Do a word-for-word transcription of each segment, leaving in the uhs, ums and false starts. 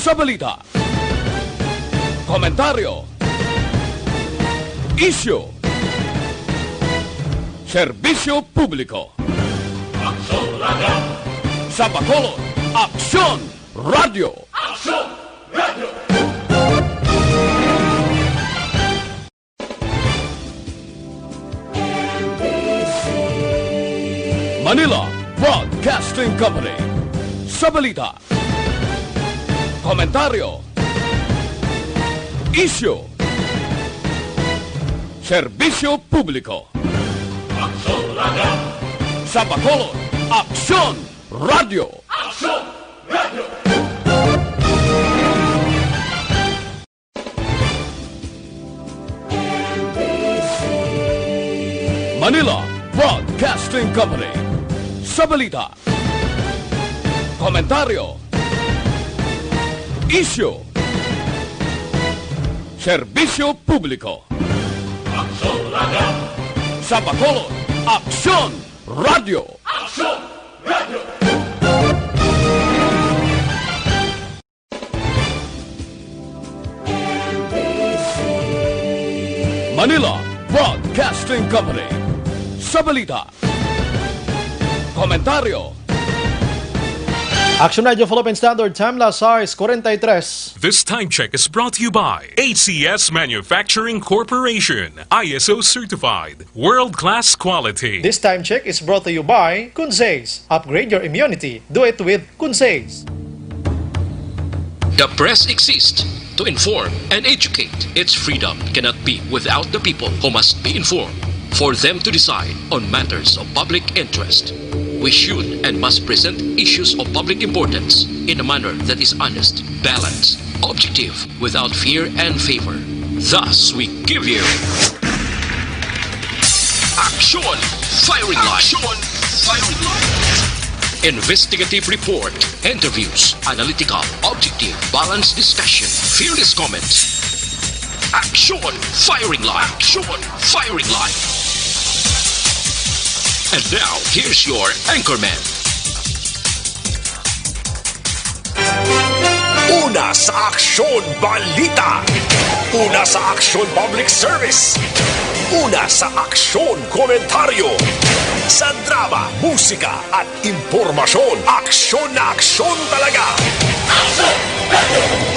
Sa balita, komentaryo, isyu, serbisyo publiko. Aksyon Radio. Sa Bacolod, Aksyon Radio. Aksyon Radio. Manila Broadcasting Company. Sa balita, komentaryo, isyu, serbisyo publiko. Aksyon Radio. Sa Bacolod, Aksyon Radio. Aksyon Radio. Manila Broadcasting Company. Sa balita, komentaryo, isyu, serbisyo publiko. Aksyon Radio. Sa Bacolod, Aksyon Radio. Aksyon Radio. Manila Broadcasting Company. Sa balita, komentaryo, Aksyon Radio Philippine Standard Time, las sais cuarenta y tres. This time check is brought to you by A C S Manufacturing Corporation, I S O certified, world-class quality. This time check is brought to you by Kunsays. Upgrade your immunity. Do it with Kunsays. The press exists to inform and educate. Its freedom cannot be without the people who must be informed for them to decide on matters of public interest. We should and must present issues of public importance in a manner that is honest, balanced, objective, without fear and favor. Thus, we give you Aksyon Firing Line. Aksyon Firing Line. Investigative report, interviews, analytical, objective, balanced discussion, fearless comments. Aksyon Firing Line. Aksyon Firing Line. And now, here's your anchorman. Una sa aksyon, balita. Una sa aksyon, public service. Una sa aksyon, komentaryo. Sa drama, musika, at impormasyon, aksyon na aksyon talaga.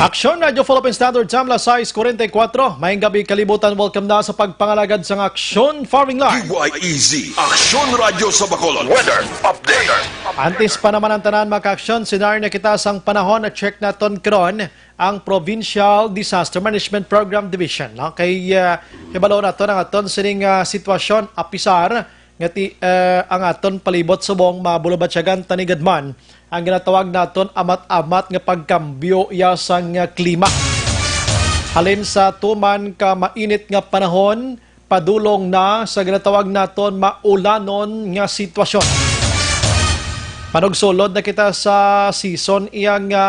Aksyon Radio Philippine Standard Time, las sais cuarenta y cuatro. Maayong gabi, kalibutan. Welcome na sa pagpangalagad sang Aksyon Firing Line. D Y E Z, Aksyon Radio sa Bacolod. Weather update. Antes pa naman ang tanan, mga ka-aksyon, senaryo na kita sang panahon na check naton karon ang Provincial Disaster Management Program Division. No? Kay, ah, hibalo naton ang aton sining, ah, sitwasyon, apisar nga ti, ah, ang aton palibot subong mabulubatyagan tani gid man ang ginatawag naton amat-amat nga pagkambyo iya sang, ah, klima. Halin sa tuman ka mainit nga panahon, padulong na sa ginatawag naton maulanon nga sitwasyon. Manugsulod na kita sa season iya nga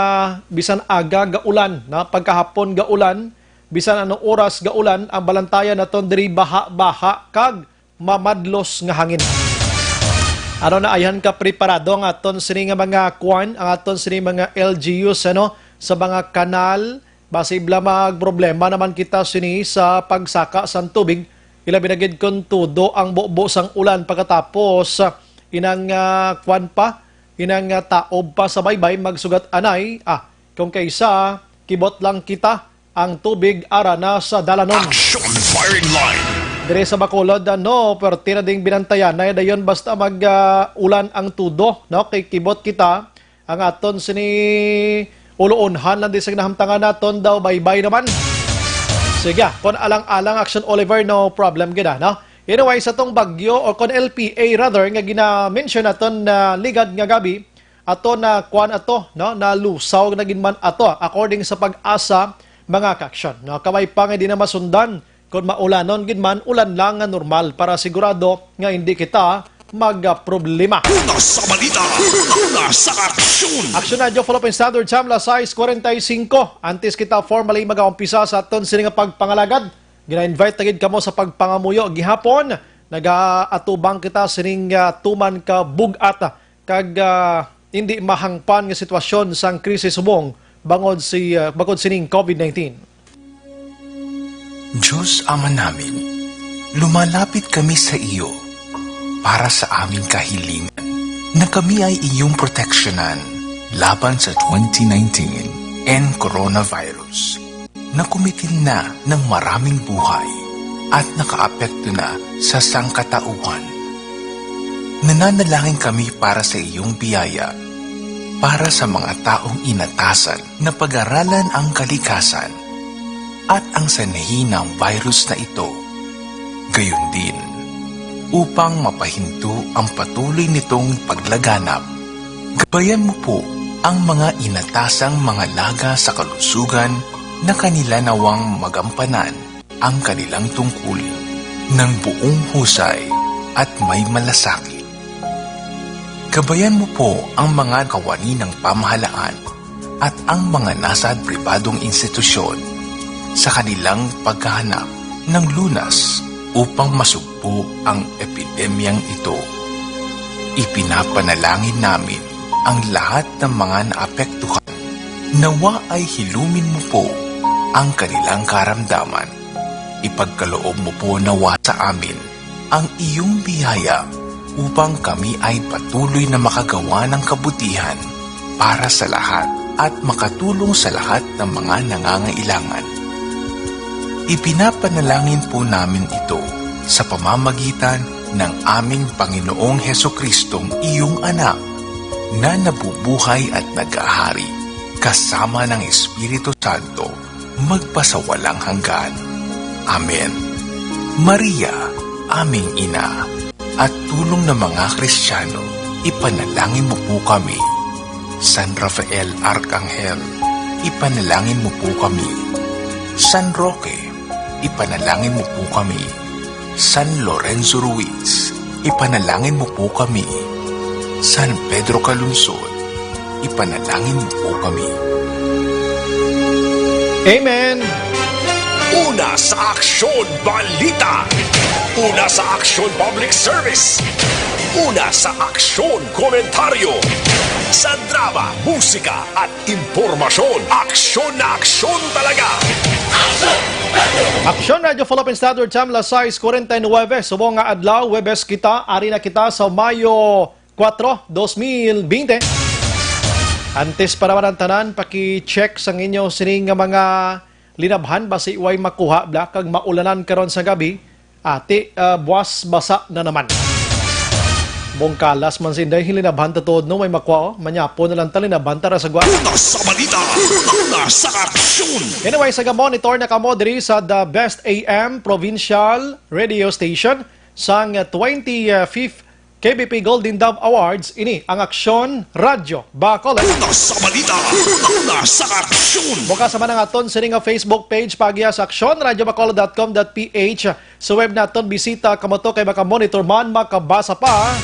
bisan aga gaulan, na pagkahapon gaulan, bisan anong oras gaulan, ang balantayan naton diri baha-baha kag mamadlos nga hangin. Ano na, ayhan ka preparado ang aton sini nga mga kuan, ang aton sini mga L G Us, ano, sa mga kanal, basi bala magproblema naman kita sini sa pagsaka sang tubig, ilabi na gid kon tudo ang bubo sang ulan pagkatapos, ah, inang, ah, kuan pa, inang, ah, taob pa sa baybay, magsugat anay, ah, kung kaysa kibot lang kita ang tubig ara na sa dalanon. Action Firing Line. Dire sa Bacolod, ano, perti na ding binantayan na dayon basta mag, ah, ulan ang tudo, no? Kay kibot kita, ang aton sini uluonhan lang di sa ginahamtangan naton daw, baybay naman. Sige, ah, kung alang-alang, Action Oliver, no problem gid, ah, no? Anyway, sa tong bagyo, o kon L P A rather, nga gina-mention naton na ligad nga gabi, ato na kuan ato, no? Nalusaw na gid man ato, according sa PAGASA, mga ka-aksyon, no? Kabay pa nga di na masundan kon maulanon gid man, ulan lang nga normal para sigurado nga hindi kita magproblema. Una sa balita, una sa aksyon. Aksyon na, Joe Philippine Standard Time, las sais cuarenta y cinco. Antes kita formally mag-umpisa sa aton sini nga pagpangalagad, gina-invite na gid kamo sa pagpangamuyo gihapon. Nagaatubang kita sining, ah, tuman ka bug-at kag, ah, hindi mahangpan nga sitwasyon sang krisis subong bangod si, ah, bangod sining COVID nineteen. Diyos Ama namin, lumalapit kami sa iyo para sa aming kahilingan na kami ay iyong proteksyonan laban sa twenty nineteen and coronavirus na kumitil na ng maraming buhay at nakaapekto na sa sangkatauhan. Nananalangin kami para sa iyong biyaya, para sa mga taong inatasan na pag-aralan ang kalikasan at ang sanhi ng virus na ito. Gayon din, upang mapahinto ang patuloy nitong paglaganap, gabayan mo po ang mga inatasang mga laga sa kalusugan na kanila nawang magampanan ang kanilang tungkulin ng buong husay at may malasakit. Gabayan mo po ang mga kawani ng pamahalaan at ang mga nasa pribadong institusyon sa kanilang paghahanap ng lunas upang masugpo ang epidemyang ito. Ipinapanalangin namin ang lahat ng mga naapektuhan. Nawa ay hilumin mo po ang kanilang karamdaman. Ipagkaloob mo po nawa sa amin ang iyong biyaya upang kami ay patuloy na makagawa ng kabutihan para sa lahat at makatulong sa lahat ng mga nangangailangan. Ipinapanalangin po namin ito sa pamamagitan ng aming Panginoong Jesucristong iyong Anak, na nabubuhay at naghahari kasama ng Espiritu Santo, magpasawalang hanggan. Amen. Maria, aming ina, at tulong ng mga Kristiyano, ipanalangin mo po kami. San Rafael Arcangel, ipanalangin mo po kami. San Roque, ipanalangin mo po kami. San Lorenzo Ruiz, ipanalangin mo po kami. San Pedro Calungsod, ipanalangin mo po kami. Amen. Una sa Aksyon Balita. Una sa Aksyon Public Service. Una sa Aksyon Komentaryo. Sa drama, musika, at impormasyon, aksyon na aksyon talaga. Aksyon Radio Philippine Standard Time, las sais kuwarenta y nuebe. Subong nga adlaw, Huwebes kita, ari na kita sa Mayo kuwatro, dos mil bente. Antes pa naman ang tanan, paki-check sang inyo sining nga mga linabhan, basi way makuha bla kag maulanan karon sa gabi. Ati, ah, buwas basa na naman. Bungkalas man sinday, linabhan ta tuod, no, may makwa, oh. Manyapo na lang ta, linabhan ta ra sa gwa. Una sa balita, una sa aksyon. Anyway, sa monitor na kamo diri sa The Best A M Provincial Radio Station sang twenty-fifth K B P Golden Dove Awards, ini ang Aksyon Radyo Bacolod. Una sa balita, una sa aksyon. Bukas naman ang aton sini nga Facebook page, paagiha sa aksyon radyo bacolod dot com dot P H. Sa web naton, bisita kamo to kay makamonitor man, makabasa pa.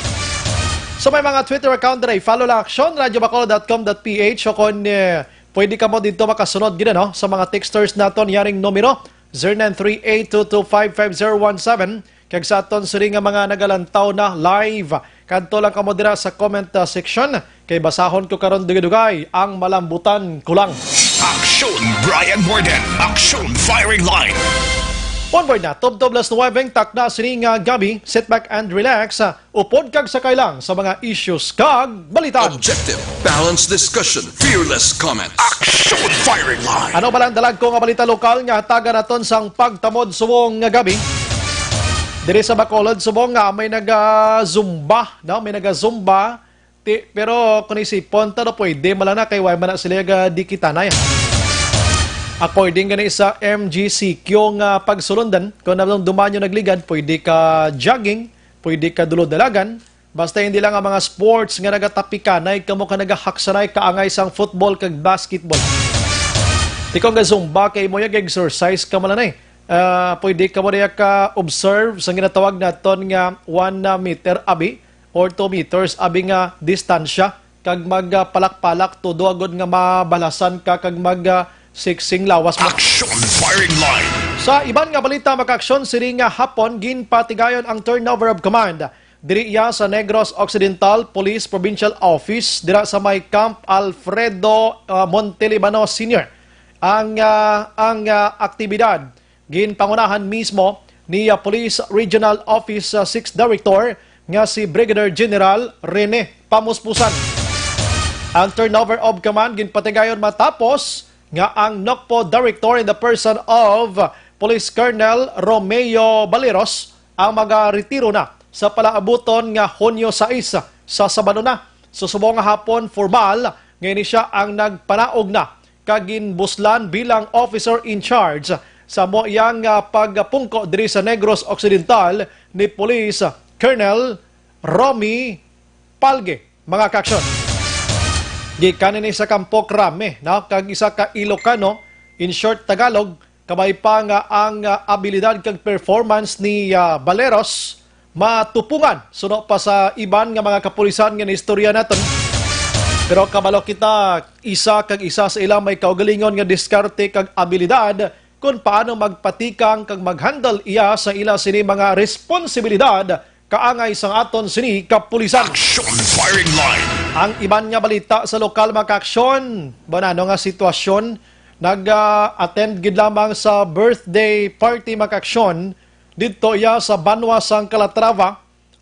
So, may mga Twitter account diri. Follow lang, aksyon radyo bacolod dot com dot P H, o kon, eh, pwede kamo dito makasunod gid, no, sa mga texters naton, yaring numero, zero nine three eight two two five five zero one seven. Kag sa aton sini nga mga nagalantaw na live, kadto lang kamo dira sa comment, uh, section, kay basahon ko karon dugay-dugay ang malambutan ko lang. Aksyon Brian Warden, Aksyon Firing Line. Onward na, tubtob las nuwebe ang takna sini nga gabi. Sit back and relax. Upod kag sakay lang sa mga issues kag balita. Objective, balanced discussion, fearless comment. Aksyon Firing Line. Ano ba lang dalag ko nga balita lokal nga hatagan naton sang pagtamod subong nga gabi? Diri sa Bacolod, subong nga may naga-zumba, no? May naga-zumba. Ti, pero kung isipon ta, no, pwede man lang na kay way man na sila ga dikitanay. According gani sa M G C Q nga pagsulundan, kung naman duman yung nagligad, pwede ka jogging, pwede ka dulod-dalagan, basta hindi lang ang mga sports nga nagatapikanay, kamo ka nagahaksanay, kaangay sang football kag basketball. Ti kung ga-zumba kay mo, yag-exercise ka man lang, eh. Ah, pwede ka mo diya ka-observe sa ginatawag naton nga one, ah, meter abi or two meters abi nga distansya, kag magpalak-palak todo agod nga mabalasan ka kag mag, ah, siksing lawas mo. Action Firing Line. Sa iban nga balita, makaaksyon sini nga hapon, ginpatigayon ang turnover of command Diri iya sa Negros Occidental Police Provincial Office, dira sa may Camp Alfredo, ah, Montelibano Senior. Ang, ah, ang, ah, aktibidad ginpangunahan mismo ni, ah, Police Regional Office, ah, six Director nga si Brigadier General Rene Pamuspusan. Ang turnover of command ginpatigayon matapos nga ang NOCPO Director in the person of Police Colonel Romeo Baleros ang magaretiro na sa palaabuton nga Hunyo sais, sa Sabado na. Sa subong nga hapon, formal nga ini siya ang nagpanaog na kag ginbuslan bilang officer in charge sa amo iyang, ah, pagpungko diri sa Negros Occidental ni Police Colonel Romy Palge, mga kaaksyon. Gikan ini sa Kampo Krame, no? Kag isa ka Ilocano, in short, Tagalog, kabay pa nga ang, ah, abilidad kag performance ni, ah, Baleros matupungan suno pa sa iban nga mga kapulisan nga naistorya naton. Pero kabalo kita, isa kag isa sa ila may kaugalingon nga diskarte kag abilidad kon paano magpatikang kag mag-handle iya sa ila sini mga responsibilidad kaangay sang aton sini kapulisan. Action Firing Line. Ang iban nga balita sa lokal, mga kaaksyon, banano nga sitwasyon, nag-attend gid lamang sa birthday party, mga kaaksyon, didto iya sa banwa sang Calatrava.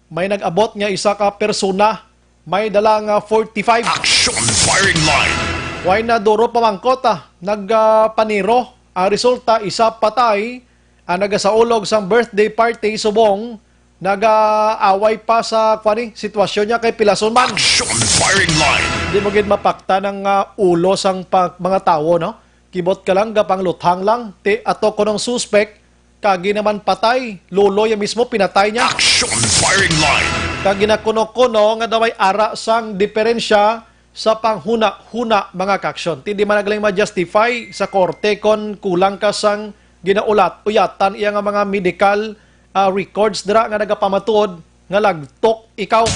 May nag-abot nga isa ka persona, may dala nga forty-five. Action Firing Line. Way na duro pamangkot, ah, nagpaniro. Ang resulta, isa patay ang nagasaulog sang birthday party subong nagaaway pa sa, kuwani, sitwasyon niya kay pilason man. Action Firing Line. Di mo gid mapakta ng, ah, ulo sang pa-, mga tawo, no? Kibot ka lang, gapangluthang lang, ti ato kunong suspek, kagi naman patay, luloy ang mismo pinatay niya. Action Firing Line. Kag ginakuno-kuno nga daw may ara sang diferensya sa panghuna-huna, mga kaaksyon. Ti di man nagaling ma-justify sa korte kon kulang ka sang ginaulat-uyatan iya nga mga medical, ah, records dira nga nagapamatuod nga lagtok ikaw.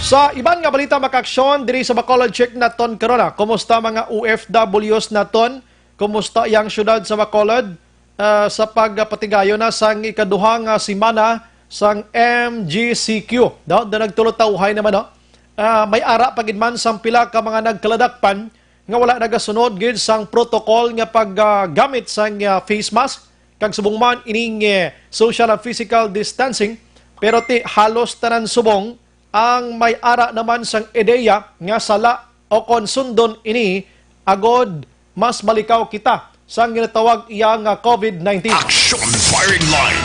Sa iban nga balita, mga kaaksyon, diri sa Bacolod, check naton karon, ah. Kumusta mga O F Ws naton? Kumusta iyang syudad sa Bacolod, ah, sa pagpatigayon na sang ikaduha nga semana sang M G C Q? No? Do nagtulotawhay naman, no? Ah, may ara pa gid man sang pila ka mga nagkaladakpan nga wala nagasunod gid sang protocol nga paggamit sang, ah, face mask kag subong man ining, eh, social and physical distancing, pero ti halos tanan subong ang may ara naman sang ideya nga sala o kon sundon ini agod mas malikaw kita sang ginatawag iya nga COVID nineteen. Action Firing Line.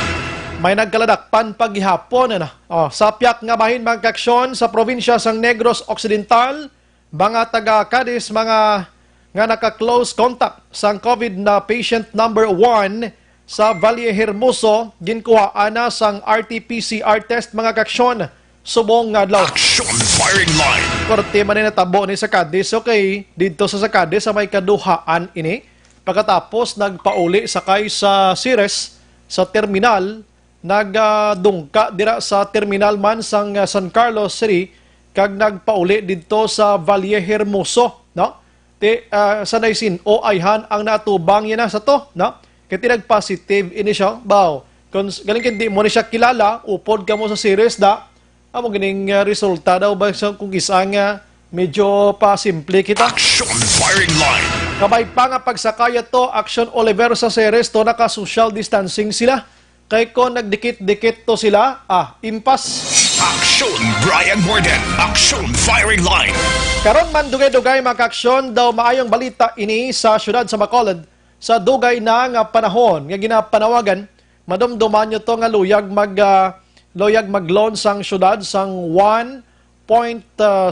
May nagkaladakpan pa gihapon, ano? Oh, sa piyak nga bahin, mga kaaksyon, sa probinsya sang Negros Occidental, mga taga Cadiz, mga nga naka-close contact sang COVID na patient number one sa Valle Hermoso, ginkuhaan na sang R T P C R test, mga kaaksyon, subong nga adlaw. Action Firing Line. Korte man ni natabo ni sa Cadiz, okay, didto sa, sa Cadiz, sa may kaduhaan ini. Pagkatapos nagpauli sakay sa Ceres sa terminal, nagdungka dira sa terminal man sang, ah, San Carlos City kag nagpauli didto sa Valle Hermoso, no? Ti, ah, sanay sin-o ayhan ang natubang niya na sa to, no? Kay ti nag-positive ini siya, baw. Kung s-, galing kay di mo ni siya kilala, upod ka mo sa Ceres da, amo gining, ah, resulta daw ba sa kung isa nga medyo pa simple kita. Action Firing Line. Kabay pa nga pagsakay to, Action Oliver, sa Ceres to, naka-social distancing sila. Kay kon nagdikit-dikit to sila, ah, impas. Action Brian Warden. Action Firing Line. Karon man, dugay-dugay, mga kaaksyon, daw maayong balita ini sa siyudad sa Bacolod. Sa dugay na nga panahon nga ginapanawagan, madumduman nyo to nga luyag mag, ah, luyag mag-loan sang siyudad sang one point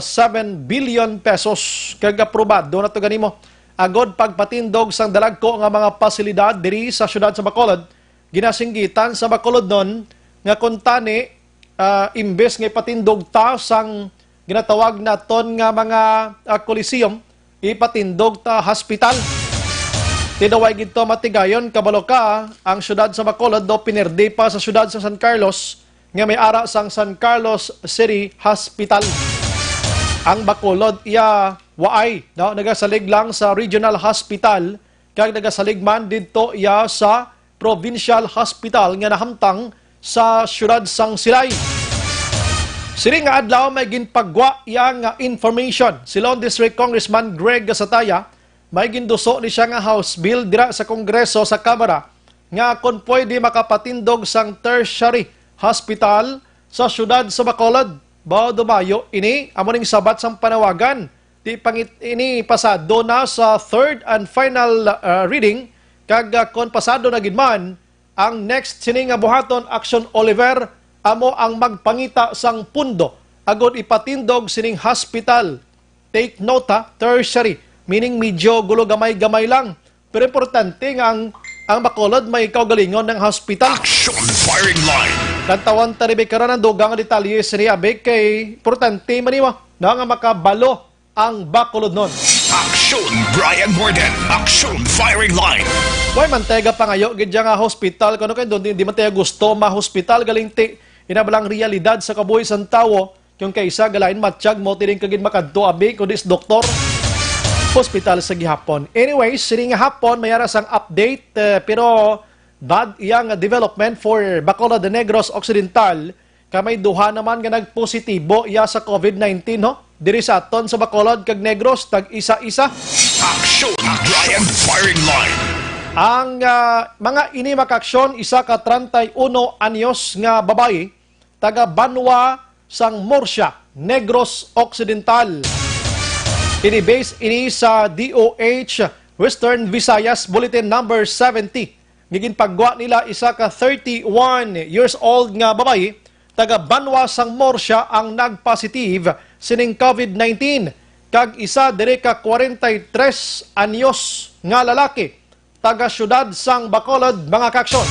seven billion pesos, kag aprobado na to gani mo. Agod pagpatindog sang dalagko nga mga pasilidad diri sa siyudad sa Bacolod, ginasinggitan sa Bacolodnon nga kuntani, ah, imbes nga ipatindog ta sang ginatawag naton nga mga, ah, coliseum, ipatindog ta hospital. Ti daw way gid to matigayon, kabalo ka, ang siyudad sa Bacolod daw pinerdi pa sa siyudad sa San Carlos nga may ara sang San Carlos City Hospital. Ang Bacolod iya waay, no, nagasalig lang sa regional hospital kag nagasalig man didto iya sa provincial hospital nga nahamtang sa siyudad sang Silay. Sini nga adlaw may ginpagwa iya nga information si Lone District Congressman Greg Gasataya. May ginduso ni siya nga House Bill dira sa Kongreso sa Kamara nga kon pwede makapatindog sang tertiary hospital sa siyudad sa Bacolod. Bao dumayo ini amo ning sabat sang panawagan. Di pangit ini pasado na sa third and final, uh, reading, kag, uh, kon pasado na gid man, ang next sini nga buhaton, Action Oliver, amo ang magpangita sang pundo agud ipatindog sining hospital. Take note, ha, tertiary, meaning medyo gulo gamay-gamay lang. Pero importante nga ang, ang Bacolod may kaugalingon nga hospital. Action Firing Line. Lantawan ta ni Vic karon ang dugang nga detalye sini, abi, kay importante man nimo, no, nga makabalo ang Bacolodnon. Action Brian Morden. Action Firing Line. Way man tayo gapangayo gid dyan nga hospital, kano kay doon, di, di man tayo gusto ma-hospital, galing ti, ina ba lang realidad sa kabuhi sang tawo, kung kaysa galain matyag mo, tiring ka gid makadto, abi, kundi sa doktor. Hospital sa gihapon. Anyways, sini nga hapon, may ara sang update, eh, pero bad iya nga development for Bacolod de Negros Occidental, kay may duha naman nga nagpositibo iya sa COVID nineteen, ho? Diri sa aton sa Bacolod kag Negros, tag-isa-isa. Action Brian Firing Line. Ang, ah, mga ini makaaksyon, isa ka treinta y uno anyos nga babayi, taga Banwa sang Murcia, Negros Occidental. Ini base ini sa D O H Western Visayas Bulletin Number seventy. Nga ginpagwa nila isa ka thirty-one years old nga babayi, taga Banwa sang Murcia ang nagpositive sining COVID nineteen, kag isa diri ka kwarenta y tres anyos nga lalaki, taga siyudad sang Bacolod, mga kaaksyon.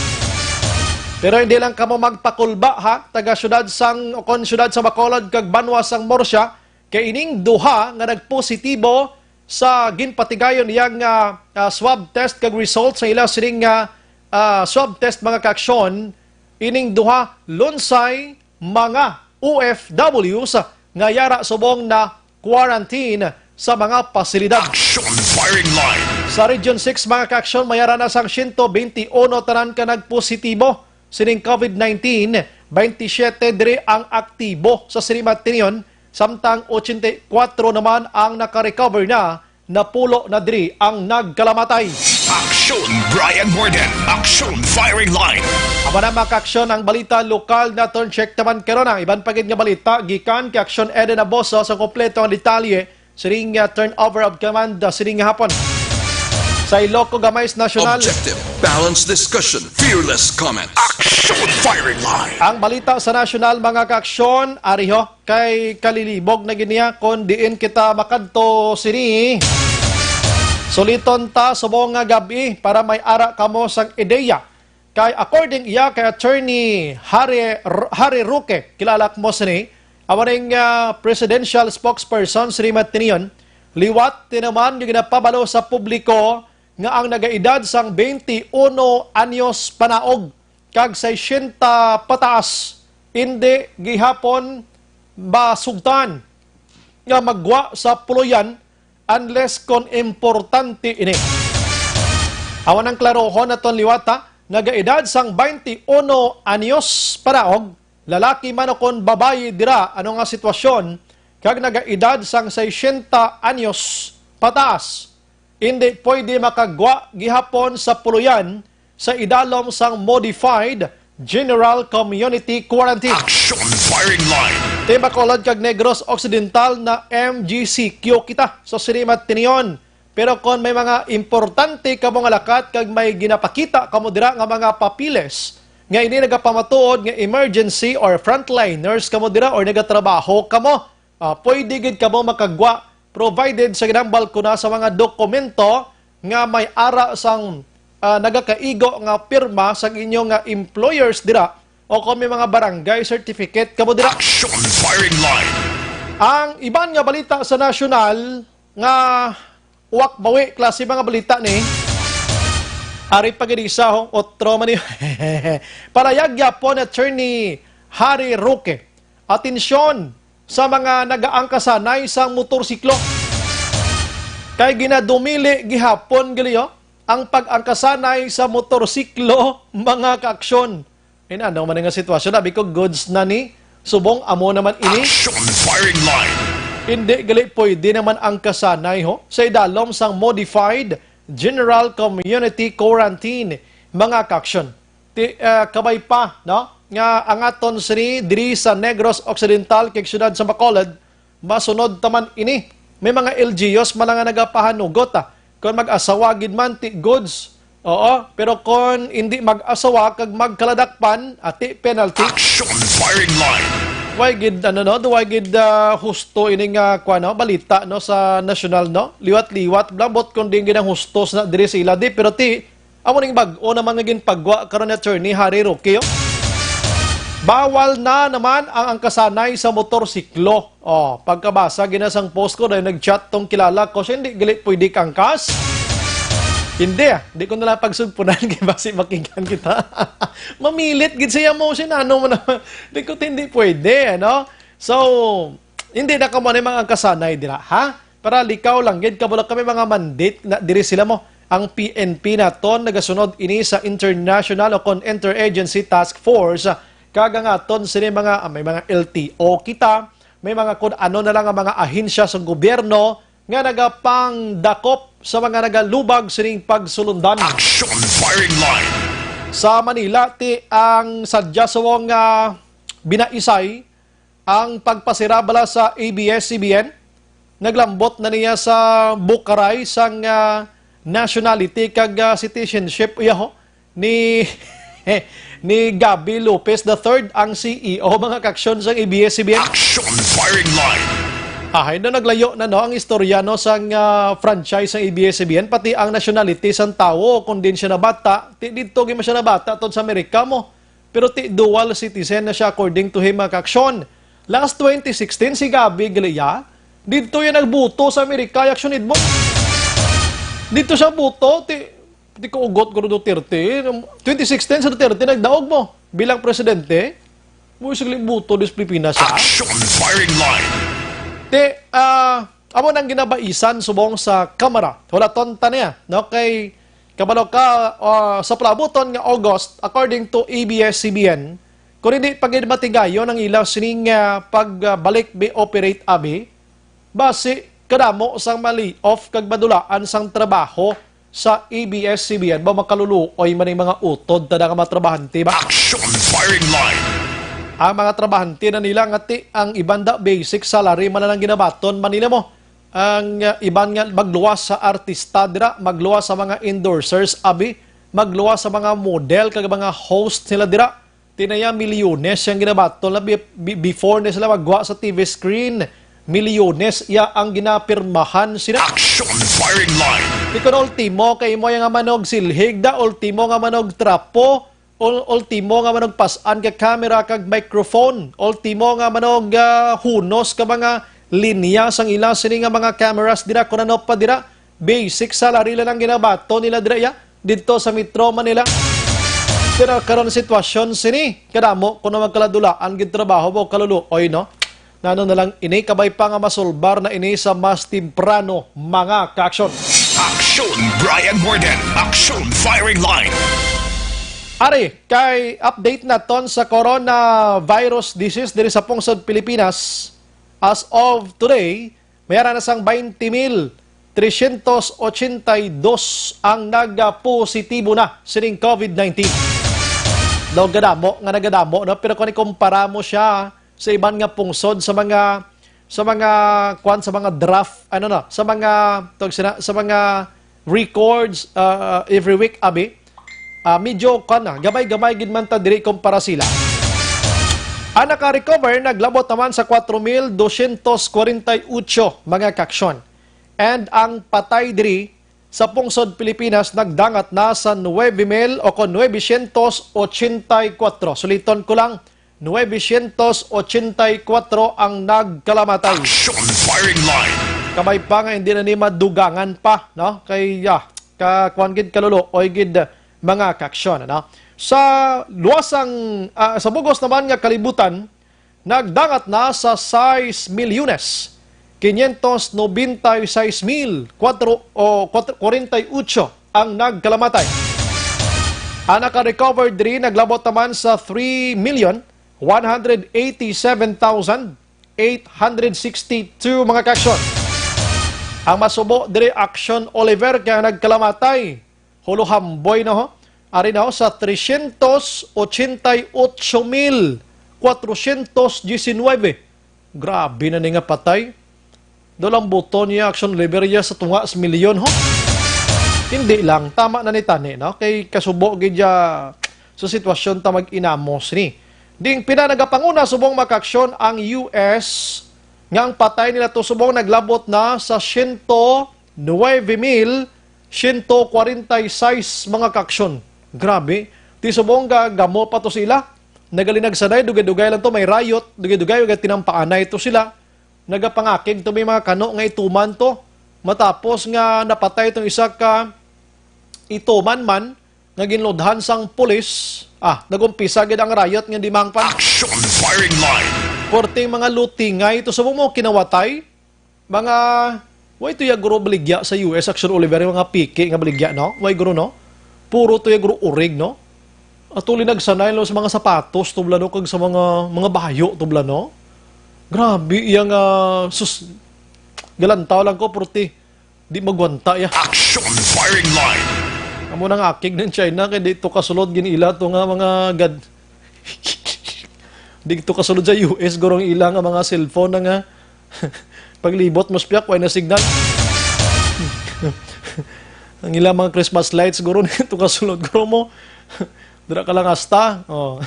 Pero hindi lang kamo magpakulba, ha, taga siyudad sang, o kon siyudad sa Bacolod kag Banwa sang Murcia, kay ining duha nga nagpositibo sa ginpatigayon niya nga, ah, swab test kag result sa ila sining nga, ah, swab test, mga kaaksyon, ining duha lunsay mga O F Ws nga yara subong na quarantine sa mga pasilidad. Action Firing Line. Sa Region six, mga kaaksyon, may ara na sang siyento bente uno tanan ka nagpositibo sining COVID nineteen, twenty-seven diri ang aktibo sa sini matinion, samtang ochenta y kuwatro naman ang nakarecover na, napulo na diri ang nagkalamatay. Action Brian Morden. Action Firing Line. Amo na, mga kaaksyon, ang balita lokal. Naton check naman karon ang iban pa gid nga balita gikan kay Action Eden Aboso sa kompleto nga detalye. Siring nga turnover of command, uh, siring nga hapon. Sa Ilocos, gamay sa nasyonal. Objective, balanced discussion, fearless comment. Action Firing Line. Ang balita sa nasyonal, mga kaaksyon, ari ho, kay kalilibog na gid niya kon diin kita makadto sini. Suliton ta subong nga gab-i para may ara kamo sang ideya. Kay according iya kay Attorney Harry, Harry Roque, kilala mo sini, amo ning, ah, presidential spokesperson sini matinion, liwat tinaman yung ginapabalo sa publiko nga ang nagaedad sang twenty-uno anyos panaog kag sesenta pataas, indi gihapon masugtan nga maggwa sa puloy-an unless kon importante ini. Awan ang klarohon naton liwat, ha, nagaedad sang twenty-uno anyos panaog, lalaki man o kon babayi dira, ano nga sitwasyon, kag nagaedad sang sesenta anyos pataas, indi pwede makagwa gihapon sa puloy-an sa idalom sang modified general community quarantine. Action Firing Line. Team Bacolod kag Negros Occidental, na M G C Q kita sa sini matinion. Pero kon may mga importante kamo nga lakat kag may ginapakita kamo dira nga mga papeles nga ini nagapamatuod nga emergency or frontliners kamo dira or nagatrabaho kamo, ah, pwede gid kamo makagwa, provided sa ginambal ko na sa mga dokumento nga may ara sang, ah, nagakaigo nga pirma sang inyo nga employers dira, o kung may mga barangay certificate kamo dira. Action Firing Line. Ang iban nga balita sa nasyonal nga uwak bawi klase mga balita ni. Ari pa gid isa, ho, otro man ni. Palayag gyapon Attorney Harry Roque. Atensyon sa mga nagaangkasanay sa motorsiklo. Kay ginadumili gihapon gali, oh, ang pag-angkasanay sa motorsiklo, mga kaaksyon. In ano man nga sitwasyon, abi ko, goods na ni, Subong amo naman ini. Action firing line. Hindi gali pwede naman ang kasanay, ho, sa idalom sang modified general community quarantine, mga kaaksyon. Ti, ah, kabay pa, no, nga ang aton sini diri sa Negros Occidental kag siyudad sa Bacolod, masunod ta man ini. May mga L G Us man nga nagapahanugot, ah, kon mag-asawa gid man, ti goods. Oo, pero kon hindi mag-asawa kag magkaladakpan, ati penalty. Action firing line. Why gid, ano, no? Why gid, ah, husto ini nga, kwa, no? Balita, no, sa nasyonal, no? Liwat-liwat, blambot kung di gid ang husto sa diri sa ila, di, pero ti, amo ning bag-o naman nga ginpagwa karon ni Attorney Harry Roque, oh. Bawal na naman ang angkasanay sa motorsiklo. Oh, pagkabasa gina sang post ko, dahil nag-chat tong kilala ko, siya, "Hindi gali pwede kangkas." Hindi, ah. Di ko na lang pagsugpunan kay basi makigan kita. Mamilit gid siya mo, siya, ano mo naman. Di ko, hindi pwede, ano? So, hindi na kamo ni mga angkasanay dira, ha? Para likaw lang gid, kabalo kami mga mandate na diri sila mo. Ang P N P naton nagasunod ini sa international o kon interagency task force, kag ang aton sini mga, ah, may mga L T O kita, may mga kun ano na lang ang mga ahensya sa gobyerno nga nagapangdakop sa mga nagalubag sining pagsulundan. Action firing line. Sa Manila, ti ang sadya sa wong, ah, binaisay ang pagpasira bala sa A B S C B N, naglambot na niya sa bukaray sang, ah, nationality kag, ah, citizenship, iya ho, ni, ni Gabby Lopez the third, ang C E O, mga kaaksyon, sang A B S C B N. Action firing line. Ahay na, naglayo na, no, ang istorya, no, sang, ah, franchise sang A B S C B N, pati ang nationality sang tawo, kung din siya nabata, ti dito gid man siya nabata tod sa Amerika mo. Pero ti dual citizen na siya, according to him, mga kaaksyon. Last twenty sixteen, si Gabby Galea, dito yan nagbuto sa Amerika, aksyon mo. Dito siya buto, ti, ti kaugot ko Duterte. Twenty sixteen sa Duterte, nagdaog mo bilang presidente. Mo sigli buto dis Pilipinas, ha? Action firing line. Ti, ah, amo nang ginabaisan subong sa Kamara. Hulaton ta niya, no? Kay kabalo ka, ah, sa palabuton nga August, according to A B S C B N, kung hindi pa gid matigayon ang ila sining, ah, pagbalik bi operate abi, basi kadamo sang ma-lay off kag madulaan sang trabaho sa A B S C B N. Ba, makaluluoy man ang mga utod ta nga mga trabahante ba? Action firing line. Ang mga trabahante na nila nga ti ang iban da basic salary man lang ginabaton man nila mo. Ang, uh, iban nga magluwas sa artista dira, magluwas sa mga endorsers, abi, magluwas sa mga model kag mga host nila dira. Tinaya milyones yang ginabaton na bi-, bi-, before na sila magwa sa T V screen. Milyones iya ang ginapirmahan sila. Action firing line. Di ko na ultimo kay imo nga manog silhig da, ultimo nga manog trapo, ul-, ultimo nga manog pas-an ka camera kag microphone, ultimo nga manog, ah, hunos ka mga linya sang ila sini nga mga cameras dira, kun ano pa dira. Basic salary lang ang ginabato nila dira, ya, didto sa Metro Manila. Pero karon sitwasyon sini, kadamo kuno magkaladulaan gid trabaho mo kaluluoy, no? Nano na lang ini, kabay pa nga masulbar na ini sa mas temprano, mga kaaksyon. Action, Brian Morden. Action, firing line. Ari, kay update naton sa coronavirus disease diri sa pungsod Pilipinas. As of today, may ara na sang twenty mil tresyentos ochenta y dos ang nagapositibo na sining COVID nineteen. Daw gadamo nga nagadamo, no? Pero kung ikumpara mo siya sa iban nga pungsod, sa mga, sa mga, kwan, sa mga draft, ano na, sa mga, tawag sila, sa mga records, uh, every week, abi, ah, medyo, kwan na, gamay-gamay gid man ta diri kumpara sila. Ang naka-recover naglabot naman sa kwatro mil dosyentos kwarenta y ocho, mga kaaksyon. And ang patay diri sa pungsod Pilipinas nagdangat na sa nuebe mil o kon nuebesyentos ochenta y kuwatro. Suliton ko lang, nuebesyentos ochenta y kuwatro ang nagkalamatay. Action firing line. Kabay pa nga hindi na ni madugangan pa, no? Kay, ah, ka, kuwan gid kaluluoy gid, mga kaaksyon, ano? Sa luwas sang, ah, sa bugos naman nga kalibutan, nagdangat na sa sais milyones, quinientos noventa y seis mil, kuwatro, o, kuwatro, kwarenta y ocho ang nagkalamatay. Ang naka-recover diri naglabot naman sa three million One hundred eighty-seven thousand eight hundred sixty-two, mga kaaksyon. Ang masubo diri, Aksyon Oliver, kay ang nagkalamatay, huluhamboy na ho. Ari na ho sa trescientos ochenta y ocho mil cuatrocientos diecinueve. Grabe na ni nga patay. Daw lang buto niya, Aksyon Oliver, ya sa tunga sa milyon, ho? Hindi lang. Tama na ni tani, no? Kay kasubo gid ya sa sitwasyon ta mag-inamos ni. Ding pina nagapanguna subong, mga kaaksyon, ang U S, nga ang patay nila to subong naglabot na sa siyento nuwebe mil siyento kwarenta y seis, mga kaaksyon. Grabe. Ti subong ga gamo pa to sila. Nagalinagsanay, dugay-dugay lang to, may riot, dugay-dugay, kay tinampaanay to sila. Nagapangakig to, may mga kano nga ituman to. Matapos nga napatay tong isa ka ituman man nga ginludhan sang pulis, ah, nag-umpisa gid ang riot nga dimangpan. Action firing line. Korteng mga lutingay to sa mo kinawatay. Mga, way to ya guro baligya sa U S, Action Oliver, yung mga piki nga baligya, no? Way guro, no? Puro to ya guro urig, no? Ato linagsanay lang sa mga sapatos, tubla, no? Kag sa mga, mga bayo, tubla, no? Grabe, iya nga, sus, galantaw lang ko, purti, di magwanta, ya. Action firing line. Amo nang akig ng China, kay di to kasulod gin ila to nga mga gad-, di to kasulod sa U S, gurong ila nga mga cellphone na nga, paglibot mo sa piyak, way na signal. Ang ila mga Christmas lights, guro, di to kasulod, guro mo. Dira ka lang hasta. Oh.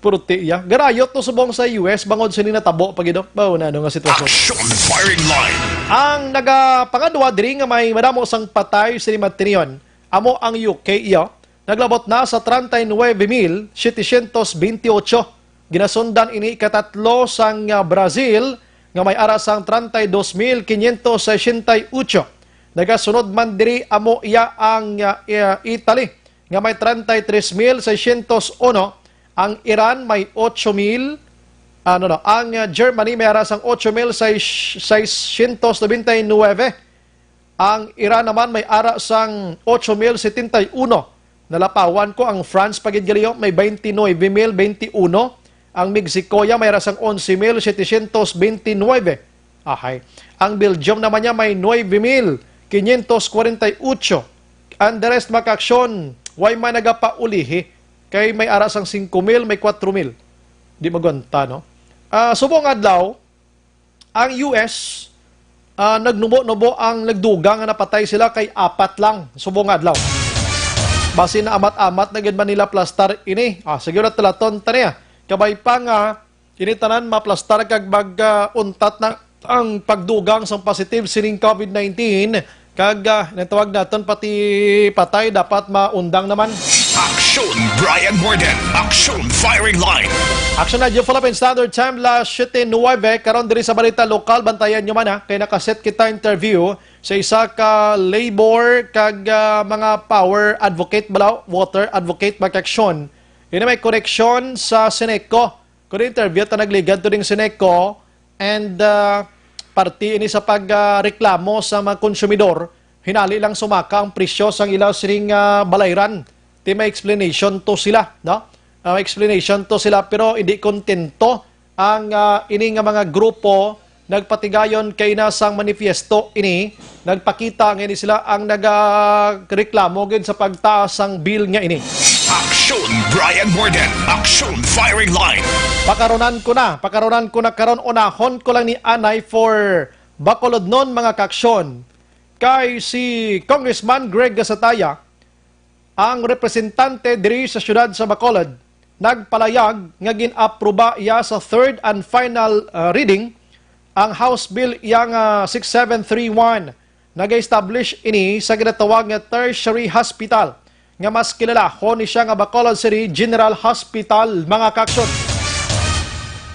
Puro tiya. Garayot to subong sa U S bangod sini natabo pa gid, oh. Bawo na, ano nga sitwasyon. Action firing line. Ang nagapangadwa diri nga may madamo sang patay sini matinion, amo ang U K, iyo. Naglabot na sa treinta y nueve mil setecientos veintiocho. Ginasundan ini ikatatlo sang, ah, Brazil nga may ara sang treinta y dos mil quinientos sesenta y ocho. Nagasunod man diri amo iya ang, ah, Italy nga may treinta y tres mil seiscientos uno, ang Iran may ocho mil, ano, no, ang, ah, Germany may ara sang ocho mil seiscientos noventa y nueve, ang Iran naman may ara sang ocho mil setenta y uno. Nalapawan ko ang France pa gid gali, oh, may veintinueve mil veintiuno, ang Mexico ya may ara sang onse mil setecientos veintinueve. Ahay. Ang Belgium naman niya may nuebe mil quinientos kwarenta y ocho. Ang the rest, mga kaaksyon, way man nagapaulihi. Kay may ara sang singko mil, may kwatro mil. Di magwanta, no? Ah, subong adlaw, ang U S, ah, nagnubo-nubo ang nagdugang nga napatay sila kay apat lang subong adlaw. Basin na amat-amat na gid man nila plastar ini. Ah, sige na, talaton ta niya. Kabay pa nga ini tanan maplastar kag mag, ah, untat na ang pagdugang sang positive sining COVID nineteen, kag, ah, natawag naton pati patay dapat maundang naman. Action Brian Morden, Action Firing Line. Action Radio Philippine Standard Time, las siete nuwebe. Karon diri sa balita lokal, bantayan nyo man, ha, kay nakaset kita interview sa isa ka labor kag, ah, mga power advocate bala, water advocate, mga kaaksyon. Ini may koneksyon sa Seneco. Kung interview ta nagligad to ding Seneco, and, ah, parte ini sa pag, ah, reklamo sa mga konsumidor, hinali lang sumaka ang presyo sang ila sining, ah, balayran. Ti may explanation to sila, no? Ah, may explanation to sila, pero hindi kontento ang, ah, ini nga mga grupo nagpatigayon kay na sang manifiesto ini, nagpakita nga ini sila ang nagareklamo gid sa pagtaas sang bill nga ini. Action Brian Morden, Action Firing Line. Pakaronan ko na, pakaronan ko na karon, unahon ko lang ni anay for Bacolodnon, mga kaaksyon. Kay si Congressman Greg Gasataya, ang representante diri sa siyudad sa Bacolod, nagpalayag nga gin-aproba iya sa third and final, uh, reading ang House Bill iya nga six seven three one. Nag-establish ini sa ginatawag nga tertiary hospital, nga mas kilalahon ni siya nga Bacolod City General Hospital, mga kaaksyon.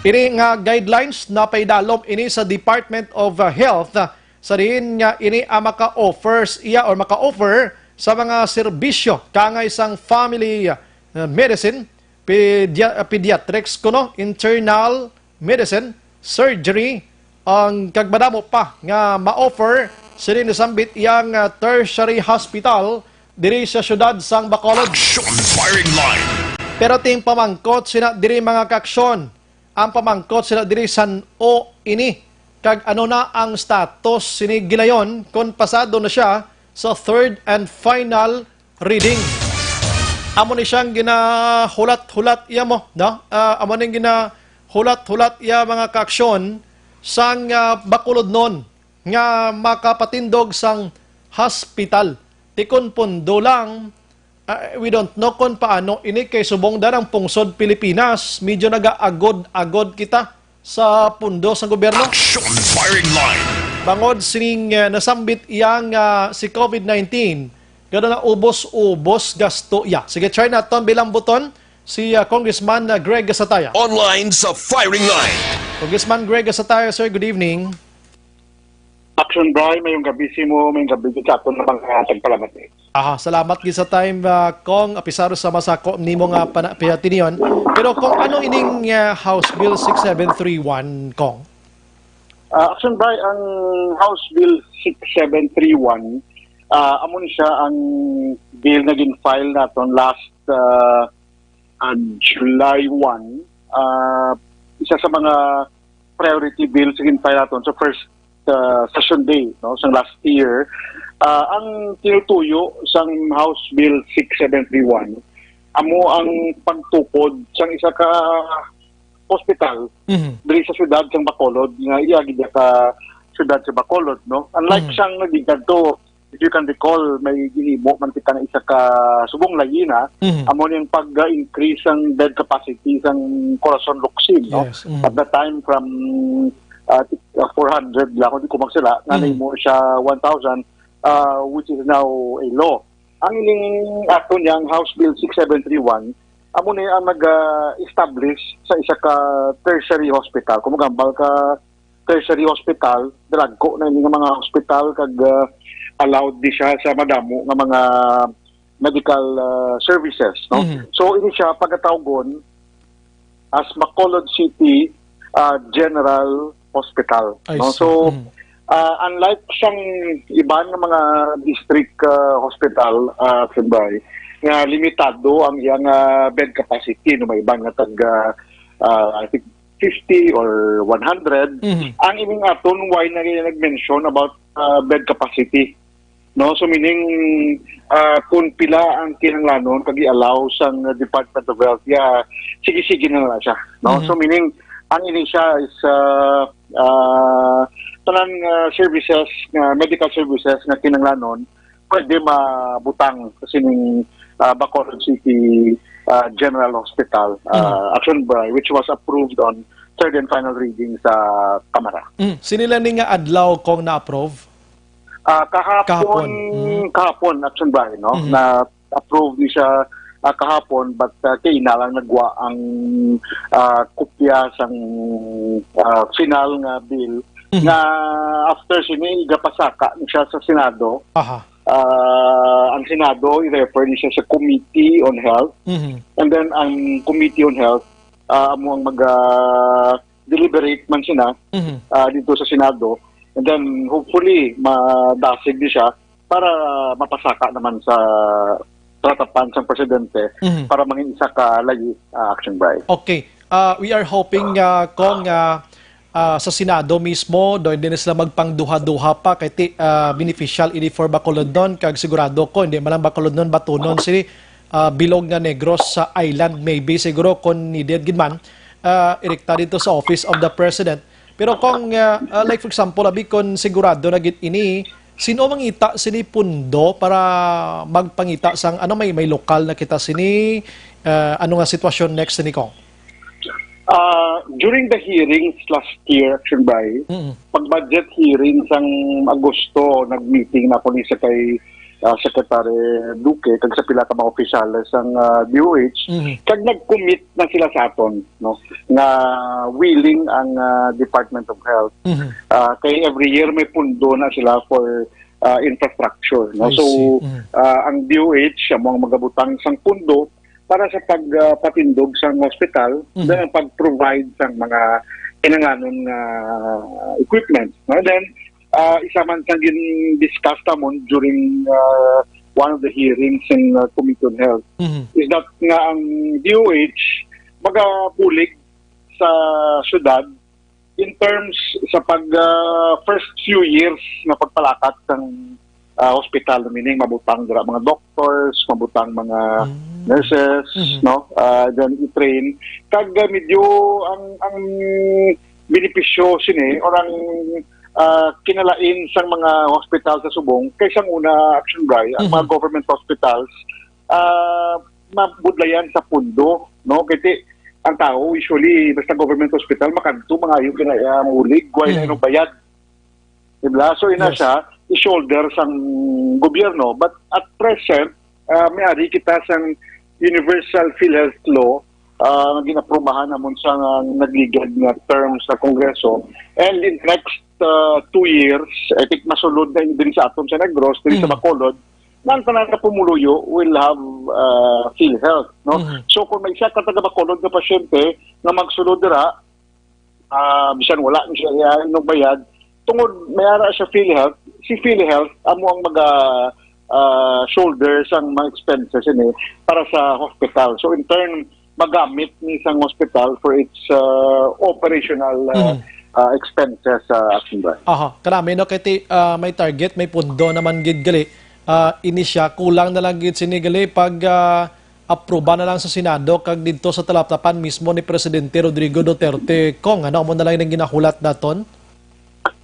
Ini nga guidelines napaidalom ini sa Department of, uh, Health, uh, sa diin nga ini ang maka-offer s-, iya or maka-offer sa mga serbisyo kaangay sang family, uh, medicine, pedia-, uh, pediatrics kuno, internal medicine, surgery, ang kag madamo pa nga ma-offer sini nasambit iyang, ah, tertiary hospital diri sa siyudad sang Bacolod. Action Firing Line. Pero ting pamangkot sina diri, mga kaaksyon, ang pamangkot sina diri, san-o ini kag ano na ang status sini gilayon kon pasado na siya sa third and final reading. Amo ni siyang ginahulat-hulat iya mo, no? Ah, amo ning ginahulat-hulat iya, mga kaaksyon, sang, ah, Bacolodnon nga makapatindog sang hospital. Ti kon pundo lang, ah, we don't know kon paano ini kay subong dan ang pungsod Pilipinas, medyo nagaagod-agod kita sa pundo sa gobyerno. Action Firing Line. Bangod sining, ah, nasambit iya nga si COVID nineteen, gado na ubos-ubos gasto iya. Sige, try naton bilang buton si, ah, Congressman, ah, Greg Gasataya. Online sa Firing Line. Congressman Greg Gasataya, sir, good evening. Action Bry, mayong gabi sa imo, mayong gabi sa aton nga mga tagpalamati. Aha, salamat gid sa time, ah, Cong. Apisar sa masako nimo nga pana-, pihati niyon. Pero kung ano ining, ah, House Bill six seven three one, Cong? Ah, Action Bry, ang House Bill six seven three one, ah, amo ni siya ang bill na gin-file naton last, ah, ah, July one. Ah, isa sa mga priority bill sa gin-file naton sa first, uh, session day, no, sang last year. Uh, ang tinutuyo sang House Bill six seven three one amo ang pagtukod sang isa ka hospital Mhm. diri sa siyudad sang Bacolod, nga iya gid ka siyudad sa Bacolod, no. Unlike Mhm. sang nagigad to, if you can recall, may ginhimo man kita nga isa ka subong layi na, Mhm. amo ning pag-increase ang bed capacity sang Corazon Locsin, no? Yes. Mhm. At that time, from, uh, four hundred lang, kung di ko magsala, nga Mhm. nahimo siya one thousand, uh, which is now a law. Ang ining ato niyang House Bill six seven three one, amo ni ang nag-establish sa isa ka tertiary hospital. Kung magambal ka tertiary hospital, dalagko na ini nga mga hospital kag, ah, allowed di siya sa madamo nga mga medical, ah, services, no? Mhm. So, ini siya pagatawgon as Bacolod City, ah, General Hospital, I no? see. So, Mhm. ah, unlike sang iban nga mga district, ah, hospital, ah, Sir Bry, nga limitado ang iyang, ah, bed capacity, no? May iban nga tag, ah, ah, I think, fifty or one hundred, Mhm. ang ining aton, why na nag-mention about, uh, bed capacity? No, so meaning, uh, kung pila ang kinahanglanon kag i-allow sang Department of Health, yeah, sige-sige na lang siya, no? Mhm. So meaning, ang ini siya is, uh, uh, tanan nga services, nga medical services nga kinahanglanon, pwede mabutang sa sining, uh, Bacolod City, uh, General Hospital, uh, Mhm. Action Bry, which was approved on third and final reading sa Kamara. Mm. Sini lang ni nga adlaw kung na-approve? Ah, kahapon, Kahapon. Mm. kahapon, Action Bry, no? Mhm. Na-approve ni siya, ah, kahapon, but, ah, kay ina lang nagwa ang, ah, kopya sang, ah, final nga bill Mhm. nga after sini igapasaka ni siya sa Senado. Aha. Ah, ang Senado i-refer ni siya sa Committee on Health, Mhm. and then ang Committee on Health, ah, amo ang mag, ah, deliberate man sina, Mhm. ah, dito sa Senado, and then hopefully madasig di siya para mapasaka naman sa tratapan sang presidente Mhm. para mangin isa ka layi, ah, Action Bry. Okay. Ah, we are hoping, ah, kung, ah, ah, sa Senado mismo, do hindi na sila magpangduha-duha pa kay ti, ah, beneficial ini for Bacolodnon, kag sigurado ko hindi man lang Bacolodnon, Batunon, si, ah, bilog nga Negros sa island maybe siguro kung needed gid man, ah, irekta dito sa Office of the President. Pero kung, ah, ah, like for example, abi, kung sigurado na gid ini, sino mangita sini pundo para magpangita sang, ano, may, may lokal na kita sini, ah, ano nga sitwasyon next sini, Cong? Ah, during the hearings last year, Action Bry, Mm. pag budget hearing sang Agosto, nag-meeting na ako ni sa kay, ah, Secretary Duque kag sa pila ka mga opisyales sang, ah, D O H, Mm. kag nag-commit na sila sa aton, no, nga willing ang, ah, Department of Health. Mm. Ah, kay every year may pundo na sila for, ah, infrastructure, no? I So, see. Mm. ah, ang D O H amo ang magabutang sang pundo para sa pag, ah, patindog sang hospital, Mhm. then ang pag-provide sang mga kinahanglanon nga equipment, no? Then, ah, isa man sang gin-discuss namon during, ah, one of the hearings in uh, Committee on Health Mhm. is that nga ang D O H magabulig sa syudad in terms sa pag ah, first few years nga pagpalakat sang ah, hospital, meaning mabutang dira mga doctors, mabutang mga Mm. nurses, Mhm. no? Ah, then i-train. Kag ah, medyo ang ang benepisyo sini or ang ah, kinalain sang mga hospital sa Subong kay sang una, Action Bry, ang mga Mhm. government hospitals ah, mabudlayan sa pundo, no? Kasi ang tao usually basta government hospital makadto, mangayo kay na ah, maulig, way na Mhm. inong bayad. Diba? So ina Yes. siya i-shoulder sang gobyerno, but at present ah, may ari kita sang universal PhilHealth law ah, nga ginaprobahan namon sa nga nagligad nga term sa Kongreso. And in the next ah, two years, I think masulod na diri sa aton sa Negros, diri sa Mm. Bacolod, na ang tanan nga pumuluyo will have ah, PhilHealth, no? Mhm. So kung may isa ka taga Bacolod nga pasyente nga magsulod dira, ah, bisan wala ni siya iya inong bayad, tungod may ara siya PhilHealth, si PhilHealth amo ang maga ah, shoulder sang mga expenses ini para sa hospital. So in turn, magamit ni sang hospital for its ah, operational ah, Mhm. ah, expenses sa Action Bry. Aha, kanami, no, kay ti, ah, may target, may pundo naman gid gali. Ah, ini siya, kulang na lang gid sini gali pag ah, aproba na lang sa Senado kag didto sa talaptapan mismo ni Presidente Rodrigo Duterte. Kong, ano, amo na lang ning ginahulat naton?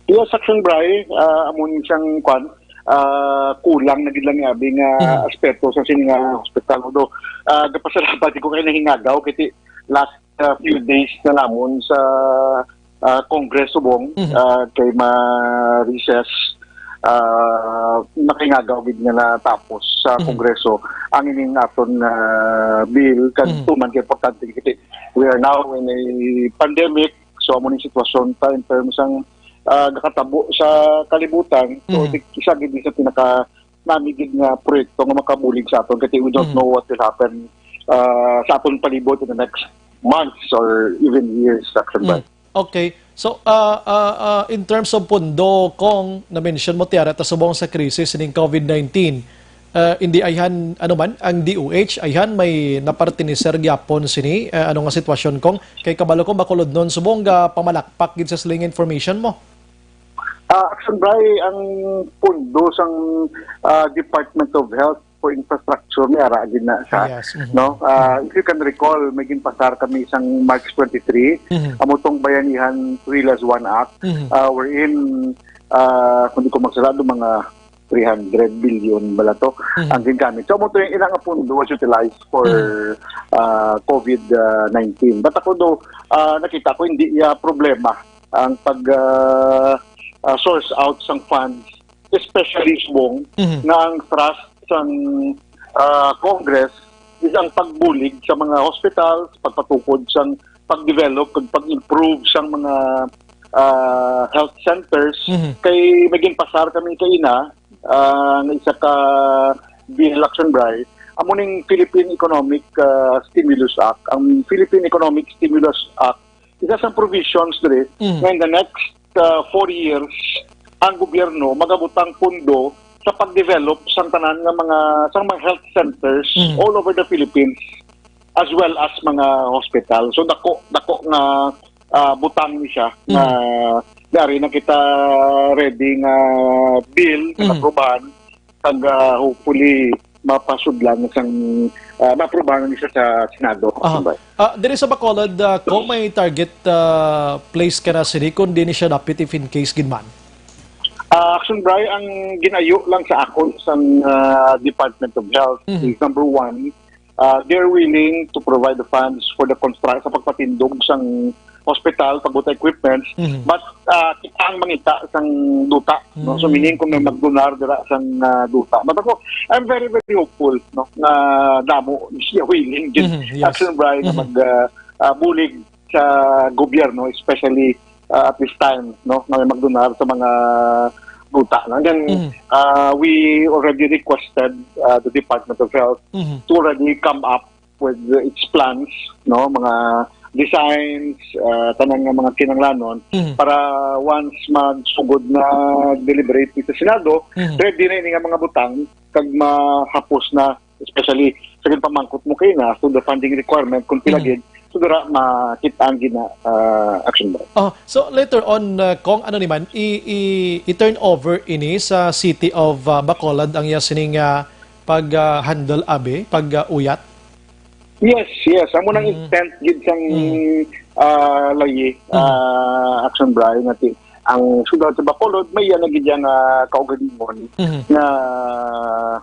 Yes, Action Bry, ah, amo ni siyang kwan, ah, kulang na gid lang ni abi nga Mhm. aspeto sa sini nga hospital. Although, ah, gapasalamat ko kay nahingagaw kay last ah, few days na namon sa ah, Congress subong Mhm. ah, kay ma-recess ah, nakahingagaw gid nga natapos sa Mhm. Kongreso ang ining aton nga bill kag Mhm. tuman kay importante kasi we are now in a pandemic, so amo ning sitwasyon ta in terms sang ah, nakatabo sa kalibutan. So Mhm. di- isa gid sa pinaka nami gid nga proyekto nga makabulig sa aton kasi we don't Mhm. know what will happen ah, sa aton palibot in the next months or even years, Action Bry. Mm. Okay. So, ah, ah, ah, in terms of pondo, kung na-mention mo, Tiara, ta subong sa krisis ning COVID nineteen, ah, hindi ayhan, ano man, ang D O H, ayhan may napartiniser gyapon sini, ah, ano nga sitwasyon, kung kay kabalo ko, Bacolodnon subong ga pamalakpak gid sa siling information mo. Ah, Action Bry, ang pondo sang ah, Department of Health for Infrastructure may ara gid na siya, Yes, mhm. no? Ah, if you can recall, may ginpasar kami sang March twenty-three, Mhm. amo tong Bayanihan Three Laws One Act, Mhm. ah, wherein ah, kung di ko magsala, do mga three hundred billion bala to Mhm. ang gingamit. So, amo to yung ilang pondo was utilized for Mhm. ah, COVID nineteen. But ako do, ah, nakita ko hindi iya problema ang pag ah, ah, source out sang funds, especially subong Mhm. nga ang thrust sang ah, Congress is ang pagbulig sa mga hospitals, pagpatukod sang pag-develop kag pag-improve sang mga ah, health centers. Mhm. Kay may ginpasar kami kaina ah, nga isa ka bill, Action Bry, amo ning Philippine Economic ah, Stimulus Act. Ang Philippine Economic Stimulus Act, isa sa provisions diri Mhm. nga in the next ah, four years ang gobyerno magabutang pondo sa pag-develop sang tanan nga mga sang mga health centers Mhm. all over the Philippines as well as mga hospital. So dako dako nga ah, butang ni siya nga Mhm. dari na kita ready nga bill nga Mhm. aprubahan kag ah, hopefully mapasudlan sang ah, maaprubahan ni siya sa Senado. Aha. Kumbay. Ah, diri sa Bacolod, ah, kung may target ah, place ka na sini, kung di ni siya dapit if in case gid man? Ah, Action Bry, ang ginayo lang sa akon sang ah, Department of Health Mhm. is number one, ah, they're willing to provide the funds for the construct sa pagpatindog sang hospital, pagbuta equipments, Mhm. but ah, kita ang mangita sang duta, no? So Mhm. meaning kung may magdonar dira sang ah, duta. But ako, I'm very, very hopeful, no, nga damo siya willing gid, Mhm, yes. Action Bry, nga Mhm. mag ah, ah, bulig sa gobyerno, especially ah, at this time, no, nga may magdonar sa mga duta. And then, Mhm. ah, we already requested ah, the Department of Health Mhm. to already come up with its plans, no, mga designs, ah, tanan nga mga kinahanglanon Mhm. para once magsugod na deliberate sa Senado, Mhm. ready na ini nga mga butang kag mahapos na, especially sa ginpamangkot mo kaina, so the funding requirement, kung pila Mhm. gid, so dira makit-an gid na, ah, action ba? Oh, so later on, uh, kung ano ni man, i, i, i-turn over ini sa City of, uh, Bacolod ang iya sining, uh, pag, uh, handle abi, pag, uh, uyat? Yes, yes. Amo nang Mm. intent gid sang, Mm. ah, layi, Mm. ah, Action Bri, nga ti-, ang siyudad sa Bacolod, may iya na gid yang, ah, kaugalingon Mhm. nga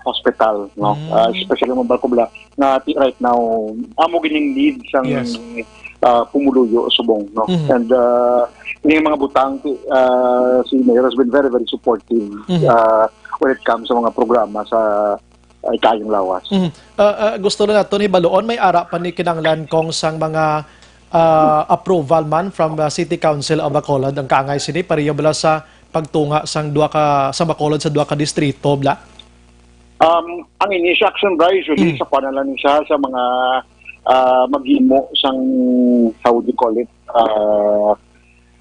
hospital, no? Mm. Ah, especially ang Balcobla, nga ti-, right now, amo gining lead sang, Yes. ah, pumuluyo subong, no? Mhm. And, ah, ini mga butang, ti-, ah, si Mayor has been very, very supportive, Mhm. ah, when it comes sa mga programa sa, ah, ikaayong lawas. Mhm. Ah, ah, gusto lang nato ni baluon, may ara pa ni kinahanglan kung sang mga, ah, approval man from, ah, City Council of Bacolod ang kaangay sini, pareho bala sa pagtunga sang duha ka, sa Bacolod sa duha ka distrito, bla? Um, ang initial action ba, usually, Mm. sa kuwan na lang siya, sa mga, ah, maghimo sang, how would you call it, ah,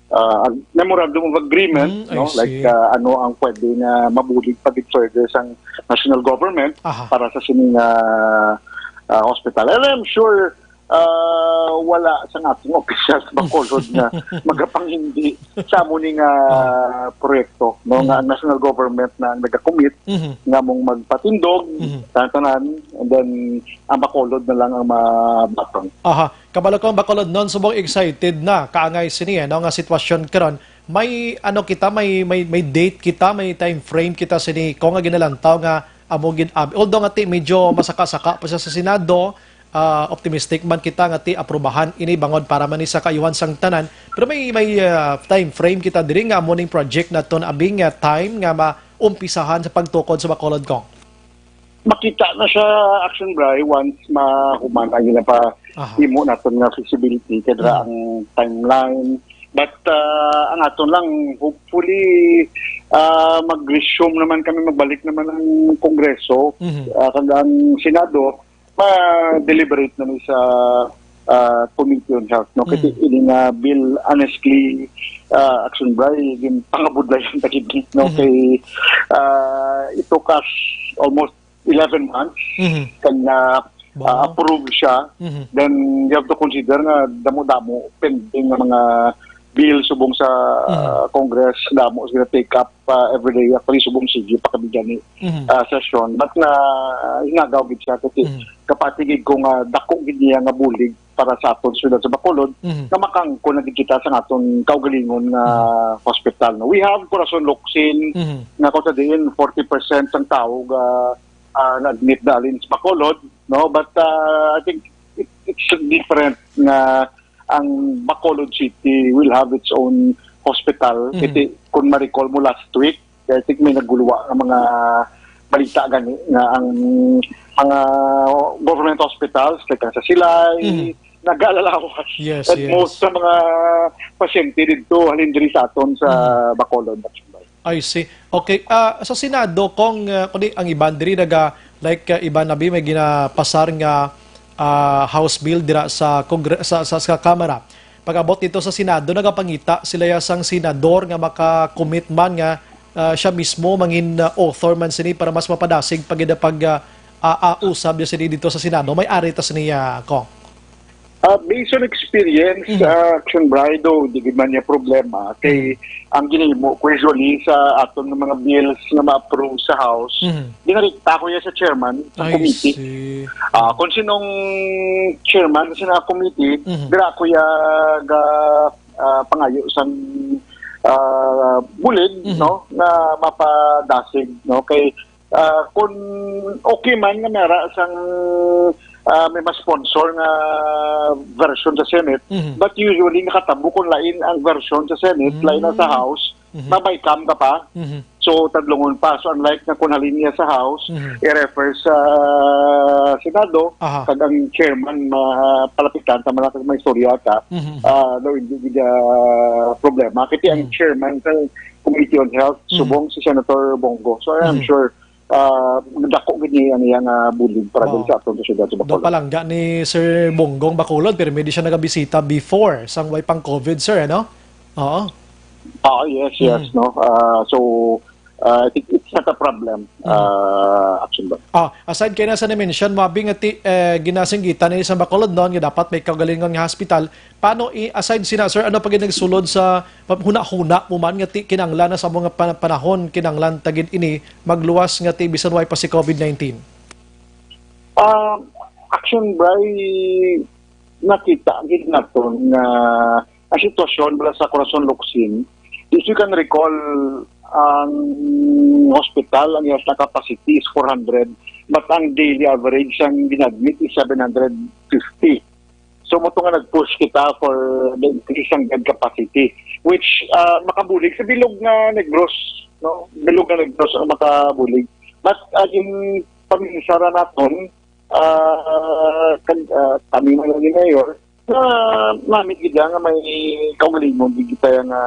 ah, ag-, memorandum of agreement, Mm, I no? Like, see. ah, ano ang pwede nga mabulig pa gid further sang national government Aha. para sa sining, ah, ah, hospital. And I'm sure, ah, wala sang ating official sa Bacolod nga magapangindi sa amo ni nga Ah. proyekto, no? Nga Mm. ang national government na ang nagakommit Mhm. nga mong magpatindog, Mhm. tanan-tanan, and then ang Bacolod na lang ang mabatong. Aha. Kabalo ko ang Bacolodnon subong excited na kaangay sini, ano, nga sitwasyon karon. May, ano, kita, may, may, may date kita, may time frame kita sini ko nga ginalantaw nga amo gid ab-, although nga ti medyo masaka-saka pa siya sa Senado, ah, optimistic man kita nga ti aprubahan ini bangod para man ni sa kaayuhan sang tanan. Pero may, may, ah, time frame kita diri nga amo ning project naton abi nga time nga maumpisahan sa pagtukod sa Bacolod, Cong. Makita na siya, Action Bri, once mahuman ang ginapa Aha. himo naton nga feasibility, kay dira Mhm. ang timeline. But, ah, ang aton lang, hopefully, ah, mag-resume naman kami, magbalik naman ang Kongreso, Mhm. ah, kag ang Senado, ma-deliberate na ni sa, ah, Committee on Health, no? Kasi Mhm. ini nga bill, honestly, ah, Action Bri, ginpangabudlayan ta gid, no? Mhm. Kay, ah, it took us almost eleven months Mhm. kag na, Wow. ah, approve siya, Mhm. then you have to consider nga damo-damo pending nga mga bill subong sa, Mhm. ah, Congress, damo sila take up, ah, every day. Actually, subong sige pa kami gani, Mhm. ah, session. But na, ah, hinagaw gid siya kasi Mhm. kapati gid ko nga dako gid niya nga bulig para sa aton siyudad sa Bacolod, Mhm. nga makaangkon na gid kita sa aton kaugalingon nga Mhm. hospital, no? We have Corazon Locsin, Mhm. nga kung sa diin forty percent sang tawo ga ah, na-admit na alin sa Bacolod, no? But, ah, I think it, it's different nga ang Bacolod City will have its own hospital. Mhm. Kasi kung ma-recall mo last week, I think may naguluwa nga mga balita gani nga ang mga government hospitals, like sa Silay, Mhm. nagalalawas. Yes, And yes. most sa mga pasyente dito, halin diri sa aton sa Mhm. Bacolod. I see. Okay, ah, sa Senado, kung, ah, kundi ang iban diri naga, like, ah, iban na bi may ginapasar nga, ah, House bill dira sa Congre-, sa, sa, sa Kamara. Pag-abot dito sa Senado, nagapangita sila ya sang senador nga maka-commit man nga, ah, siya mismo mangin, ah, author man sini para mas mapadasig pag, pag, ah, ah, ah, usab niya sini dito sa Senado. May ari ta sini, ah, Cong. Ah, based on experience, Mhm. ah, Action Brido, di gid man niya problema. Kay Mhm. ang ginahimo ko usually sa aton nga mga bills nga ma-approve sa House, Mhm. ginarikta ko niya sa chairman sa I committee. see. Ah, kung sinong chairman sa committee, Mhm. dira ko ya ga, ah, pangayo sang, ah, bulig, Mhm. no, nga mapadasig, no, kay ah, kung okay man nga nara sang, ah, may mas sponsor nga version sa Senate, Mhm. but usually nakatabo kung lain ang version sa Senate, Mm. lain na sa House, Mhm. mabay cam ka pa. Mhm. So, tadlungon pa. So, unlike na kung halin niya sa House, Mhm. i-refer sa Senado, Aha. kag ang chairman, ma-, palapitan, tama na kag may istorya ka, Mhm. ah, daw hindi gid, ah, problema. Kaya ang Mhm. chairman sa Committee on Health, Mhm. subong si Senator Bong Go. So, I'm Mhm. sure ah, dako gid ni ang iyang, ah, bulig para Oo. diri sa aton sa siyudad sa Daw Bacolod. palangga ni Sir Bongbong Bacolod, pero hindi siya nagabisita before sang way pang COVID, sir, ano? Oo. Ah, yes, yes, Mm. no. Ah, so, ah, I think it's not a problem, Mm. ah, Action Boy. Ah, aside kay nasa na-mention mo, abi nga ti, eh, ginasinggitan ni sa Bacolod noon nga dapat may kaugalingon nga hospital. Paano i-, aside sina, sir, ano pa gid nagsulod sa pa-, huna-huna mo man nga ti kinanglan na sa mga pana-, panahon, kinanglan ta gid ini magluwas nga ti bisan way pa si COVID nineteen? Ah, Action Bry, nakita gid naton nga ang sitwasyon bala sa Corazon Locsin, if you can recall, ang hospital, ang iyang capacity is four hundred, but ang daily average sang gin-admit is seven hundred fifty. So, mo to nga nag-push kita for the increase sang bed capacity, which, ah, makabulig sa bilog nga Negros, no? Bilog nga Negros ang makabulig. But, ah, in paminsara naton, ah, kag, ah, kami man ang mayor, na namit gid nga may kaugalingon gid kita nga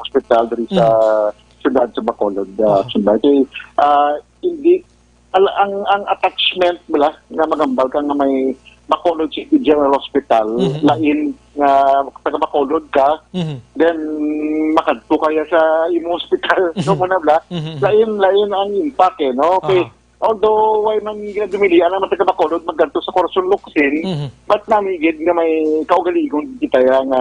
hospital diri sa Mm. siyudad sa Bacolod, ah, Ah. Siyudad. Kay, ah, hindi, al-, ang, ang attachment bala nga magambal ka nga may Bacolod City General Hospital, Mhm. lain nga taga Bacolod ka, Mhm. then makadto kaya sa imong hospital, no, Mhm. mo na bala? Mhm, mhm. Lain, lain ang impact, eh, no? Okay. Ah. Although, why man nga dumili, ang mga taga Bacolod magkadto sa Corazon Locsin, Mhm. but nami gid nga may kaugalingon kita ya nga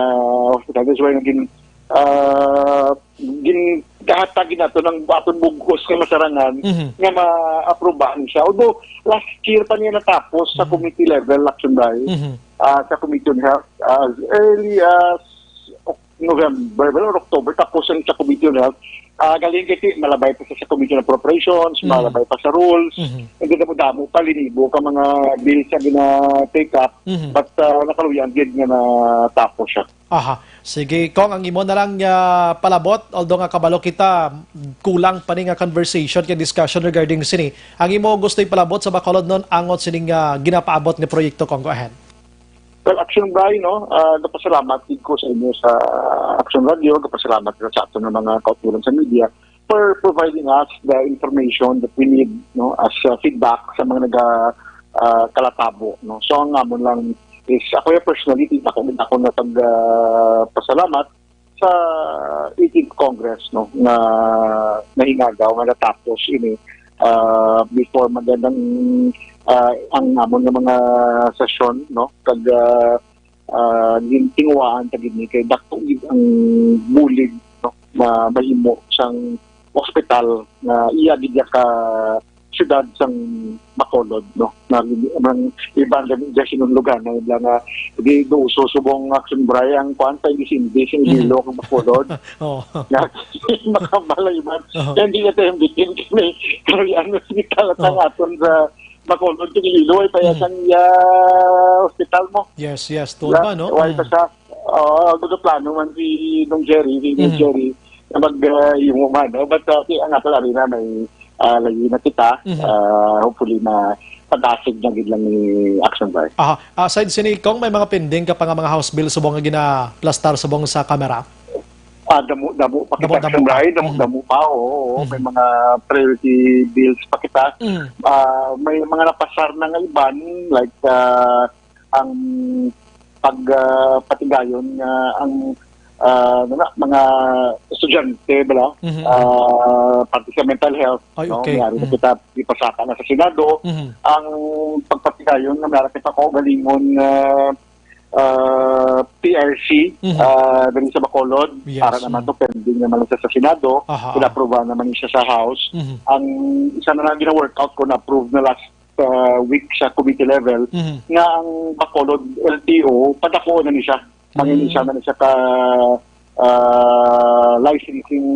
hospital. That's why naging, ah, gin-, gahatag gid nato ng aton bugos nga masarangan Mhm. nga ma-aprobahan siya. Although, last year pa niya natapos sa Mhm. committee level, Action Bry, Mhm. ah, sa Committee on Health, as early as Oc-, November, well, or October, tapos ang sa Committee on Health, ah, galing kasi malabay pa sa, sa Committee on Appropriations, Mhm. malabay pa sa rules, Mhm. and then damo-damo pa, linibo ka mga bills nga gina-take up, Mhm. but, ah, nakaluyan gid nga natapos siya. Aha. Sige, Cong, ang imo na lang nga palabot, although nga kabalo kita, kulang pa ni nga conversation kay discussion regarding sini. Ang imo gusto ipalabot sa Bacolod noon angot sining, ah, ginapaabot nga proyekto, Cong? Go ahead. Well, Action Bry, no? Ah, gapasalamat gid ko sa inyo sa Action Radio, gapasalamat ko sa aton nga mga kauturan sa media for providing us the information that we need, no, as, uh, feedback sa mga naga, ah, kalatabo, no. So, ang amon lang is, ako ya personally, di ako, di ako na pag, ah, pasalamat sa eighteenth Congress, no, nga nahingagaw, nga natapos ini, ah, before magandang, ah, ang amon nga mga sesyon, no, kag, ah, ah, gin-, tinguhaan ta gid ni kay dako gid ang bulig, no, na mahimo sang ospital nga iya gid ya ka siyudad sang Bacolod, no. Na ang iban gani dyan sinunlugan na nila nga di do uso subong Action Bry ang kuan sa Iloilo, sa Mm. Iloilo kag Bacolod. Oo. Nga, makabalay man. Oo. Kaya hindi na tayo bitin kami. Kaya ano, hospital at ang Oo. aton sa Bacolod, sa Iloilo, ay pa Mm. sang iya hospital mo. Yes, yes. Tuod Yeah, ba, no? why Mm. pa sa, oo, gusto plano man si Dong Jerry, si Dong Mm. Jerry, na mag, ah, yung man, no? But, uh, si, ang ato lang na may, ah, lagi na kita. Mhm. Ah, hopefully na padasig na gid lang ni Action Bry. Aha. Aside sini, Cong, may mga pending ka pa nga mga House Bill subong nga ginaplastar subong sa Kamara? Ah, damo, damo pa Damo, kita, damo Action pa. Bry, damo, Mhm. damo pa, oo, oo. May Mhm. mga priority bills pa kita. Mhm. Ah, may mga napasar na nga iban, like, ah, ang pag, ah, patigayon nga ang, ah, ano na, mga estudyante, bala, Mhm, mhm. ah, pati sa mental health, Ay, no? okay. May ari na Mm. kita, ipasaka na sa Senado. Mhm. Ang pagpatigayon nga meron kita kaugalingon nga, ah, P R C, Mhm. ah, dali sa Bacolod, Yes, para naman mm. to, pending naman siya sa Senado, Aha, aha. pinaprobahan naman siya sa House. Mhm. Ang isa na lang gina-workout ko, na-approve na last, ah, week sa committee level, Mhm. nga ang Bacolod L T O, padako na ni siya. Mangin Mm. siya na ni siya ka, ah, licensing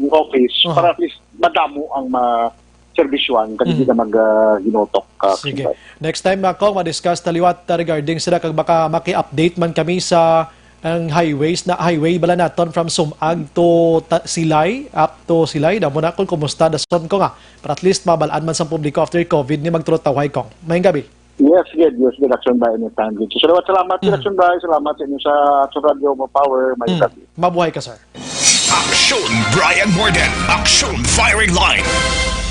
office Aha. para at least madamo ang ma-, serbisyoan, kag di Mhm. na mag, ah, ginutok, ah, Sige. Sir. Next time, ah, Cong, ma-discuss ta liwat, ah, regarding sila, kag baka maki-update man kami sa ang highways na, highway bala naton from Sumag to Ta-, Silay, up to Silay. Damo na kung kumusta, dason ko nga. Para at least mabalaan man sa publiko after COVID ni magturutawhay, Cong. Maayong gabi. Yes, good. Yes, good. Action Bry, anytime, good. So, salamat, salamat, Mm. Action Bry. Salamat sa inyo sa Action Radio, Mo Power. Maayong Mm. gabi. Mabuhay ka, sir. Action Brian Morgan, Action Firing Line.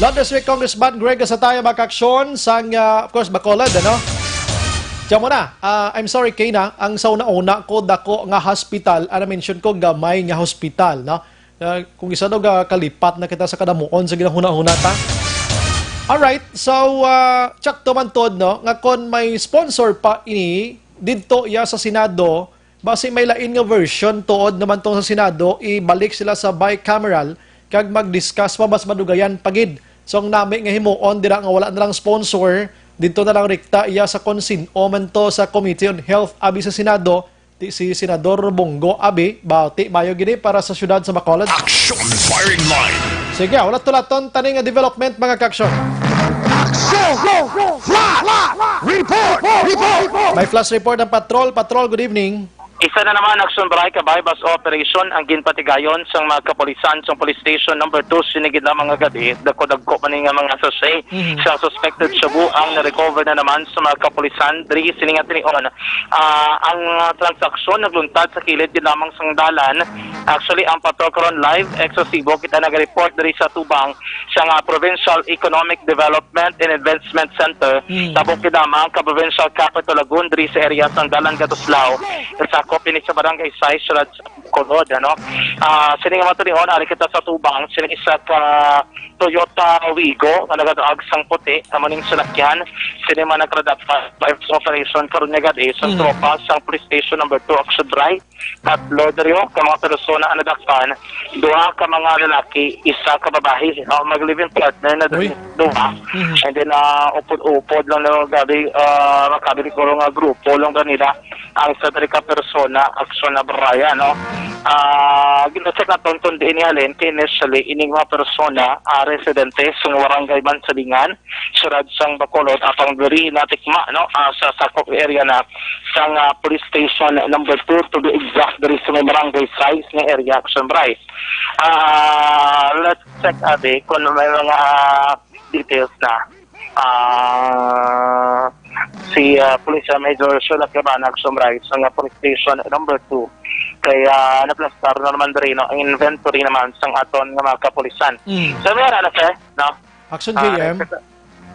Londres Week, Congressman Greg Gasataya, mga kaaksyon, sang, ah, of course, Bacolod, ano? Diyan mo na. Ah, I'm sorry, Kay, na. Ang sa una-una ko, dako nga hospital, ang na-mention ko, gamay nga hospital, no? Ah, kung isa daw, ga-, kalipat na kita sa kadamuon sa ginahuna-huna ta. Alright, so, ah, tsakto man tod, no, nga kon may sponsor pa ini didto iya sa Senado, basi may lain nga version tuod naman tong sa Senado, ibalik sila sa bicameral kag mag-discuss pa mas madugayan pa gid. So, ang nami nga himuon dira nga wala na lang sponsor, didto na lang rekta iya sa kon sin-o man to sa Committee on Health abi sa Senado, ti si Senador Bong Go abi, bati maayo gid ni para sa siyudad sa Bacolod. Action Firing Line. Sige, hulat-hulaton tani nga development, mga kaaksyon. Action! Fly! Report! Report! May flash report ang patrol. Patrol, good evening. Isa na naman, Action Bray, ka buy-bust operation ang ginpatigayon sang mga kapulisan sang Police Station Number Two sini gid lamang nga gab-i. Dagko-dagko man ni nga mga sachet Mhm. sa suspected shabu ang na-recover na naman sa mga kapulisan diri sini nga tinion. Ah, ang, ah, transaksyon nagluntad sa kilid gid lamang sang dalan. Actually, ang patrol karon live, ekslusibo kita naga-report diri sa tubang sang, ah, Provincial Economic Development and Investment Center. Mm. Tabok gid lamang ka Provincial Capital Lagoon diri sa area sang Dalan Gatuslao. Sakop ini sa Barangay Sais, siyudad sa Bacolod, ano? Ah, sini nga mga tinion, ari kita sa tubang, sini isa ka Toyota Wigo nga nagadaag sang puti, amo ning salakyan. Sini man nagkadapat by operation karon nga gab-i sa Mm. tropa sang Police Station Number Two, Action Bray. Tatlo diri ka mga persona ang nadakpan, duha ka mga lalaki, isa ka babayi, ah, mag-live-in partner na diri, Uy. duha. Mhm. And then, ah, upod-upod lang na gabi, ah, makabi siguro nga grupo lang ba nila ang sa diri ka persona, Action Bray, no? Ah, gina-check naton kung diin ni halin, kay initially, ining mga persona, ah, residente sa barangay Mansalingan, siyudad sang Bacolod, apang diri natikma, no, ah, sa sakop area na sang, ah, Police Station Number Two, to be exact, diri sa may Barangay Sais nga area, Action Bray. Ah, let's check, abi, kung may mga, ah, details na. Ah, si, ah, Police Major Shulat Gabana, Action Bray, sa nga Police Station Number Two. Kaya naplastar na naman diri, no, ang inventory naman sang aton nga mga kapulisan. Mm. So, may ara na, sir, no? Action Ah, J M.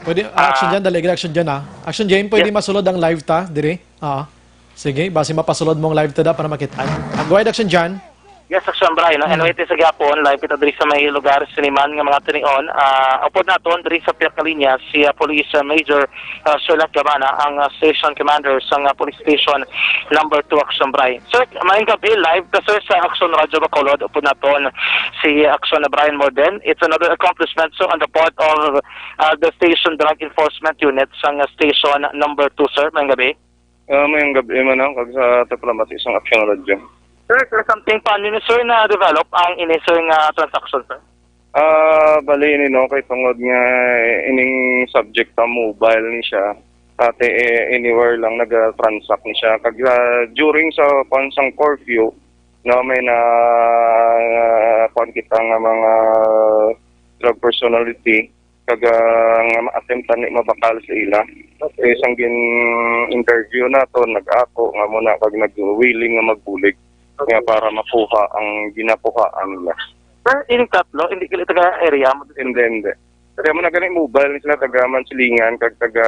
Pwede, ah, Action Ah. Jan, dali, Action Jan, ah. Action J M, pwede Yes. masulod ang live ta, diri? Ah. Sige, basi mapasulod mo ang live ta da para makita. Ah, go ahead, Action Jan. Yes, Action Bray, no? Hmm. Anyway, sa gihapon, live kita diri sa may lugar, sini man nga mga tinion. Ah, upod naton diri sa pihak nga linya, si, ah, Police, ah, Major, ah, Sulat Gabana, ang, ah, Station Commander sa nga Police Station Number Two, Action Bray. Sir, maayong gabi, live ka, sir, sa Action Radio Bacolod. Upod naton si Action Brian Morden. It's another accomplishment, sir, on the part of, uh, the Station Drug Enforcement Unit sang Station Number Two, sir. Maayong gabi. Ah, maayong gabi man, no, kag sa ato pala mati sang Action Radio. Sir, sir, something pa nyo, sir, na develop ang ini, sir, nga transaction, sir? Ah, bali ini, no, kay tungod nga ining subject pa mobile ni siya, ate, eh, anywhere lang naga-transact ni siya. Kag, ah, during sa, kwan, sang curfew, no, may na, kwan kita nga mga drug personality, kag, ah, nga ma-attempt ni mabakal sa ila. Okay. Kay sang gin-interview nato, nag-ako nga muna kag nag-willing nga magbulig nga Okay. para makuha ang ginakuhaan nila. Sir, ining tatlo, hindi kila taga area mo? Hindi, hindi. Kaya mo na gani mobile sila, taga Mansilingan kag taga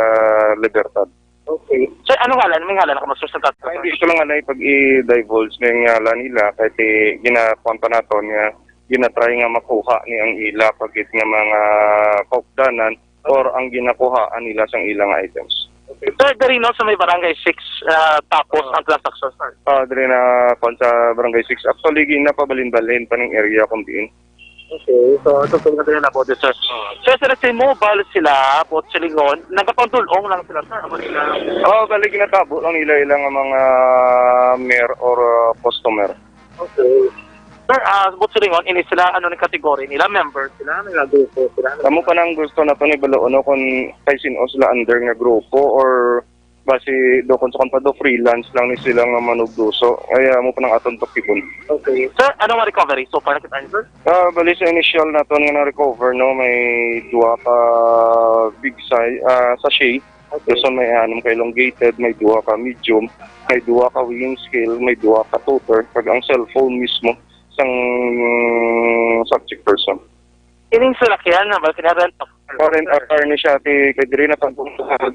Libertad. Okay. Sir, ano ngalan? May ngalan ako, mas sa tatlo? Ay, hindi ko lang alay pag i-divulge na yung ngalan nila, kay ti-, ginakuan pa naton nga ginatry nga makuha ni ang ila pagit nga mga kaupdanan or ang ginakuhaan nila sang ilang items. Okay. Sir, diri, no, sa may Barangay Six, ah, tapos Oo. ang transaksyon, sir? Ah, diri na, kung sa Barangay Six. Actually, ginapabalin-balin pa ng area kung diin. Okay, so, ito po nga na po, sir. Sir, sir, si mobile sila, bot silingon, nagapangdulong lang sila, sir. Amo nila. Oh, bali, ginatabo lang nila ilang mga mer or, uh, customer. Okay. Sir, ah, bot silingon, ini sila, ano ni kategory nila? Member sila? May grupo sila? Kamo pa nang gusto na to ni Balo, no, kung kay sino sila under nga grupo or basi do kung sa kung pa do freelance lang ni sila nga manugduso. Kaya mo pa nang aton pakibon. Okay. Sir, ano nga recovery so far nakita niyo, sir? Ah, bali sa initial naton nga na-recover, no, may duha ka big size, ah, sachet. Okay. Dason may anom ka elongated, may duha ka medium, may duha ka weighing scale, may duha ka toter, kag ang cellphone mismo sang subject person. Kining salakyan na ba, kina-rent a car? O, rent a car ni siya, ti, kay diri na pag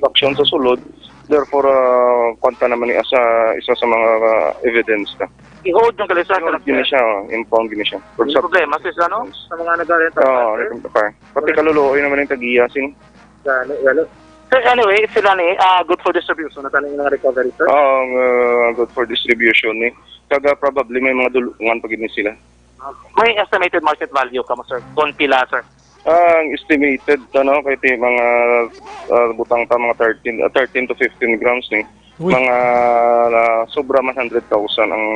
action sa sulod. Therefore, ah, kwanta naman ni asa isa sa mga, ah, evidence na. I-hold yung kalisa sa Yun, gini salakyan. Siya, oh, impound gini siya. For Yung sub- problema, sis, ano? Sa mga nag-rent a Oo, car, sir? Rent a car. Pati Wala. Kaluluoy naman yung tag-iya, sin. Gani, gani. Sir, anyway, sila ni, ah, good for distribution na taning mga recovery, sir? Oo, ang, ah, good for distribution ni. Kaga probably may mga dulungan pa gid ni sila. May estimated market value ka mo, sir? Kung pila, sir? Ah, ang estimated, ano, kay ti mga, ah, butang ta mga thirteen, ah, thirteen to fifteen grams ni. Uy. Mga, ah, sobra man hundred thousand ang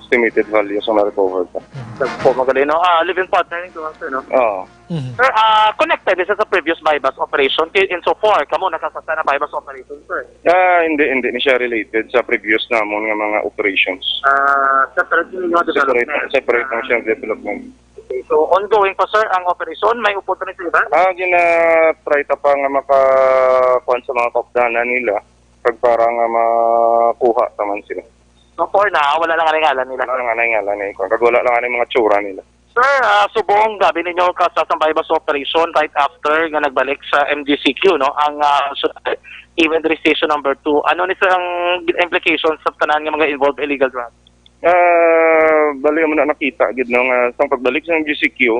estimated value sa na-recover ta. Tagpo, magaling, no? Ah, living partner yung duha, sir, no? Oo. Mhm. Sir, ah, connected isa sa previous buy-bust operation. Kay insofar, kamo nakasasa na buy-bust operation, sir? Ah, hindi, hindi ni siya related sa previous namon nga mga operations. Ah, separate yung mga Separate, development. Separate lang Ah. Siyang development. Okay, so ongoing pa, sir, ang operasyon? May upod pa rin sa iba? Ah, gina-try ta pa nga makakuan sa mga kaupdanan nila pag para nga makuha taman sila. So, for now, wala lang ang ngalan nila. Wala lang ang ngalan nila. Kag wala lang ang mga tsura nila. Sir, ah, subong gabi ninyo kasasang buy-bust operation right after nga nagbalik sa M G C Q, no? Ang, ah, su-, event registration number two. Ano ni, sir, ang implications sa tanan nga mga involved illegal drugs? Ah, bali mo na nakita gid, no, nga sa pagbalik sa M G C Q,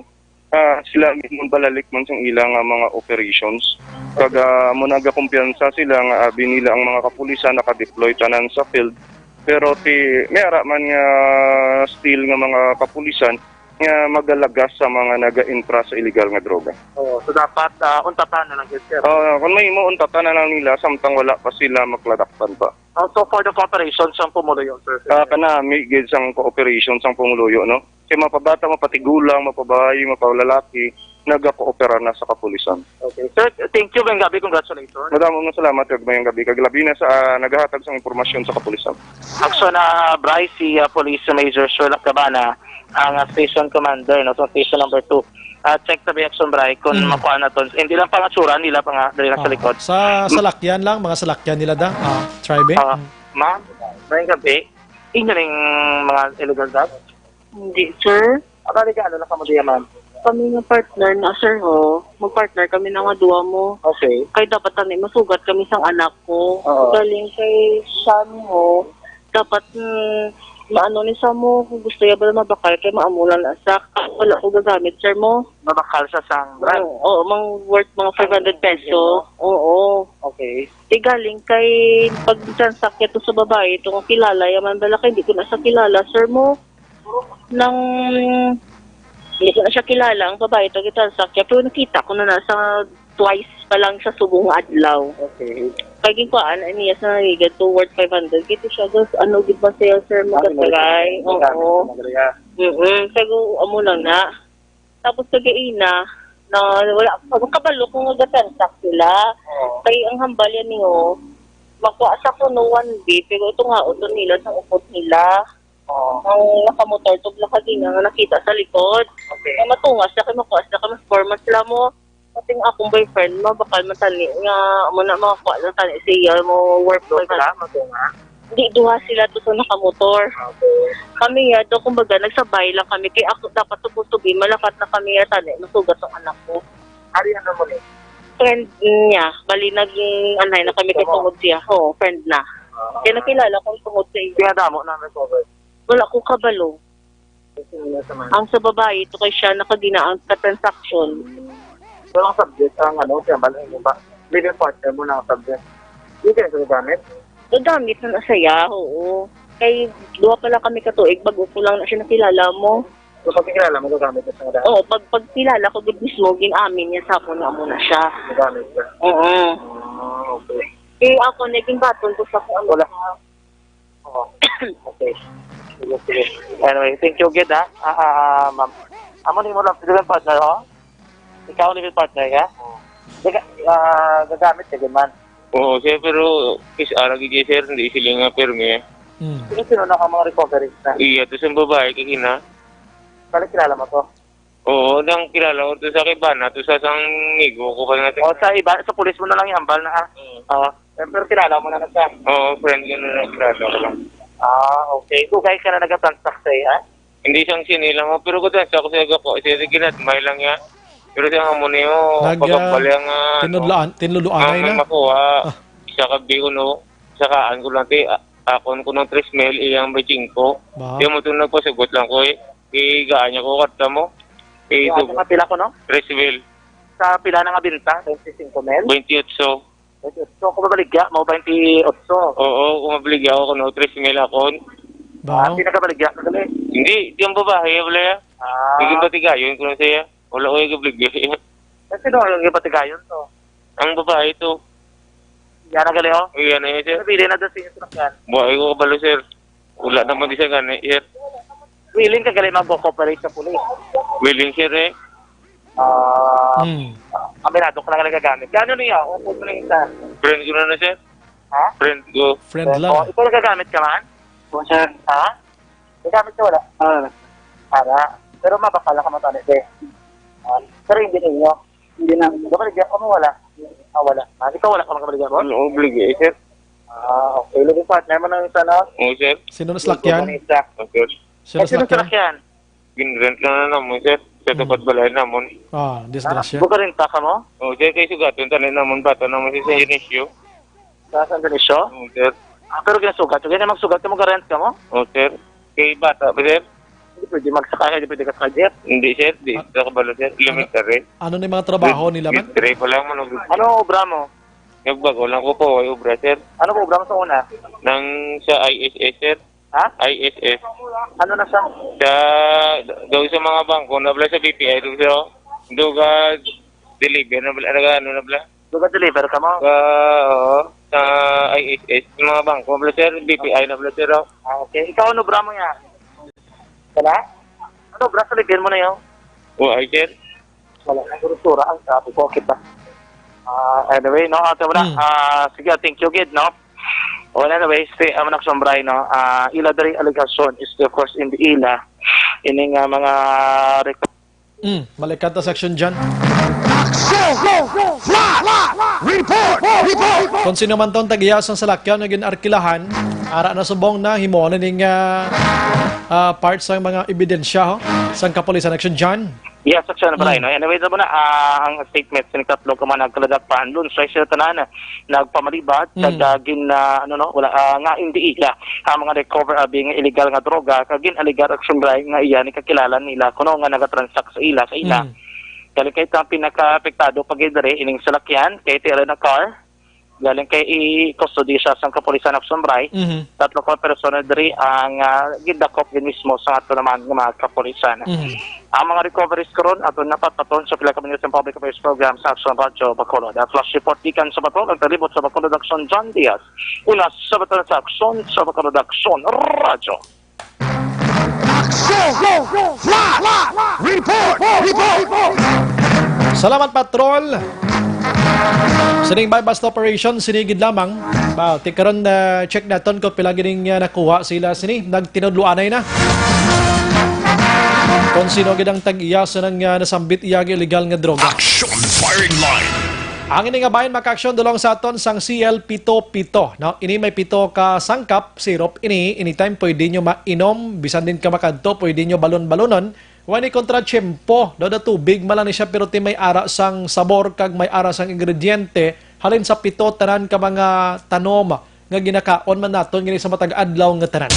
ah, sila mismo balalik man sang ilang, ah, mga operations. Kag, ah, mo nagakumpiyansa sila nga abi nila ang mga kapulisan naka-deploy tanan sa field. Pero ti, may ara man nga still nga mga kapulisan nga magalagas sa mga naga-intra sa illegal nga droga. Oo, so dapat, ah, untatan na lang gyud, sir. Oo, kung may mo, untatan na lang nila samtang wala pa sila makladakpan pa. Ah, so for the cooperation sang pumuluyo, sir? Ah, kanami gid sang cooperation sang pumuluyo, no? Kay mapabata, mapatigulang, mapabayi, mapalalaki, nagakoopera na sa kapulisan. Okay. Sir, thank you, mayong gabi, congratulations. Madamo nga salamat, kag mayong gabi, kag labi na sa, ah, nagahatag sang impormasyon sa kapulisan. Action na, Bryce, si, ah, Police Major Sherlock Cabana, ang, ah, station commander, no, sa station number two. Ah, check sa reaction, Bryce, kung Mm. makuha na to. Hindi lang pangatsura nila pa nga, dali lang sa Oo. Likod. Sa salakyan lang, mga salakyan nila da, ah, driving? Ah, Mm. ma'am, mayong gabi. Inyo ning mga illegal drugs? Hindi, sir. Aba, regalo na kamo diya, ma'am. Kami nga partner na, sir, ho. Mag-partner kami na nga duwa mo. Okay. Kay dapat tani masugat kami sang anak ko. Oo. Galing kay Shami, ho. Dapat, mm, maano ni sa mo, kung gusto niya ba mabakal kay maamo lang na sa wala ko gagamit, sir, mo. Mabakal sa sang brand? Oo, oo, mang worth mga five hundred peso. Oo. Okay. Di galing kay pag-transact niya to sa babae, ito nga kilala, yaman bala kay hindi ko na sa kilala, sir, mo. Nang hindi ko na siya kilala, ang babae to gitransact niya, pero nakita ko na na sa twice pa lang sa subong nga adlaw. Okay. Kay ginkuhaan na niya sa narigan to worth five hundred. Kito siya, gus-, ano gid ba siya, sir, Ah, magatagay? Magamit, Oo. Magamit. Mm-mm. Kay gu-, amo lang na. Tapos kagaina, na wala, wala kabalo kung nagatansak sila. Oo. Kay ang hambal yan niyo, makuha sa kuno one B, pero ito nga, uto nila, sa upod nila. Oo. Ang nakamotor, tubla ka din, ang nakita sa likod. Okay. Ang matungas na kay makuha sila, kay mas forma sila mo. Pati nga akong boyfriend, mabakal man tani, nga, amo na, makakuha lang tani siya, mo work Doon sila, matunga? Di, duha sila to sa nakamotor. Okay. Kami nga, do, kumbaga, nagsabay lang kami. Kay ako, dapat supposed to be, malakat na kami nga tani, masugat ang anak ko. Ari, ano mo ni? Friend niya. Bali, naging anay na kami kay Tungod? Tungod siya. Oo, friend na. Ah. Kaya nakilala ko tungod sa iya. Kaya damo na recover? Wala ko kabalo. Kasi wala sa man. Ang sa babae, ito kay siya nakagina ang transaction. So, ang subject, ang ano, siya, bal-, ano ba? Living partner mo na ang subject. Hindi kayo sa gamit? Gagamit na na siya, oo. Kay duha pa lang kami katuig, bago ko lang na siya nakilala mo. So, pag kilala mo, gagamit na siya nga dahil? Oo, pag, pag kilala ko gid mismo, ginamin niya sa akon nga amo na siya. Gagamit siya? Oo. Ah, okay. Kay ako, naging baton ko sa kung ano Wala. Siya. Oo. Okay. Sige, sige. Anyway, thank you gid, ha. Ah, ah, ah, ma'am. Amo ni mo lang, living partner, oh? Ikaw, living partner ka? Oo. Gaga-, ah, gagamit ka gid man? Oo, sir, pero is, ah, lagi kay sir, hindi sila nga pirmi, eh. Hmm. Sino, sino na ka mga recoveries na? Iya, to sa babae, kay kina. Balik kilala mo to? Oo, nang kilala ko to sa kay Bana, to sa sang migo ko pa nga. O, sa iba, sa pulis mo na lang ihambal na, ha? Oo. Oo. Eh, pero kilala mo na na siya? Oo, friend ko na lang, kilala ko lang. Ah, okay. Dugay ka na nagatransact sa iya? Hindi sang sini lang, oh, pero ko sa ako sa gako, siya, sige na, may lang ya. Pero siya nga mo niyo, Nag, pagkabali ah, ang, ah, ano, tinudlaan, tinluluanay ang may na. Makuha, Ah. Siya ka B uno, sakaan ko lang ti, a-, akon ko ng tres mil, iyang may singko. Ba? Di mo ito nagpasugot lang ko eh. Igaan niya ko, kwarta mo. Igaan niya, kapila ko, no? Tres mil. Sa pila na nga binta? Twenty-cinco mil? Twenty-eight. So, kung mabaligya mo, twenty-eight. Oo, kung mabaligya ako, no, tres mil akon. Ba? Ah, pinagabaligya ka gali? Hindi, di ang babae, wala yan. Ah. Hindi patigayon ko na siya. Wala ko yung gabaligya siya. Kasi no, yung patigayon to. Ang babae to. Yan na gali, oh. Yan na yun, sir. Nabili na doon sa inyo, sir. Buhay ko kabalo, sir. Wala naman di siya gani, sir. Willing ka gali mag-cooperate sa pulis? Willing, sir, eh. Ah, Hmm. Aminado ka lang nagagamit. Kaya ano niya? Kung ano yung isa? Friend ko na na, sir. Ha? Friend ko. Friend lang. Oh, ikaw nagagamit ka man? Oo, sir. Ha? Nagamit ka wala? Ah. Wala. Pero mabakal ka matali, eh. Ah, pero hindi ninyo? Hindi na. Kabaligya ka mo wala? Ah, wala. Ah, ikaw wala ka makabaligya mo? Ano, obligay, sir. Ah, okay. Living partner mo na yung sana? Oo, sir. Sino na salakyan? Isa. Okay. Sino Eh, sino salakyan? Salakyan? Ginrent lang na namon, sir. Sa Hmm. Tukad balay namon. Ah, disgrasya. Buka rin taka mo? Oo, sir. Kay sugaton, tanin namon, bata namon si San Dionisio. Sa San Dionisio? Oo, sir. Ah, pero ginasugat. Sige na magsugat ka mo, garant ka mo? Oo, sir. Kay bata ba, sir? Hindi pwede magsakay, hindi pwede ka sa jeep. Hindi, sir. Di, Ah, sa kabalo, sir. Ano, Elementary. Ano na yung mga trabaho Grade, nila, man? Grade three pa lang, man. Ano obra mo? Nagbago lang ko po, ay obra, sir. Ano po obra mo sa una? Nang sa I S S, sir. Ha? I S S. Ano na siya? Sa, daw sa mga bangko, na bala sa B P I, daw sa, daw ga deliver, na bala, ano na bala? Daw ga deliver ka mo? Sa, oo, sa I S S, sa mga bangko, bala, sir, B P I na bala, sir, oh. Ah, okay. Ikaw, ano obra mo yan? Wala? Ano obra sa libin mo na yun? Wa, ay, sir. Wala na, gurusura ang sabi ko, kita. Ah, anyway, no, ato na. Hmm. Ah, sige, thank you, gid, no? Well, anyway, si, amo na, Sombray, no? Ah, ila diri alegasyon is, of course, in the ila. Ining, ah, mga rek- Hmm, balikan ta sa aksyon dyan. Aksyon! Flash! Report! Report! Kung sino man tong tag-iya sang salakyan nga gin-arkilahan, ara na subong na, himo na ning, ah, ah, part sang mga ebidensya, ho, sang kapulisan. Aksyon dyan. Yes, Aksyon, Bray, Hmm. no? Anyway, sa muna, ah, ang statement sa tatlo ka mga nagkaladak pa, lunsay sila tanan, nagpamalibat, Hmm. kag, ah, gin, ah, ano, no, wala, ah, nga hindi ila ang mga recover abi nga illegal nga droga, kag gin-alegar, Aksyon, Bray, nga iya ni kakilala nila, kuno nga nagatransact sa ila, sa ila. Hmm. Galing kay ang pinaka-apektado pa gid diri, ining salakyan, kay T L na car, galing kay i-custody siya sang kapulisan, Aksyon, Bray. Mhm. Tatlo ka persona diri ang, ah, gidakop gid mismo sa ato naman nga mga kapulisan. Mhm. Ang mga recoveries karon ato napatpaton sa pila ka minuto sa Public Affairs Program sa Aksyon Radyo Bacolod. At flash report gikan sa Bacolod, ang talibot sa Bacolod, Aksyon, John Diaz. Una sa Bacolod sa Aksyon, sa Bacolod, Aksyon Radyo. Aksyon! Flash! Report! Report! Salamat, Patrol. Sining buy-bust operation, sini gid lamang. Ba, ti karon, ah, check naton kung pila gining, ah, nakuha sila sini. Nagtinudloanay na. Kung sino gid ang tag-iya sa nang, ah, nasambit iya nga illegal nga droga. Action firing line. Ang ini nga bahin makaaksyon dulong sa aton sang C L pito pito, no? Ini may pito ka sangkap, syrup ini, anytime pwede nyo mainom, bisan din ka makadto, pwede nyo balon-balonon. Wala ni kontra tiyempo, no? Da tubig man lang ni siya, pero ti may ara sang sabor kag may ara sang ingrediente, halin sa pito tanan ka mga tanom nga ginakaon man naton gani sa matag adlaw nga tanan.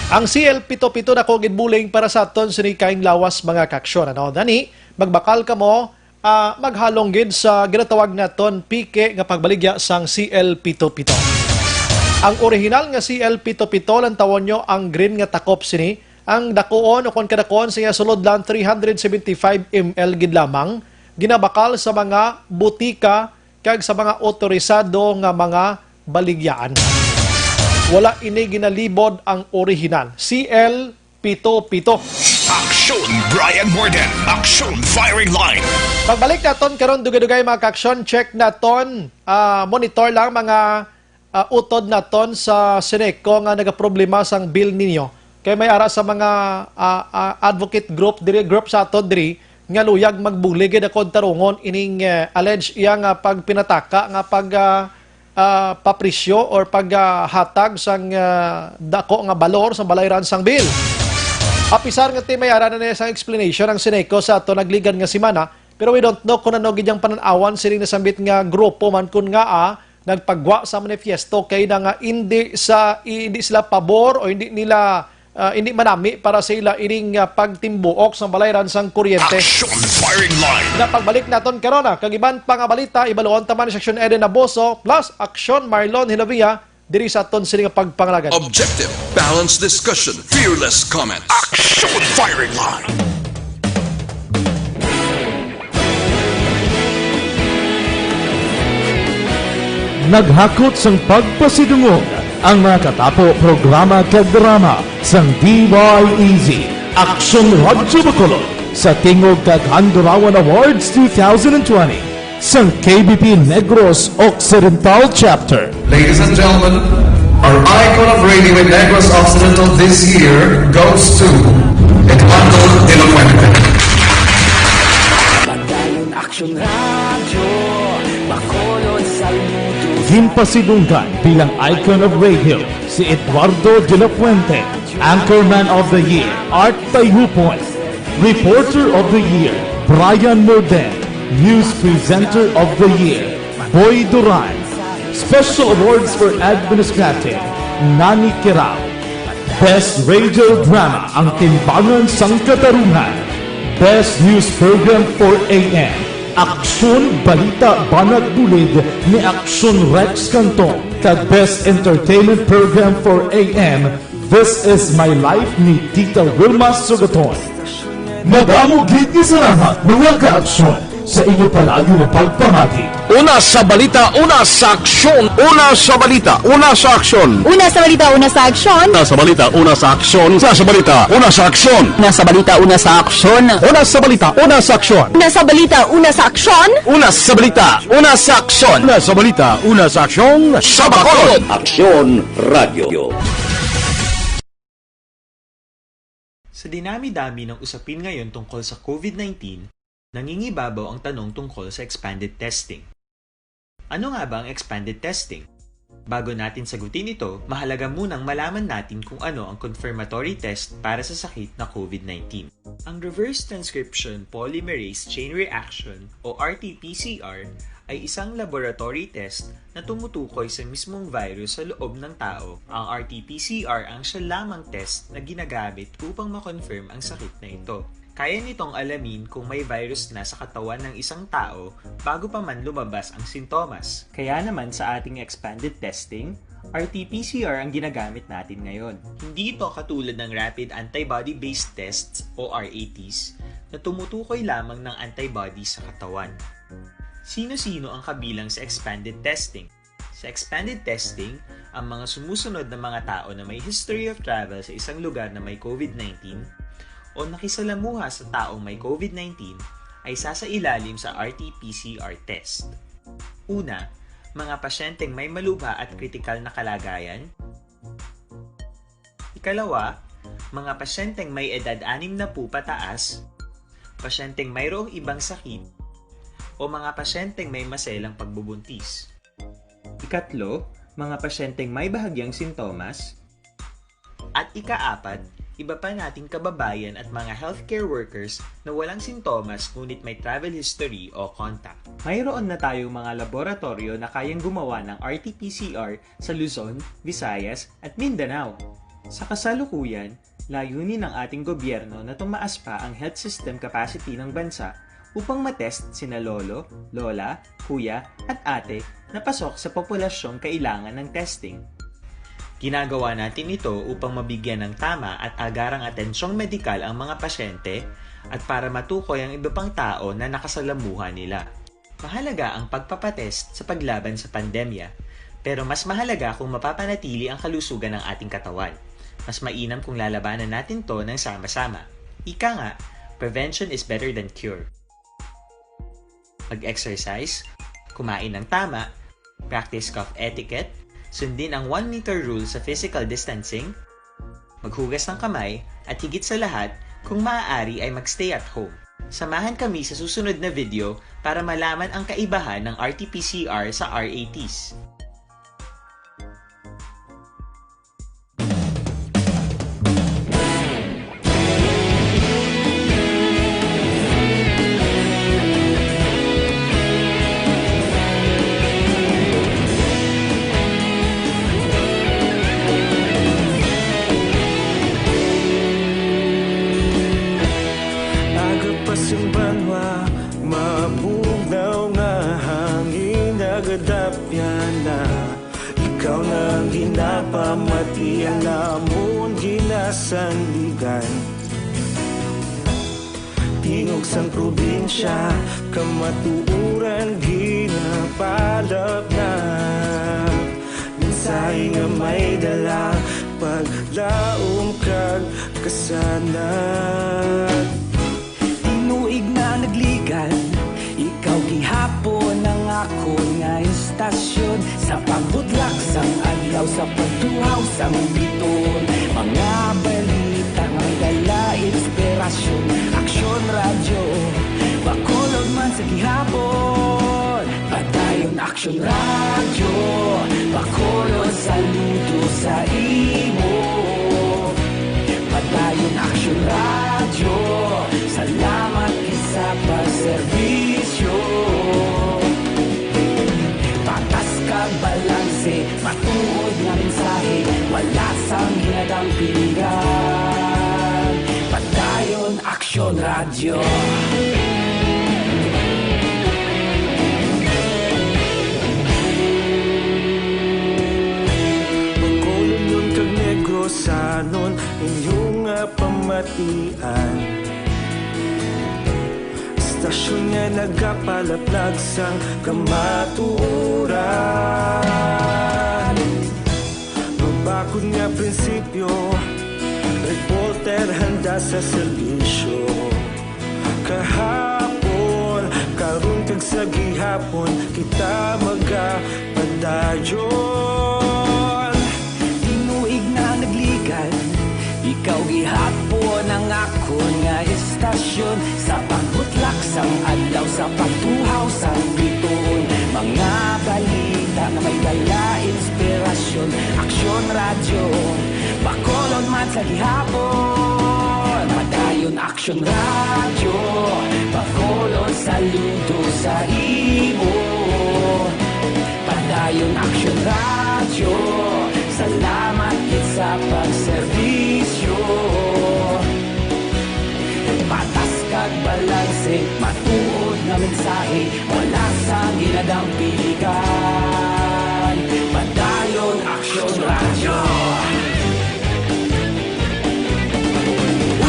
Ang C L pito pito nako gid buling para sa aton sini kaing lawas, mga kaaksyon, ano? Dani, magbakal kamo, ah, maghalong gid sa ginatawag naton pike nga pagbaligya sang C L pito pito. Ang orihinal nga C L pito pito, lantawon nyo ang green nga takop sini. Ang dakuon, o kon kadakuon sa iya sulod lang, three hundred seventy-five M L gid lamang. Ginabakal sa mga butika kag sa mga otorisado nga mga baligyaan. Wala ini ginalibod ang orihinal. C L pito pito. Aksyon Brian Morden. Aksyon Firing Line. Pagbalik naton karon, dugay-dugay, mga kaaksyon, check naton, ah, monitor lang mga, ah, utod naton sa Seneco nga nagaproblema sang bill ninyo. Kay may ara sa mga, ah, ah, advocate group diri, group sa ato diri, nga luyag magbulig gid ako tarungon ining, eh, alleged iya nga pagpinataka nga pag, ah, ah, papresyo or paghatag sang, ah, dako nga balor sa balayran sang bill. Apisar nga ti may ara na niya sang explanation ang Sineco sa ato nagligan nga semana, pero we don't know kung ano gid ang panan-awan sining nasambit nga grupo man kun ngaa nagpagwa sa manifiesto kay na nga indi sa, hindi sila pabor o hindi nila, ah, hindi manami para sa ila ining, ah, pagtimbuok sa balayran sang kuryente. Action Firing Line. Na pagbalik naton karon, ah, kag iban pa nga balita, ibaluon ta man ni Section Eden Naboso plus Action Marlon Hilavia diri sa aton sini nga pagpangalagan. Objective, balanced discussion, fearless comments. Action Firing Line. Naghakot sang pagpasidungog ang mga katapo, programa kag drama sang D Y E Z, Aksyon Radyo Bacolod, sa tingog kag Handurawan Awards two thousand twenty sang K B P Negros Occidental Chapter. Ladies and gentlemen, our icon of radio in Negros Occidental this year goes to Eduardo de la Fuente. Padayon Aksyon Radyo, Bacolod, saludo. Ginpasidunggan bilang icon of radio si Eduardo de la Fuente, Anchorman of the Year, Art Tayhupon, Reporter of the Year, Brian Morden, News Presenter of the Year, Boy Duran, Special Awards for Administrative, Nani Kirao, Best Radio Drama, Ang Timbangan sang Katarungan, Best News Program four A M, Aksyon Balita Banat Bulid ni Aksyon Rex Canton, kag Best Entertainment Program four A M, This Is My Life ni Tita Wilma Sugaton. Madamo gid nga salamat, mga ka-aksyon, sa inyo palagi nga pagpamati. Una sa balita, una sa aksyon. Una sa balita, una sa aksyon. Una sa balita, una sa aksyon. Una sa balita, una sa aksyon. Una sa balita, una sa aksyon. Una sa balita, una sa aksyon. Una sa balita, una sa aksyon. Una sa balita, una sa aksyon. Una sa balita, una sa aksyon. Una sa balita, una sa aksyon. Sa Bacolod. Aksyon Radio. Sa dinami-dami ng usapin ngayon tungkol sa COVID nineteen, nangingibabaw ang tanong tungkol sa expanded testing. Ano nga ba ang expanded testing? Bago natin sagutin ito, mahalaga munang malaman natin kung ano ang confirmatory test para sa sakit na COVID nineteen. Ang reverse transcription polymerase chain reaction o R T P C R ay isang laboratory test na tumutukoy sa mismong virus sa loob ng tao. Ang R T P C R ang siya lamang test na ginagamit upang ma-confirm ang sakit na ito. Kaya nitong alamin kung may virus na sa katawan ng isang tao bago pa man lumabas ang sintomas. Kaya naman sa ating expanded testing, R T P C R ang ginagamit natin ngayon. Hindi ito katulad ng rapid antibody-based tests o R A Ts na tumutukoy lamang ng antibody sa katawan. Sino-sino ang kabilang sa expanded testing? Sa expanded testing, ang mga sumusunod na mga tao na may history of travel sa isang lugar na may COVID nineteen o nakisalamuha sa taong may COVID nineteen ay sasailalim sa R T P C R test. Una, mga pasyenteng may malubha at kritikal na kalagayan. Ikalawa, mga pasyenteng may edad anim na pupataas, pasyenteng mayroong ibang sakit, o mga pasyenteng may maselang pagbubuntis. Ikatlo, mga pasyenteng may bahagyang sintomas. At ikaapat, iba pa nating kababayan at mga healthcare workers na walang sintomas ngunit may travel history o contact. Mayroon na tayong mga laboratoryo na kayang gumawa ng R T P C R sa Luzon, Visayas, at Mindanao. Sa kasalukuyan, layunin ng ating gobyerno na tumaas pa ang health system capacity ng bansa upang matest sina lolo, lola, kuya, at ate na pasok sa populasyong kailangan ng testing. Ginagawa natin ito upang mabigyan ng tama at agarang atensyong medikal ang mga pasyente at para matukoy ang iba pang tao na nakasalamuha nila. Mahalaga ang pagpapatest sa paglaban sa pandemya, pero mas mahalaga kung mapapanatili ang kalusugan ng ating katawan. Mas mainam kung lalabanan natin 'to ng sama-sama. Ika nga, prevention is better than cure. Mag-exercise, kumain ng tama, practice cough etiquette, sundin ang one meter rule sa physical distancing, maghugas ng kamay, at higit sa lahat, kung maaari ay mag-stay at home. Samahan kami sa susunod na video para malaman ang kaibahan ng R T P C R sa R A Ts. Ikaw na ang ginapamati, ang namon ginasandigan. Tingog sang probinsya, kamatuoran ginapalapnap. Mensahe nga may dala, paglaom kag kasanag. Tinuig na nagligan, ikaw gihapon ang akon nga istasyon. Sa pagbutlak sang adlaw, sa pagtuhaw sang bituon, mga balita nga may dala inspirasyon. Aksyon Radyo, Bacolod man sa gihapon. Padayon Aksyon Radyo, Bacolod, saludo sa imo. Padayon Aksyon Radyo, salamat gid sa pagserbisyo. Patas kag balanse, matuod nga mensahe, wala sang ginadampingan. Padayon Aksyon Radyo. Bacolodnon kag Negrosanon, inyo nga pamatian. Istasyon nga nagapalaplag sang kamatuoran. Mabakod nga prinsipyo, reporter handa sa serbisyo. Kahapon, karon kag sa gihapon, kita magapadayon. Tinuig na nagligan, ikaw gihapon ang akon nga istasyon. Sa pagbutlak sang adlaw, sa pagtuhaw sang bituon, mga balita nga may dala inspirasyon. Aksyon Radyo, Bacolod man sa gihapon. Padayon Aksyon Radyo, Bacolod, saludo sa imo. Padayon Aksyon Radyo, salamat gid sa pagserbisyo. Patas kag balanse, matuod nga mensahe, wala sang ginadampingan. Padayon Aksyon Radyo.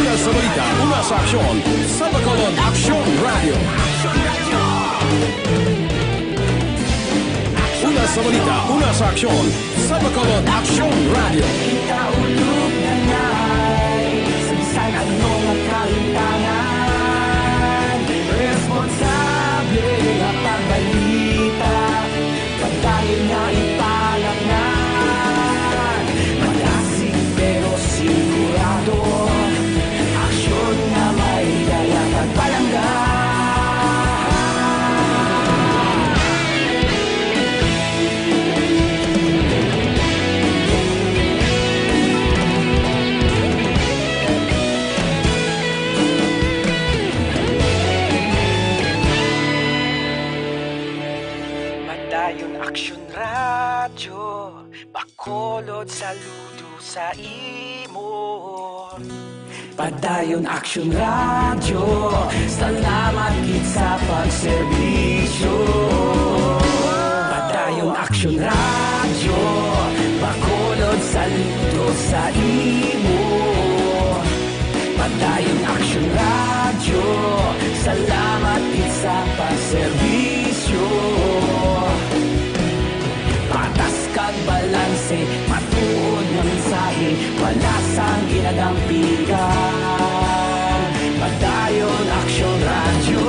Una sa balita, una sa aksyon, sa Bacolod Aksyon Radyo. Una sa balita, una sa aksyon, sa Bacolod Aksyon Radyo. Kita ulog na ngay, sa bisan ano nga kalimtangan, responsable nga pagbalita. Padayon nga ipalapngan, malasig pero sigurado. Aksyon nga may dala kag palangga. Padayon Aksyon Radyo, Bacolod, saludo sa imo. Padayon Aksyon Radyo, salamat gid sa pagserbisyo. Padayon Aksyon Radyo, Bacolod, saludo sa imo. Padayon Aksyon Radyo, salamat gid sa pagserbisyo. Patas kag balanse, matuod nga mensahe, wala sang ginadampingan. Padayon Aksyon Radyo.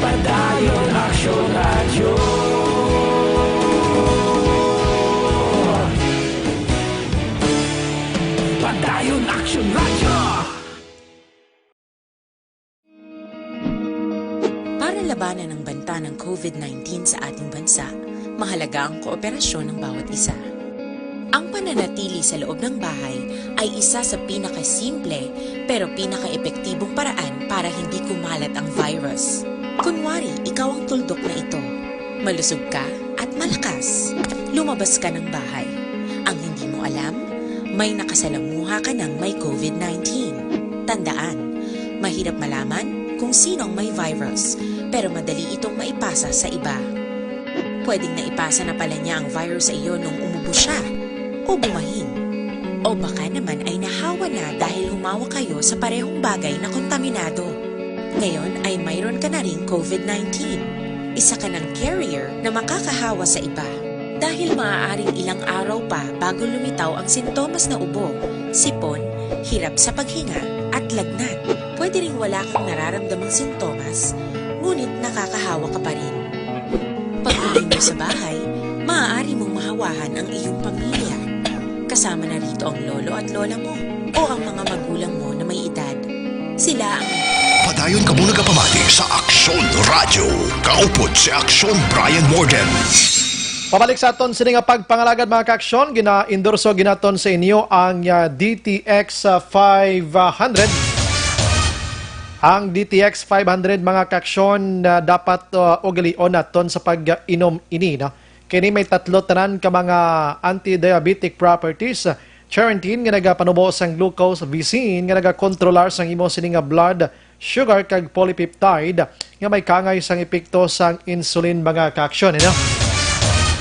Padayon Aksyon Radyo. Padayon Aksyon Radyo. Para labanan ang banta ng COVID nineteen sa ating bansa, mahalaga ang kooperasyon ng bawat isa. Ang pananatili sa loob ng bahay ay isa sa pinakasimple pero pinakaepektibong paraan para hindi kumalat ang virus. Kunwari, ikaw ang tuldok na ito. Malusog ka at malakas. Lumabas ka ng bahay. Ang hindi mo alam, may nakasalamuha ka ng may COVID nineteen. Tandaan, mahirap malaman kung sino ang may virus, pero madali itong maipasa sa iba. Pwedeng naipasa na pala niya ang virus sa iyo nung umubo siya o bumahin. O baka naman ay nahawa na dahil humawak kayo sa parehong bagay na kontaminado. Ngayon ay mayroon ka na ring COVID nineteen. Isa ka ng carrier na makakahawa sa iba. Dahil maaaring ilang araw pa bago lumitaw ang sintomas na ubo, sipon, hirap sa paghinga, at lagnat. Pwede ring wala kang nararamdamang sintomas, ngunit nakakahawa ka pa rin. Pag-uwi mo sa bahay, maaari mong mahawahan ang iyong pamilya. Kasama na rito ang lolo at lola mo o ang mga magulang mo na may edad. Sila ang Padayon kamo nagapamati sa Aksyon Radyo. Kaupod si Aksyon Brian Morden. Pabalik sa aton sini nga pagpangalagad, mga kaaksyon, gina-endorso ginaton sa inyo ang, ah, D T X five hundred. Ang D T X five hundred, mga kaaksyon, na dapat, ah, ugalion naton sa pag-inom ini, no? Kini may tatlo tanan ka mga anti-diabetic properties: charantin nga nagapanubo sang glucose, visin nga nagakontrolar sang imo sini nga blood sugar, kag polypeptide nga may kaangay sang epekto sang insulin, mga kaaksyon, you know?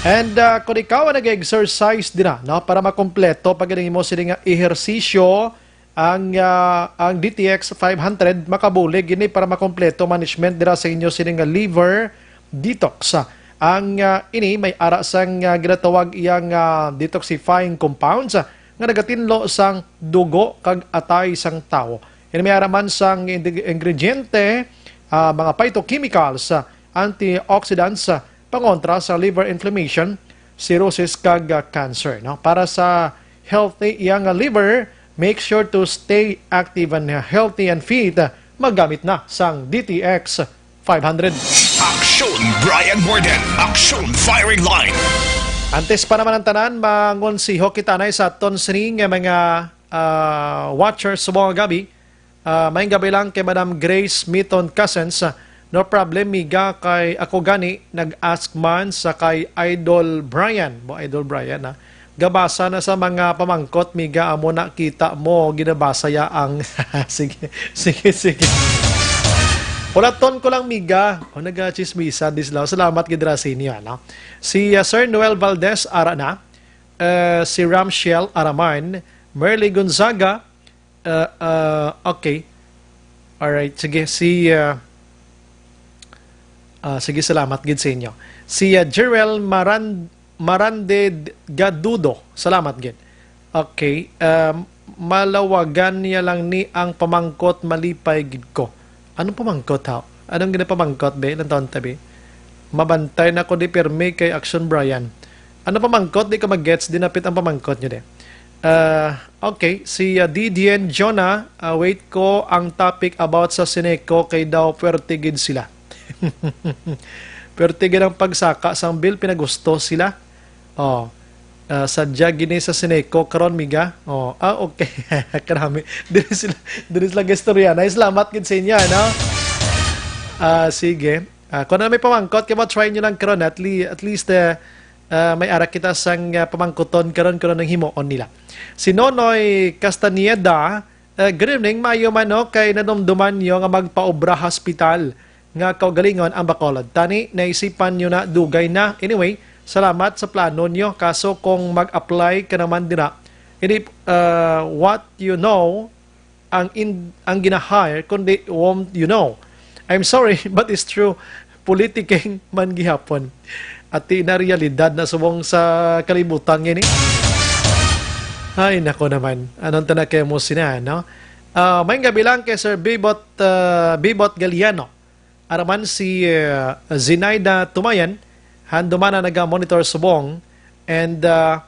And, ah, kung ikaw ang nag-exercise dira, no, para makompleto pa gid ang imo sini nga ehersisyo, ang, ah, ang D T X five hundred makabulig ini para makompleto management dira sa inyo sini nga liver detox. Ang, ah, ini may ara sang, ah, ginatawag iyang, ah, detoxifying compounds, ah, nga nagatinlo sang dugo kag atay sang tawo. Ini may ara man sang ing-, ingrediente, ah, mga phytochemicals, ah, antioxidants, ah, pangontra sa liver inflammation, cirrhosis, kag, ah, cancer, no? Para sa healthy iyang liver, make sure to stay active and healthy and fit. Magamit na sang D T X five hundred. Aksyon Brian Morden. Aksyon Firing Line. Antes pa naman ang tanan, mangonsiho kita na sa aton sini nga mga, ah, watchers sa mga gabi. Ah, maayong gabi lang kay Madam Grace Miton Cousins. Ah, no problem, miga, kay ako gani nag-ask man sa kay Idol Brian. Bo, Idol Brian, ha? Gabasa na sa mga pamangkot, miga, amo na kita mo, ginabasa ya ang sige, sige, sige. Ulaton ko lang, miga. O, nagachismisan, dis lang. Salamat gid ra sa inyo, ano? Si, ah, Sir Noel Valdez, ara na. Eh, si Ramshel Araman, Merly Gonzaga, Uh, uh, okay. Alright, sige. Si, uh, uh, sige, salamat gid sa inyo. Si, uh, Jerel Maran-, Marande Gadudo, salamat gid. Okay. Um, malawagan niya lang ni ang pamangkot, malipay gid ko. Anong pamangkot, ha? Anong ginapamangkot, be? Ilang taon ta, be? Mabantay na ko di pirmi kay Action Brian. Ano pamangkot? Di ko mag-gets. Dinapit ang pamangkot nyo, de. Ah, okay. Si, ah, Didian Jonah, ah, wait ko ang topic about sa Sineco kay daw puwerte gid sila. Puwerte gid ang pagsaka sang bill, pinagusto sila. Oh. Ah, sadya gini sa Sineco karon, miga. Oh, ah, okay. Karami. Diri sila, diri sila istorya. Nice, salamat gid sa inyo, no? Ah, sige. Ah, kung ano may pamangkot, kaya try nyo lang karon. At le-, at least, eh, ah, may ara kita sang, ah, pamangkuton karon, karon ang himuon nila. Si Nonoy Castañeda, eh, good evening, maayo man, no, kay nadumduman nyo nga magpaobra hospital nga kaugalingon ang Bacolod. Tani, naisipan nyo na, dugay na. Anyway, salamat sa plano nyo. Kaso kung mag-apply ka naman dira, hindi, uh, what you know, ang in-, ang gina-hire, kundi whom you know. I'm sorry, but it's true. Politicking man gihapon. Ati na realidad na subong sa kalibutan ngini. Ay, nako naman. Anong tana kay mo sina, no? Ah, may gabi lang kay Sir Bibot, ah, Bibot Galiano. Araman si, ah, Zinaida Tumayan, handumana naga-monitor subong. And, ah,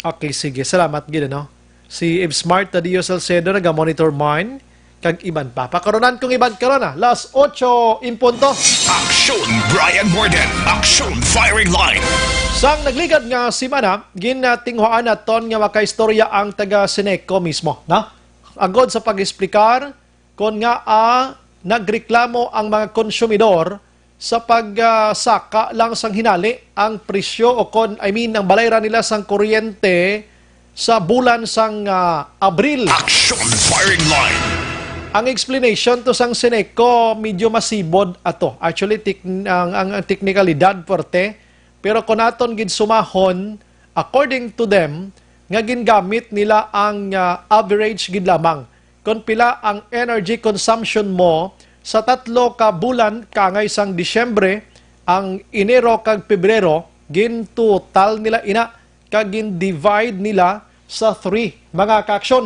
okay, sige. Salamat gid, ano? Si Eve Smart Tadio Salcedo naga-monitor man. Kag iban pa. Pakaronan kong iban karon, ah. Las ocho en punto. Aksyon Brian Morden. Aksyon Firing Line. Sang nagligad nga semana, ginatinguhaan naton nga makaistorya ang taga Sineco mismo, na? Agod sa pag-explicar kon ngaa nagreklamo ang mga konsumidor sa pag, ah, saka lang sang hinali ang presyo o kon, I mean, ang balayran nila sang kuryente sa bulan sang, ah, Abril. Aksyon Firing Line. Ang explanation to sang Seneco medyo masibod ato. Actually, tek-, ang, ang, ang teknikalidad, puwerte. Pero kung aton gid sumahon, according to them, nga gingamit nila ang, ah, average gid lamang. Kung pila ang energy consumption mo sa tatlo ka bulan, kaangay sang Disyembre, ang Enero kag Pebrero, gintotal nila ina kag gin-divide nila sa three, mga kaaksyon.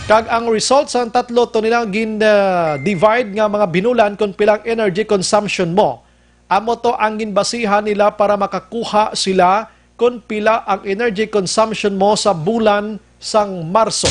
Kag ang result sang tatlo to nilang gin, ah, divide nga mga binulan kung pila ang energy consumption mo. Amo to ang ginbasihan nila para makakuha sila kung pila ang energy consumption mo sa bulan sang Marso.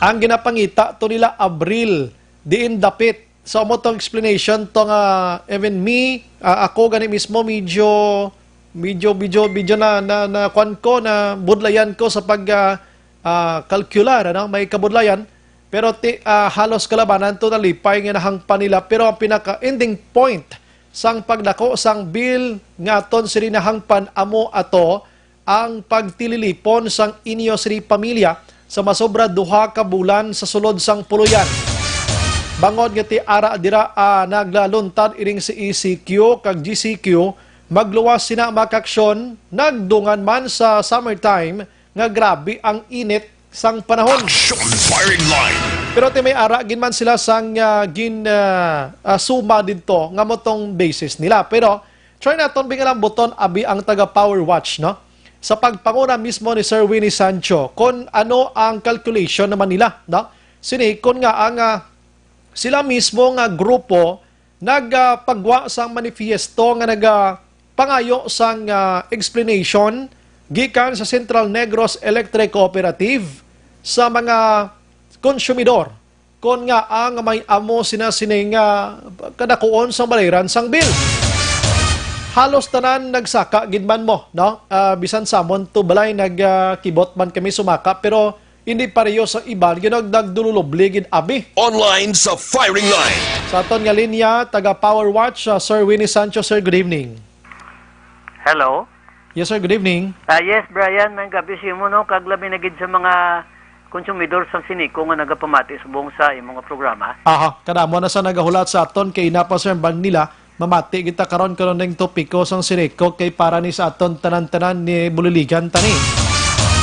Ang ginapangita to nila Abril, diin dapit. So, amo tong explanation to nga even me, ah, ako gani mismo medyo, medyo, medyo, medyo na, na, na kwan ko, na budlayan ko sa pag, ah, ah, kalkular, ano, may kabudlayan. Pero ti-, ah, halos kalabanan to nalipay nga nahangpan nila. Pero ang pinaka-ending point sang pagdako sang bill nga aton sini nahangpan amo ato ang pagtililipon sang inyo sini pamilya sa masobra duha ka bulan sa sulod sang puloyan. Bangod nga ti ara dira, ah, naglaluntad ining C E C Q kag G C Q, magluwas sina mga kaaksyon, nagdungan man sa summertime nga grabe ang init sang panahon. Action Firing Line. Pero ti may ara gid man sila sang, ah, gin, ah, ah, suma didto nga mo tong basis nila. Pero try naton bingalambuton abi ang taga Power Watch, no? Sa pagpanguna mismo ni Sir Winnie Sancho, kung ano ang calculation naman nila, no? Sini, kung nga ang, ah, sila mismo nga grupo nagapagwa sang manifiesto nga nagapangayo sang, ah, explanation gikan sa Central Negros Electric Cooperative sa mga konsumidor kon nga ang may amo sina sini nga kadakuon sang balayran sang bill. Halos tanan nagsaka gid man mo, no? Ah, bisan samon to balay nagakibot man kami sumaka, pero hindi pareho sa iban, ginagdagdululubli gid abi. Online sa Firing Line. Sa aton nga linya, taga Power Watch, ah, Sir Winnie Sancho. Sir, good evening. Hello? Yes, sir. Good evening. Ah, yes, Brian, may gabi sa imo, no? Kag labi na gid sa mga konsumidor sang Sinico nga nagapamati subong sa imo nga programa. Aha, kadamo na sa nagahulat sa aton, kay ina pa, sir, bag nila mamati kita karon kuno ning topiko sang Sinico, kay para ni sa aton tanan-tanan ni buliligan tani.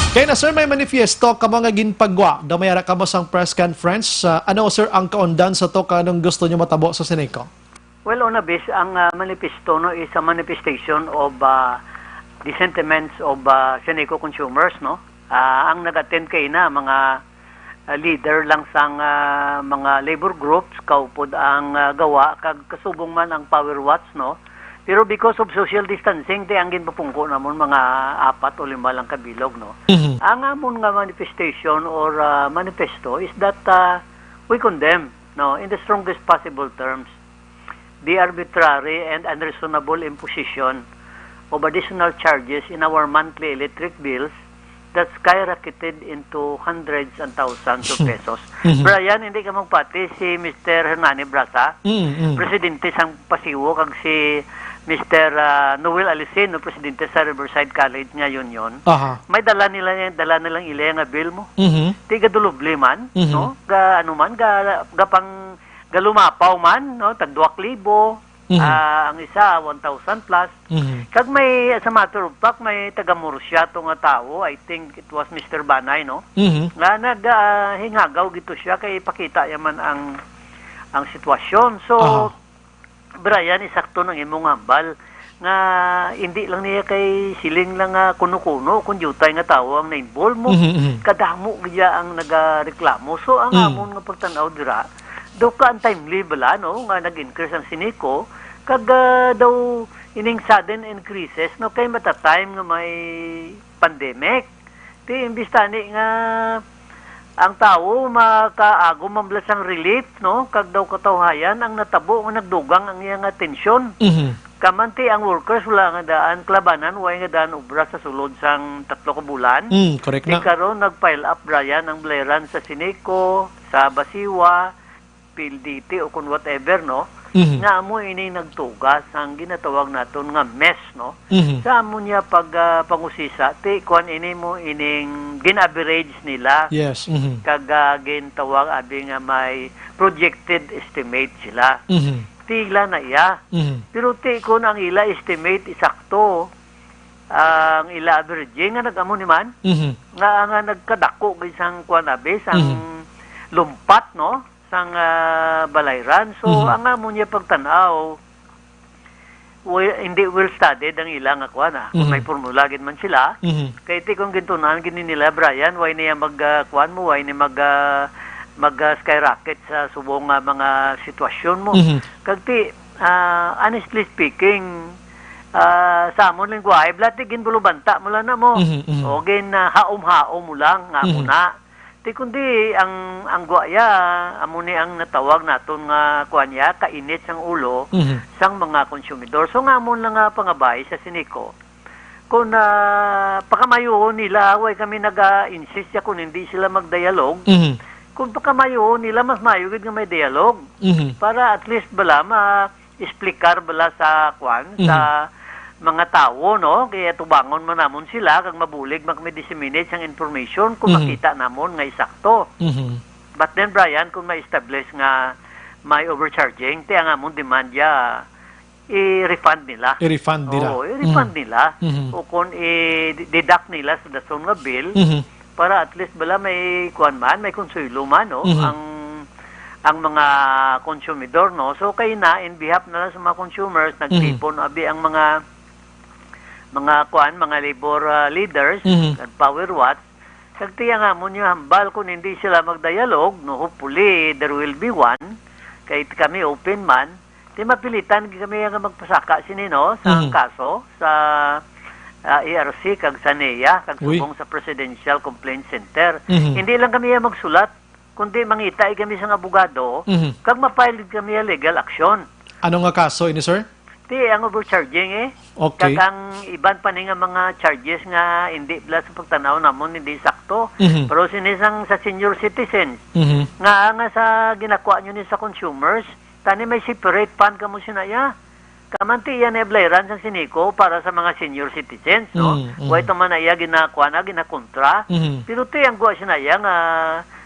Kay na, sir, may manifiesto kamo nga ginpagwa, daw may ara kamo sang press conference. Ah, ano, sir, ang kaundan sa to, kanong gusto nyo matabo sa Sinico? Well, una, bis, ang, ah, manifesto, no, is a manifestation of, ah, the sentiments of, ah, Sinico consumers, no? Ah, ang nag-attend kay na mga, ah, leader lang sang, ah, mga labor groups, kaupod ang, ah, gawa, kag kasubong man ang Power Watch, no? Pero because of social distancing, ti ang ginpapungko namon mga apat o lima lang ka bilog, no? Mhm. Ang amon nga manifestation or, ah, manifesto is that, ah, we condemn, no, in the strongest possible terms, the arbitrary and unreasonable imposition of additional charges in our monthly electric bills that skyrocketed into hundreds and thousands of pesos. Mhm. Brian, hindi ka magpati, si Mister Hernani Brasa, Mm, mm. presidente sang Pasiwo, kag si Mister, ah, Noel Alisin, no, presidente sa Riverside College nga Union. Aha. May dala nila, dala nilang ila nga bill mo. Mhm. Ti gaduloble man, Mhm. no? Ga, ano man, ga, ga pang galumapaw man, no, tag duha ka libo, Mhm. ah, ang isa, one thousand plus. Mhm. Kag may, as a matter of fact, may taga Murcia to nga tawo, I think it was Mister Banay, no? Mhm. Nga nag, ah, hingagaw gito siya kay ipakita niya man ang, ang sitwasyon. So, Aha. Brian, isakto nang imong hambal. Nga hindi lang niya kay siling lang nga kuno-kuno kung diutay nga tawo ang na-involve mo. Mhm, mhm. Kadamo gid ang nagareklamo. So, ang Mm. amon nga pagtan-aw dira, daw ka untimely bala, no, nga nag-increase ang Sinico, kag, ah, daw ining sudden increases, no, kay mata time nga may pandemic. Ti imbis tani nga ang tawo makaagom man bala sang relief, no? Kag daw katawhayan ang natabo nga nagdugang ang iya nga atensyon. Mhm. Kamanti ang workers wala nga daan kalabanan, way nga daan obra sa sulod sang tatlo ka bulan. Mm, correct Ti na. karon nag-pile up, Brian, ang balayran sa Sinico, sa Basiwa, P L D T o kung whatever, no? Mhm. Nga amo ini nagtuga sang ginatawag naton nga mess, no? Mhm. Sa amo niya pag, ah, pangusisa, ti kuan ini mo ining gin-average nila. Yes, mhm. Kag, ah, gintawag abi nga may projected estimate sila. Mhm. Ti ila na iya. Mhm. Pero ti kun ang ila estimate isakto, ang ila averaging nga nag-amo ni man, Mhm. nga, nga nagkadako gid sang kuan abi, sang Mhm. lumpat, no? Sang, ah, balayran. So, Mhm. ang amo niya pagtan-aw, well, hindi well studied ang ila nga kuan, ah. Kung Mhm. may formula gid man sila, Mhm. kay ti kung gintunan gid ni nila, Brian, why niya mag, ah, kuan mo, why ni mag, ah, mag, ah, skyrocket sa subong nga mga sitwasyon mo. Mhm. Kag ti, ah, honestly speaking, ah, sa amon lengguwahe, bala ti ginbulubanta mo lang na mo. Mhm, mhm. O gin, ah, haom-haom mo lang nga Mhm. muna. Ti kundi ang, ang guwaya, amo ni ang natawag naton nga kuan ya, kainit sang ulo Mhm. sang mga konsumidor. So, nga amon lang nga pangabay sa Sinico, kung, ah, pakamayuon nila, way kami naga-insist ya kung hindi sila magdialog. Mhm. Kung pakamayuon nila, mas mayo gid nga may dialog. Mhm. Para at least bala ma-, explicar bala sa kwan, Mhm. sa mga tawo, no? Kaya tubangon man namon sila, kag mabulig man kami disseminate sang information kung Mhm. makita namon nga isakto. Mhm. But then, Brian, kung ma-establish nga may overcharging, ti ang amon demand ya, i-refund nila. I-refund nila. Oo, i-refund Mhm. nila. Mhm. O kung i-deduct nila sa dason nga bill, Mhm. para at least bala may kuwan man, may konsuelo man, no? Mhm. Ang, ang mga konsumidor, no? So, kay na, in behalf na lang sa mga consumers, Mhm. nagtipon, abi ang mga, mga kuwan, mga labor, ah, leaders, Mhm. nag-power watch, kag tiya nga mo niya hambal kung hindi sila magdialog, no? Hopefully, there will be one. Kay kami open man, di mapilitan gid kami nga magpasaka sini, no, sa Mhm. kaso sa, ah, E R C kag sa neya kag Uy. subong sa Presidential Complaint Center. Mhm. Hindi lang kami magsulat, kundi mangita kami sa abogado Mhm. kag ma-file gid kami ang legal action. Ano nga kaso ini, sir? Ti ang overcharging, eh. Okay. Kag ang iban pa ni nga mga charges nga hindi bala sa pagtanaw namon hindi sakto. Mhm. Pero sini sang sa senior citizens, Mhm. nga, nga sa ginakuha nyo ni sa consumers, tani may separate fund kamo sinaya. Kamanti iya ni ablayran sang Sinico para sa mga senior citizens, no? Mm, mm. Wa ito man na iya ginakuha na, ginakontra. Mhm. Pero ti ang guwa sinaya nga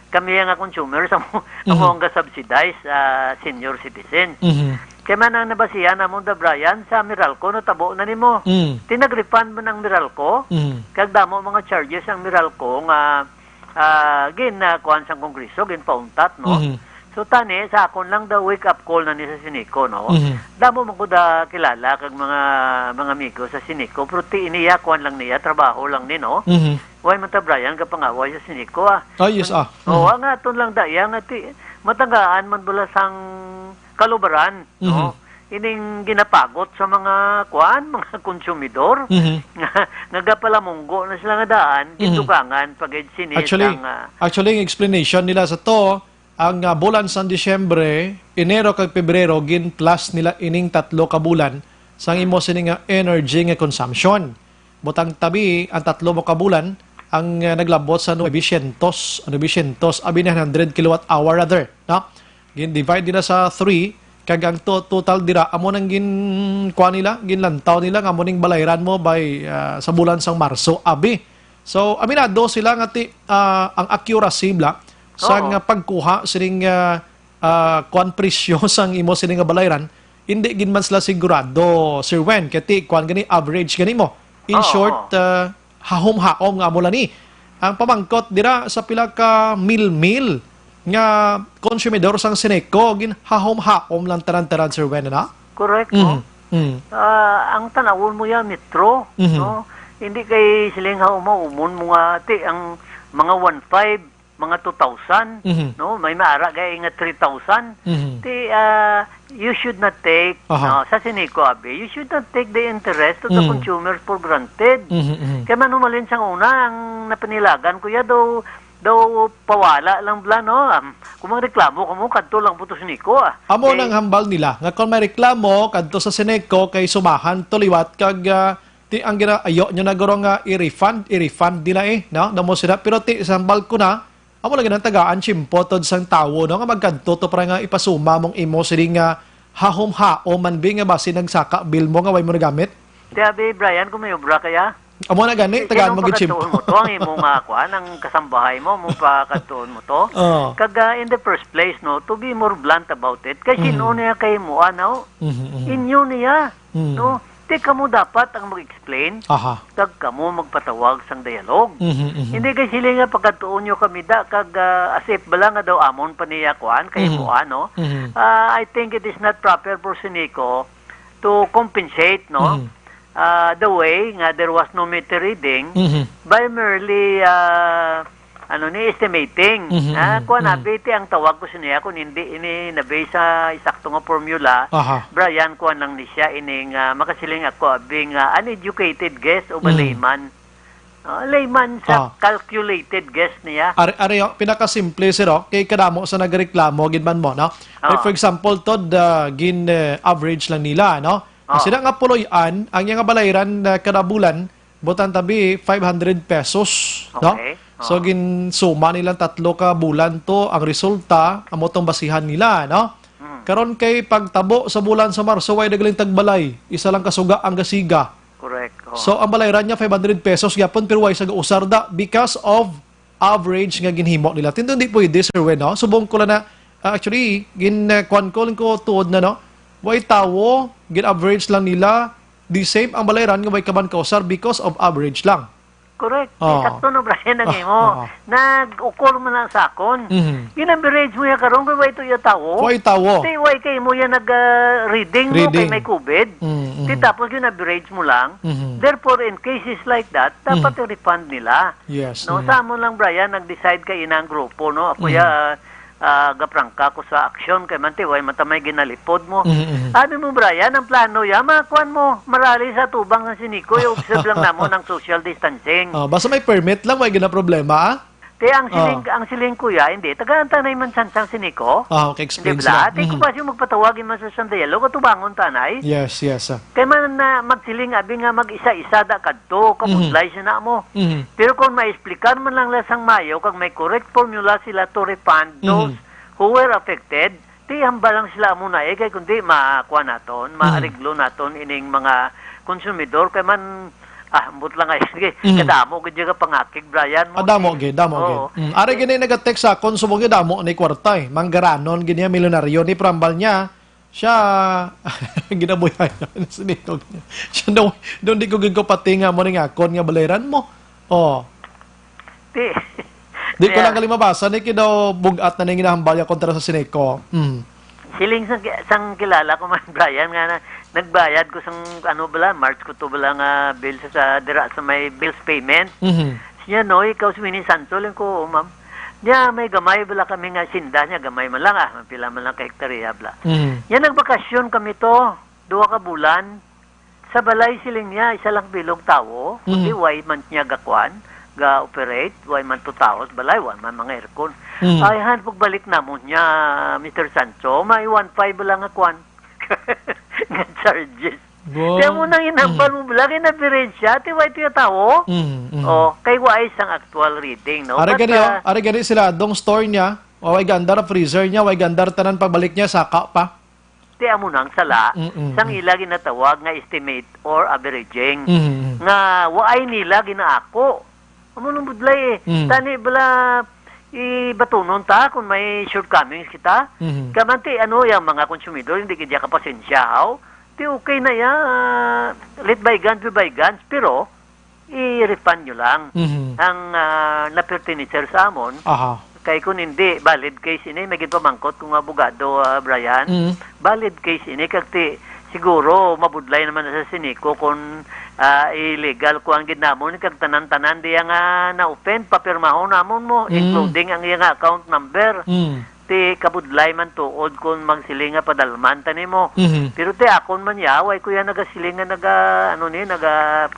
kami nga consumers amo, amo Mhm. ang ga-subsidize, ah, senior citizens. Mhm. Kay man ang nabasihan namon da, Brian, sa Meralco, natabo na nimo. Mm. Ti nag-refund man ang Meralco, Mhm. kag damo mga charges ang Meralco nga, ah, gin, ah, kuwan sang Kongreso, ginpauntat, no? Mhm. So, tani, sa akon lang, the wake-up call na ni sa Sinico, no? Mhm. Damo man ko da kilala kag mga, mga amigo sa Sinico, pero ti iniya, kuwan lang niya, trabaho lang ni, no? Mhm. Why man ta, Brian, kapangaway sa Sinico, ah? Ah, yes, Ang, ah. Oo, Mhm. ang aton lang daya nga ti, matagaan man bala sang kalubaran, no? Mhm. Ining ginapagot sa mga, kuwan, mga konsumidor Mhm. nga, nga gapalamunggo na sila nga daan, Mhm. gidugangan pa gid sini Actually, sang, ah, actually, ang explanation nila sa to, ang, ah, bulan sang Disyembre, Enero kag Pebrero, gin-plus nila ining tatlo ka bulan sang imo sini nga energy nga consumption. Butang tabi ang tatlo mo ka bulan, ang, ah, naglabot sa nuebe syentos, nuebe syentos, abi, nine hundred kilowatt hour rather, no? Gin-divide nila sa three, kag ang to-, total dira, amo nang gin-, kuha nila, ginlantaw nila nga amo ning balayran mo by, ah, sa bulan sang Marso, abi. So, aminado sila nga ti-, ah, ang accuracy bala sa Oo. nga pagkuha sining, ah, ah, kuan presyo sang imo sini nga balayran, hindi gid man sila sigurado, Sir Wen, kay ti kuan gani, average gani mo. In Oo, short, oo. ah, hahom-haom nga amo lang ni. Ang pamangkot dira sa pila ka mil-mil nga konsumidor sang Sinico, ginhahom-haom lang tanan-tanan, Sir Wen, na? Correct, Mhm. no? Mhm. Ah, ang tanawon mo yan, Metro, Mhm. no? Hindi kay siling hahom-haomon mo nga, ti, ang mga one five, mga two thousand, Mhm. no? May maara gay nga three thousand. Mhm. Ti, ah, you should not take, Aha. no, sa Sinico, abi, you should not take the interest of the Mm. consumers for granted. Mhm, mhm. Kaya manumalin sang una, ang napanilagan ko ya daw, daw pawala lang bala, no? Am, kung magreklamo kamo, kadto lang po to Sinico, ah. Amo Eh, nang hambal nila, nga kung may reklamo, kadto sa Sinico, kay sumahan to liwat, kag, ah, ti ang ginaayo nyo na guro nga i-refund, i-refund nila eh, no? Namo sila. Pero ti, sa hambal ko na, amo lagi nang tagaan, tiyempo tod sang tawo, no? Nga magkadto to para nga ipasuma mong imo sini nga, hahom-haom man bi nga basi nagsaka bill mo nga way mo nagamit? Ti abi, Brian, kung may obra kaya? Amo na gani, tagaan mo gid simple. Pakadtuon mo to, ang imo nga kuan, ang kasambahay mo, mo pakadtuon mo to. Oo. Kag, ah, in the first place, no, to be more blunt about it, kay Mm. sino niya kay mo, ano? Mhm, mhm. Inyo niya, Mm. no? Ti kamo dapat ang mag-explain, Aha. kag kamo magpatawag sang dialogue. Mhm, mhm. Hindi kay sila nga pagkadtuon nyo kami da, kag, ah, as if bala nga daw amon pa niya kuan, kay Mhm. mo, ano? Mhm. Ah, I think it is not proper for Sinico to compensate, no? Mhm. Ah, the way nga there was no meter reading Mhm. by merely, ah, ano ni, estimating. Mhm, Ah, mhm, kuwan, mhm. abi, ti ang tawag ko siniya, kung hindi ini na-base sa isakto nga formula, Aha. Brian, kuwan lang ni siya, ining, ah, makasiling ako, abi nga uneducated guess of a Mhm. layman. Ah, layman sa Ah. calculated guess niya. Are, are, oh, pinakasimple, sir, oh, kay kadamo sa nagreklamo, gid man mo, no? Like, Ah. for example, Tod, ah, gin, eh, average lang nila, no? Ah. Sila nga puloy-an, ang iya nga balayran, ah, kada bulan, butang tabi, five hundred pesos, no? Okay. So, Ah. ginsuma nilang tatlo ka bulan to, ang resulta, amo tong basihan nila, no? Mm. Karon kay pagtabo sa bulan sa Marso, way nagaling tagbalay, isa lang ka suga ang gasiga. Correct. Oh. So, ang balayran niya, five hundred pesos gyapon, pero way sa gausar da because of average nga ginhimo nila. Tindog di pwede, Sir Wen, no? Subong ko lang na, ah, actually, gin, ah, kuwan ko lang ko tuod na, no? Way tawo, gin-average lang nila, the same ang balayran nga way kaban kausar because of average lang. Correct. Oh. Sakto, no, Brian, ang Oh, imo. oh, oh. Nag-ukol man lang sa akon. Mhm. Gin-average mo yan karon kung way to yung tawo. Way tawo. Ti way kay mo yan nag, ah, reading mo kay Reading. may covid. Mm, mm. Ti tapos gin-average mo lang. Mhm. Therefore, in cases like that, dapat Mhm. i-refund nila. Yes, No, mm. sa amon lang, Brian, nag-decide kay inang grupo, no? Ako Mm. ya, ah, gaprangka ko sa aksyon kay man ti way man ta may ginalipod mo. Mhm, mhm. Abi mo, Brian, ang plano ya, makuan mo, marali sa tubang sa Sinico, i-observe lang namon ang social distancing. Oh, basta may permit lang, way gina problema, ah? Kaya ang siling, Oh. ang siling ko ya, hindi, tagaan ta na man sansang Sinico. Ah, okay, Hindi explain bala? sila. Ate, Mhm. kung basi magpatawag man sa sandayalo, katubangon ta na, eh. Yes, yes, ah. Kay man na magsiling abi nga mag-isa-isa da kadto, kabudlay Mhm. siya na mo. Mhm. Pero kung ma-explicar man lang la sang mayo, kag may correct formula sila to refund those Mhm. who were affected, ti hambal lang sila amo na eh, kay kundi makuha naton, Mm. maariglo naton ining mga konsumidor, kay man, ah, ambot lang ay, sige, Mhm. kadamo gid yung pangakig, Brian, mo, Ah, damo eh. gid, damo Oo. gid. Mm. Ari Eh, gini nag-text sa akon, subong gid damo ni kwarta eh. Manggaranon gid niya, milyonaryo ni, pero hambal niya, siya, ginabuyayan, sinikog niya. Siya daw, daw di ko gid ko pati nga mo ning akon nga balayran mo. Oh. Di, Di ko kaya lang gali mabasa ni kay daw bug-at na ning ginahambal niya kontra sa Sinico. Mm. Siling sang, sang kilala ko man, Brian, nga na, nagbayad ko sang, ano bala, March ko to bala nga bill sa, sa dira sa may bills payment. Mhm. Siya, no, ikaw si Winnie Santo, lang ko, "Oh, ma'am." Niya, may gamay bala kami nga sinda niya, gamay man lang, ah, pila man lang ka hektarya, bala. Mhm. Niya, nagbakasyon kami to, duha ka bulan. Sa balay, siling niya, isa lang bilog tawo, kundi Mm. way man niya gakuan, ga-operate, way man to tawo sa balay, way man mga aircon. Mm. Ay, han, pagbalik namon niya, Mister Sancho, may one five lang nga kuan. Nga charges. Wow. Kaya mo nang inambal Mm. mo, lagi na birensya, ti way to yung tawo? Mm, mm. Oh, kay way sang actual reading, no? Ari But, gani, oh, ah, ari gani sila, dong store niya, way gandar freezer niya, way gandar tanan pagbalik niya, saka pa. Ti amo nang sala Mm, mm, sang mm. ila ginatawag nga estimate or averaging, Mm, mm. nga waay nila ginaako. Amo nang budlay eh. Mm. Tani bala, ibatunon ta kung may shortcomings kita. Mm. Kamanti, ano, yung mga konsumidor, hindi kaya kapasensya, haw? Ti okay na ya, ah, let bygones be bygones, pero i-refund nyo lang Mhm. ang, ah, napertenecer sa amon. Aha. Kay kung hindi, valid case ini, may ginpamangkot kong abogado, ah, Brian. Mhm. Valid case ini, kag ti, siguro, mabudlay naman na sa Sinico kung, ah, illegal ko ang gid namon, kag tanan-tanan diya nga na-open, papirmahon namon mo, Mm. including ang iya nga account number. Mm. Ti kabudlay man tuod kung magsiling nga padalman ta nimo. Mhm. Pero ti akon man ya, way ko ya nagasiling nga naga, ano ni, naga,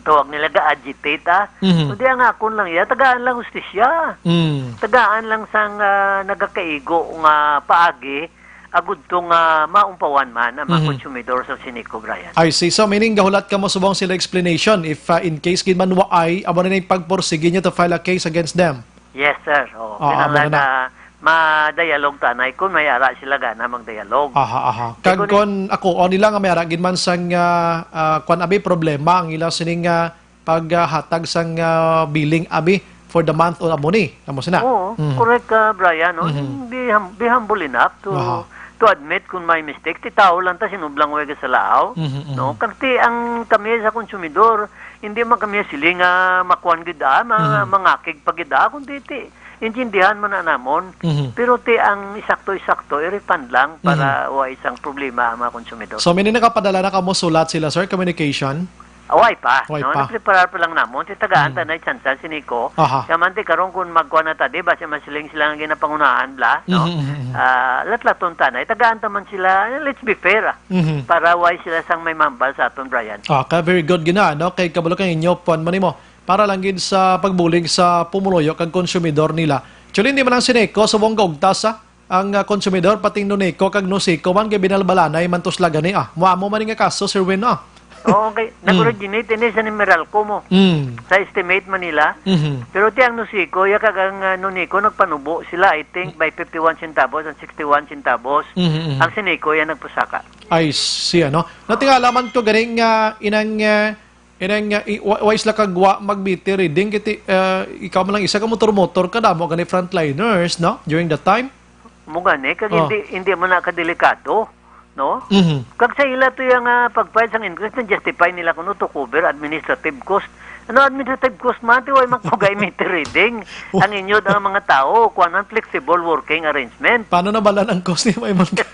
tawag nila, ga-agitate, ah. Mhm. Kundi ang akon lang ya, tagaan lang hustisya. Mm. Tagaan lang sang, ah, nagakaigo nga paagi, agud to nga maumpawan man ang mga Mhm. konsumidor sa Sinico, Brian. I see. So, meaning, gahulat ka mo subong sila explanation if, ah, in case gid man waay, amo na yung pagpursige niya to file a case against them? Yes, sir. Oo. Oo, Kinahanglan amo na. na ma-dialogue ta anay kung may ara sila gana mag-dialogue. Aha, aha. Kag kung kon ako, o nila nga may ara gid man sang, ah, ah, kwan abi problema ang ila sining, ah, paghatag sang, ah, billing abi for the month o amo ni, amo sina. Oo, Mhm. correct ka, Brian, no? Mhm. Be hum-, be humble enough to Aha. to admit kung may mistake. Ti tao lang ta, sinublang way ka sa laaw, Mhm, mhm. no? Kag ti ang kami sa konsumidor, hindi man kami sili nga makuan gid, ah, ma-, Mhm. mangakig pa gid, ah, kundi ti intindihan man na namon. Mhm. Pero ti ang isakto-isakto, i-refund lang para Mhm. wa isang problema ang mga konsumidor. So, mini nakapadala na kamo sulat sila, sir, communication? Away pa, Away no? pa. Nagpreparar pa lang namon. Ti tagaan Mm. ta na tsansa sini ko. Aha. Kaya man ti karon kung magkuha na ta, di ba, siya masiling sila nga ginapangunahan bla, no? Mhm, mhm, mhm. Ah, latlaton ta na. Tagaan ta man sila, let's be fair, ah. Mhm. Para why sila sang may mambal sa aton, Brian? Ah, ka very good gina, no? Kay kabalo kay inyo, puan man nimo. Para lang gid sa pagbulig sa pumuluyo kag konsumidor nila. Actually, hindi man lang Sineco, subong gaugtas, ah. Ang, ah, konsumidor, pati Nonico kag Nosico man, kay binalbalanay man to sila gani, ah. Muamo man nga kaso, Sir Win, ah. Oo, kay Mm. nag-originate ini sa ni Meralco mo. Mm. Sa estimate man nila. Mhm. Pero ti ang Nosico, ya kag ang, ah, Nonico, nagpanubo sila, I think, by fifty-one centavos and sixty-one centavos. Mhm, mhm. Ang Sineco, ya nagpasaka. I see, ano? Natingala man ko ganing, ah, inang, ah, inang, ah, i-, wa-, wa sila kagwa mag-meter reading, kiti, ah, ikaw man lang isa ka motor-motor, kadamo gani frontliners, no? During that time? Mo gani, kag Oh. hindi, hindi man na kadelikado, no? Mhm. Kag sa ila to yung, ah, pag-file sang inquest, na-justify nila kuno to cover administrative cost. Ano administrative cost man, ti way magpugay meter reading? Oh. Ang inyo ang mga tao, kuan man, flexible working arrangement. Paano na bala ang cost ni Maymon? Sige,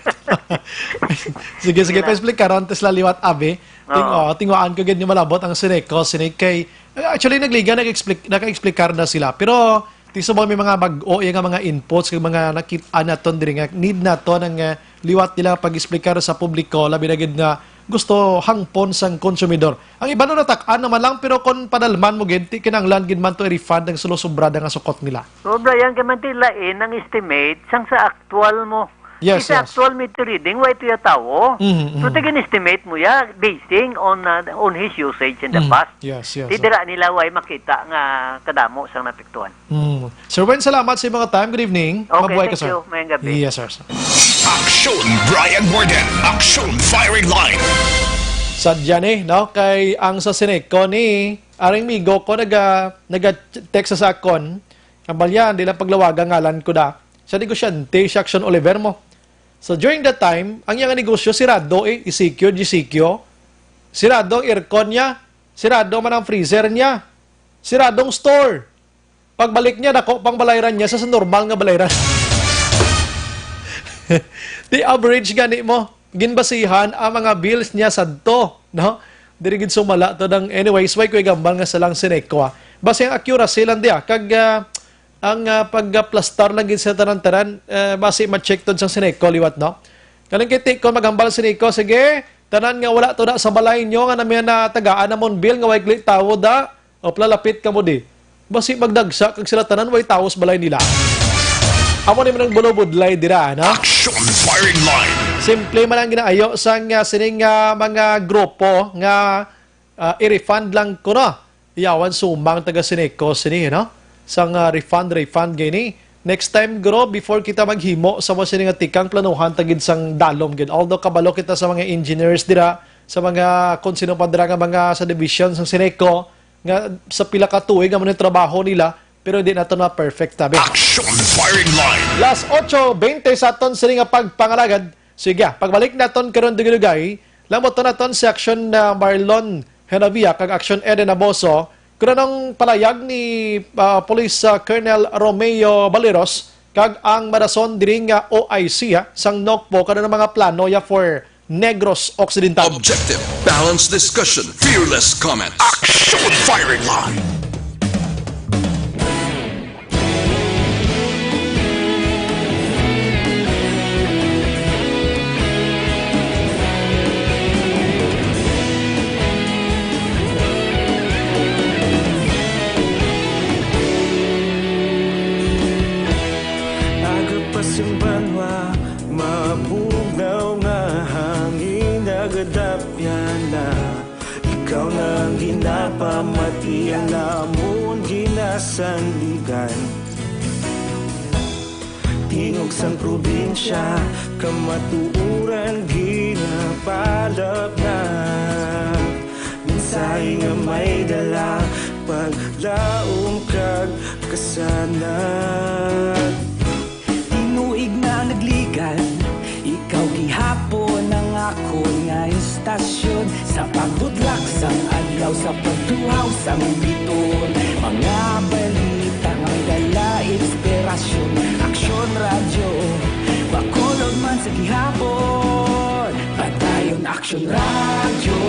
sige, Sige na. pa-explicar, antes la liwat, abi. Ting-, Oo. oh, tingwaan ko gid ni malabot ang Sineco, Sineco kay, actually, nagliga, nag-expli-, naka-explicar na sila. Pero, Ti subong may mga bag-o iya nga mga inputs kag mga nakit-an naton diri nga need naton ang, ah, liwat nila pag-explicar sa publiko, labi na gid nga gusto hangpon sang konsumidor. Ang iban natak-an naman lang, pero kon padalman mo gid, ti kinahanglan gid man to i-refund ang sulo-sobrada nga sukot nila. So, Brian, kay man ti lain ang estimate sang sa aktual mo. Yes, Isa yes. actual meter reading, wa ito ya tawo. Mhm, So, mhm. tigin-estimate mo ya, basing on, uh, on his usage in the Mhm. past. Yes, yes, Di yes. dira nila way makita nga kadamo sang napiktuhan. Mm. Sir Wen, salamat sa imong time. Good evening. Okay, Mabuhay ka, thank sir. you. Mayang gabi. Yes, sir, sir. Aksyon, Brian Morgan. Aksyon, Firing Line. Sadya ni, no? Kay ang sa Sineco ni, aring migo ko naga, naga-text sa akon. Ang balyan, di lang paglawaga ngalan ko da. Sa negosyante, si Action Oliver mo. So, during that time, ang iyang negosyo, sirado eh, E C Q, G C Q. Sirado ang aircon niya. Sirado man ang freezer niya. Sirado ang store. Pagbalik niya, dako pang balayran niya sa, sa normal nga balayran. The average gani mo, ginbasihan ang mga bills niya sadto, no? Diri gid sumala to dang, anyways, way ko igambal nga sa lang Sineco, ah. Basi ang accuracy lang diya, kag, ah, ang, ah, pagplastar lang gid sa tanan-tanan, eh, basi ma-check to sang Sineco liwat, no? Kaning kiti ko maghambal Sineco, sige, tanan nga wala to da sa balay nyo, nga nami na tagaan namon bill, nga way gli tawo da, o plalapit kamo di. Basi magdagsa kag sila tanan way tawo sa balay nila. Amo ni man ang bulubudlay dira, no? Action Firing Line. Simple man ang ginaayo sang, ah, sining, ah, mga grupo nga, ah, i-refund lang ko, no? Yawan sumang taga Sineco sini, no? Sang, ah, refund, refund gini. Next time, guro, before kita maghimo sa mo sini nga tikang, planuhan ta gid sang dalom gid. Although kabalo kita sa mga engineers dira, sa mga kung sino pa dira nga mga sa division sang Sineco, nga sa pila ka tuig amo ni trabaho nila, pero di nato na perfect, tabi. Action Firing Line. Las ocho bente sa aton sini nga pagpangalagad. Sige, pagbalik naton karon dugay-dugay, lambuton naton si Action, ah, Marlon Henavia kag Action Eden Aboso, kun anong palayag ni, ah, Police, ah, Colonel Romeo Baleros kag ang madason diri nga O I C, ah, sang NOCPO, kun anong mga plano ya for Negros Occidental. Objective, balanced discussion, fearless comment. Action Firing Line. Aga pa sing banwa, mabugaw nga hangin nagadapyan na. Ikaw na ang ginapamati, ang amon ginasandigan. Di Ug sang probinsya, kamatuoran ginapalapnap. Mensahe nga may dala, paglaom kag kasanag. Tinuig na nagligan, ikaw gihapon ang akon nga istasyon. Sa pagbudlak sang adlaw, sa pagtuhaw sang bituon, mga balita nga may dala inspirasyon. Aksyon Radyo, Bacolod man sa gihapon. Padayon Aksyon Radyo,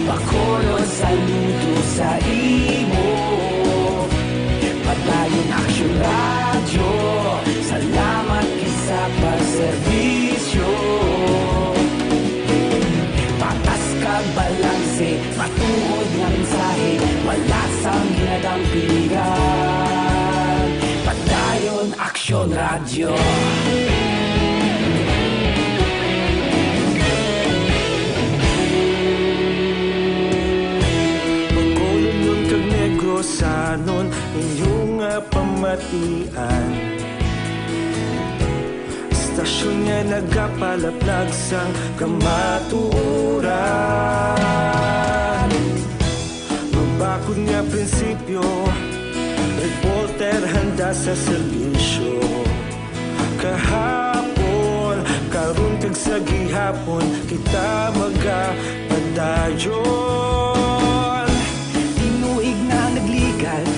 Bacolod, saludo sa imo. Padayon Aksyon Radyo, salamat gid sa pagserbisyo. Patas kag balanse, matuod nga mensahe, wala sang ginadampigan. Padayon Aksyon Radyo. Bacolodnon kag Negrosanon, inyo nga pamatian. Istasyon nga nagapalaplag sang kamatuoran. Mabakod nga prinsipyo, reporter handa sa serbisyo. Kahapon, karon kag sa gihapon, kita magapadayon. Tinuig na nagligan,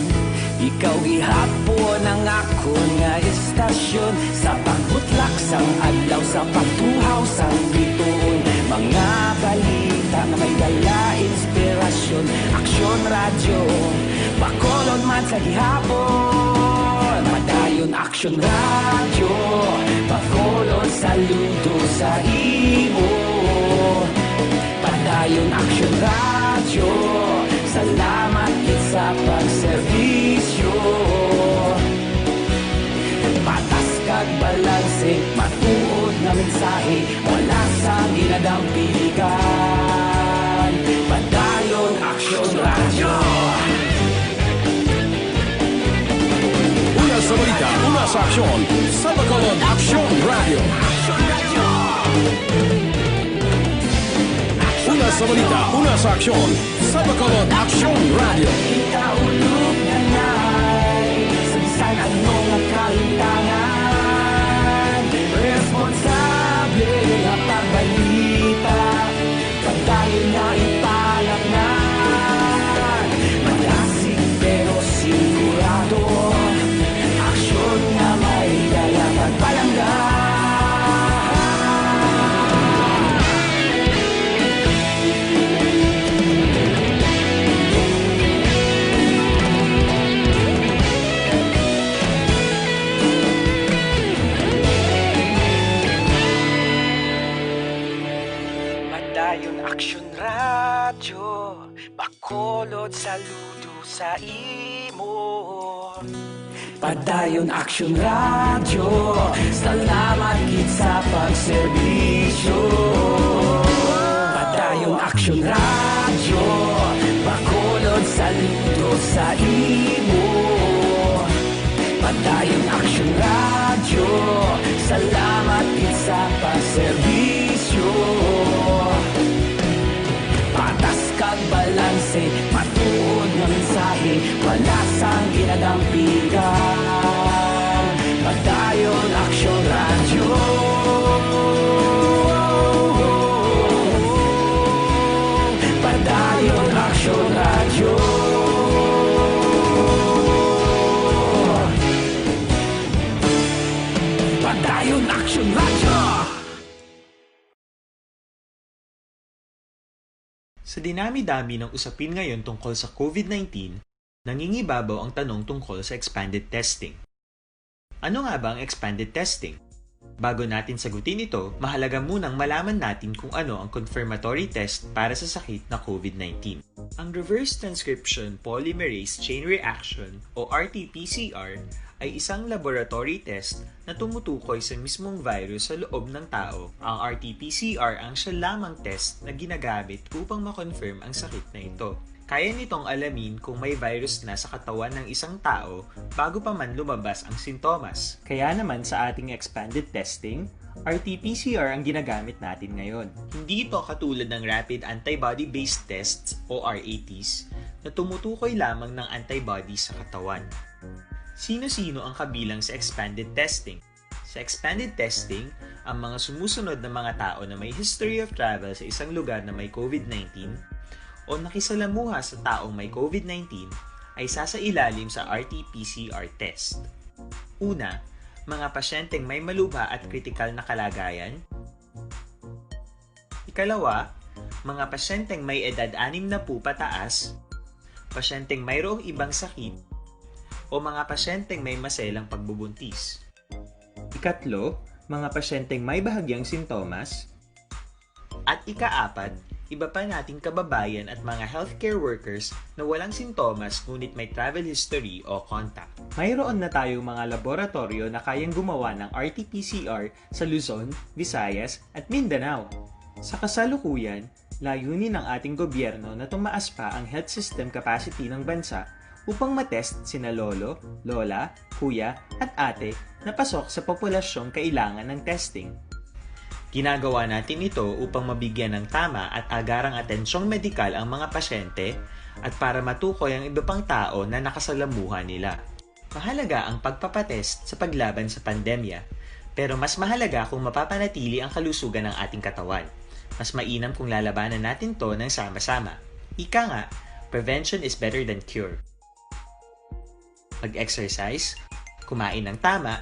ikaw gihapon ang akon nga istasyon. Sa pagbutlak sang adlaw, sa pagtuhaw sang bituon, mga balita nga may dala inspirasyon. Aksyon Radyo, Bacolod man sa gihapon. Padayon Aksyon Radyo, Bacolod, saludo sa imo. Padayon Aksyon Radyo, salamat gid sa pagserbisyo. Patas kag balanse, matuod nga mensahe, wala sang ginadampigan. Padayon Aksyon Radyo. Una sa balita, una sa aksyon, sa Bacolod Aksyon Radyo. Una sa balita, una sa aksyon, sa Bacolod Aksyon Radyo. Kita ulog na nay, sa bisan ano nga kalintangan, responsable nga pagbalita. Padayon na ipalapnan, malasig pero sigurado. Aksyon nga may dala pagpalangga. Padayon Aksyon Radyo, Bacolod, saludo sa imo. Padayon Aksyon Radyo, salamat gid sa pagserbisyo. Padayon Aksyon Radyo, Bacolod, saludo sa imo. Padayon Aksyon Radyo, salamat gid sa pagserbisyo. Patas kag balanse, matuod nga mensahe, wala sang ginadampigan. Padayon Aksyon Radyo. Padayon Aksyon Radyo. Padayon Aksyon Radyo. Sa dinami-dami ng usapin ngayon tungkol sa COVID nineteen, nangingibabaw ang tanong tungkol sa expanded testing. Ano nga ba ang expanded testing? Bago natin sagutin ito, mahalaga munang malaman natin kung ano ang confirmatory test para sa sakit na COVID nineteen. Ang reverse transcription polymerase chain reaction o R T P C R ay isang laboratory test na tumutukoy sa mismong virus sa loob ng tao. Ang R T P C R ang siya lamang test na ginagamit upang ma-confirm ang sakit na ito. Kaya nitong alamin kung may virus na sa katawan ng isang tao bago pa man lumabas ang sintomas. Kaya naman sa ating expanded testing, R T P C R ang ginagamit natin ngayon. Hindi ito katulad ng rapid antibody-based tests o R A Ts na tumutukoy lamang ng antibodies sa katawan. Sino-sino ang kabilang sa expanded testing? Sa expanded testing, ang mga sumusunod na mga tao na may history of travel sa isang lugar na may COVID nineteen o nakisalamuha sa taong may COVID nineteen ay sasailalim sa R T P C R test. Una, mga pasyenteng may malubha at kritikal na kalagayan. Ikalawa, mga pasyenteng may edad anim na po pataas, pasyenteng mayroong ibang sakit, o mga pasyenteng may maselang pagbubuntis. Ikatlo, mga pasyenteng may bahagyang sintomas. At ikaapat, iba pa nating kababayan at mga healthcare workers na walang sintomas ngunit may travel history o contact. Mayroon na tayong mga laboratoryo na kayang gumawa ng R T P C R sa Luzon, Visayas, at Mindanao. Sa kasalukuyan, layunin ng ating gobyerno na tumaas pa ang health system capacity ng bansa upang matest sina lolo, lola, kuya, at ate na pasok sa populasyong kailangan ng testing. Ginagawa natin ito upang mabigyan ng tama at agarang atensyong medikal ang mga pasyente at para matukoy ang iba pang tao na nakasalamuha nila. Mahalaga ang pagpapatest sa paglaban sa pandemya, pero mas mahalaga kung mapapanatili ang kalusugan ng ating katawan. Mas mainam kung lalabanan natin 'to ng sama-sama. Ika nga, prevention is better than cure. Mag-exercise, kumain ng tama,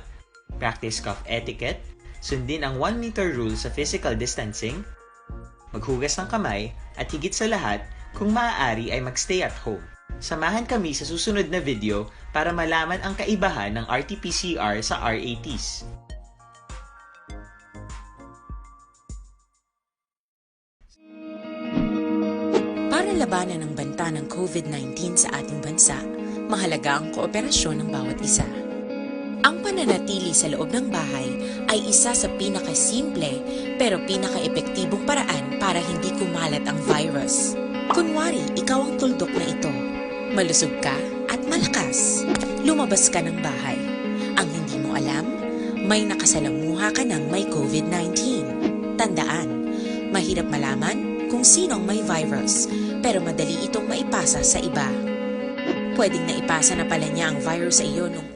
practice cough etiquette, sundin ang one meter rule sa physical distancing, maghugas ng kamay, at higit sa lahat, kung maaari ay mag-stay at home. Samahan kami sa susunod na video para malaman ang kaibahan ng R T P C R sa R A Ts. Para labanan ang banta ng COVID nineteen sa ating bansa, mahalaga ang kooperasyon ng bawat isa. Ang pananatili sa loob ng bahay ay isa sa pinakasimple pero pinakaepektibong paraan para hindi kumalat ang virus. Kunwari, ikaw ang tuldok na ito. Malusog ka at malakas. Lumabas ka ng bahay. Ang hindi mo alam, may nakasalamuha ka ng may COVID nineteen. Tandaan, mahirap malaman kung sino ang may virus, pero madali itong maipasa sa iba. Pwedeng naipasa na pala niya ang virus sa iyo nung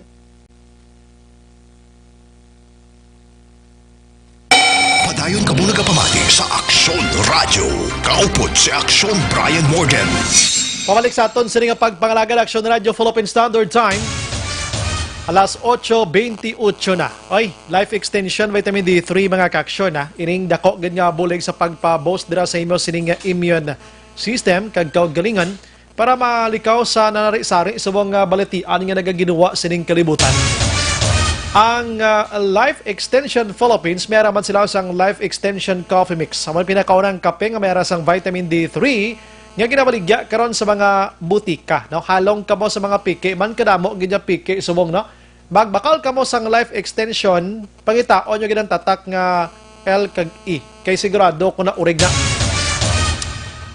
Padayon kamo nagapamati sa Aksyon Radyo. Kaupod si Aksyon Brian Morgan. Pabalik sa aton sini nga pagpangalagad, Aksyon Radyo, Philippine Standard Time. Alas otso bentiocho na. Oy, Life Extension Vitamin D three, mga kaaksyon, ha. Ining dako gid nga bulig sa pagpa-boost dira sa imo sining immune system kag kaugalingon para malikaw sa nanari-sari subong nga balatian nga nagaginuwa sining kalibutan. Ang, ah, Life Extension Philippines, may ara man sila sang Life Extension Coffee Mix. Amo ang pinakaunang kape nga may ara sang vitamin D three nga ginabaligya karon sa mga butika, no? Halong kamo sa mga piki, man kadamo gid nga piki subong, no? Magbakal kamo sang Life Extension, pangitaon nyo gid ang tatak nga L kag E, kay sigurado ko na urig na.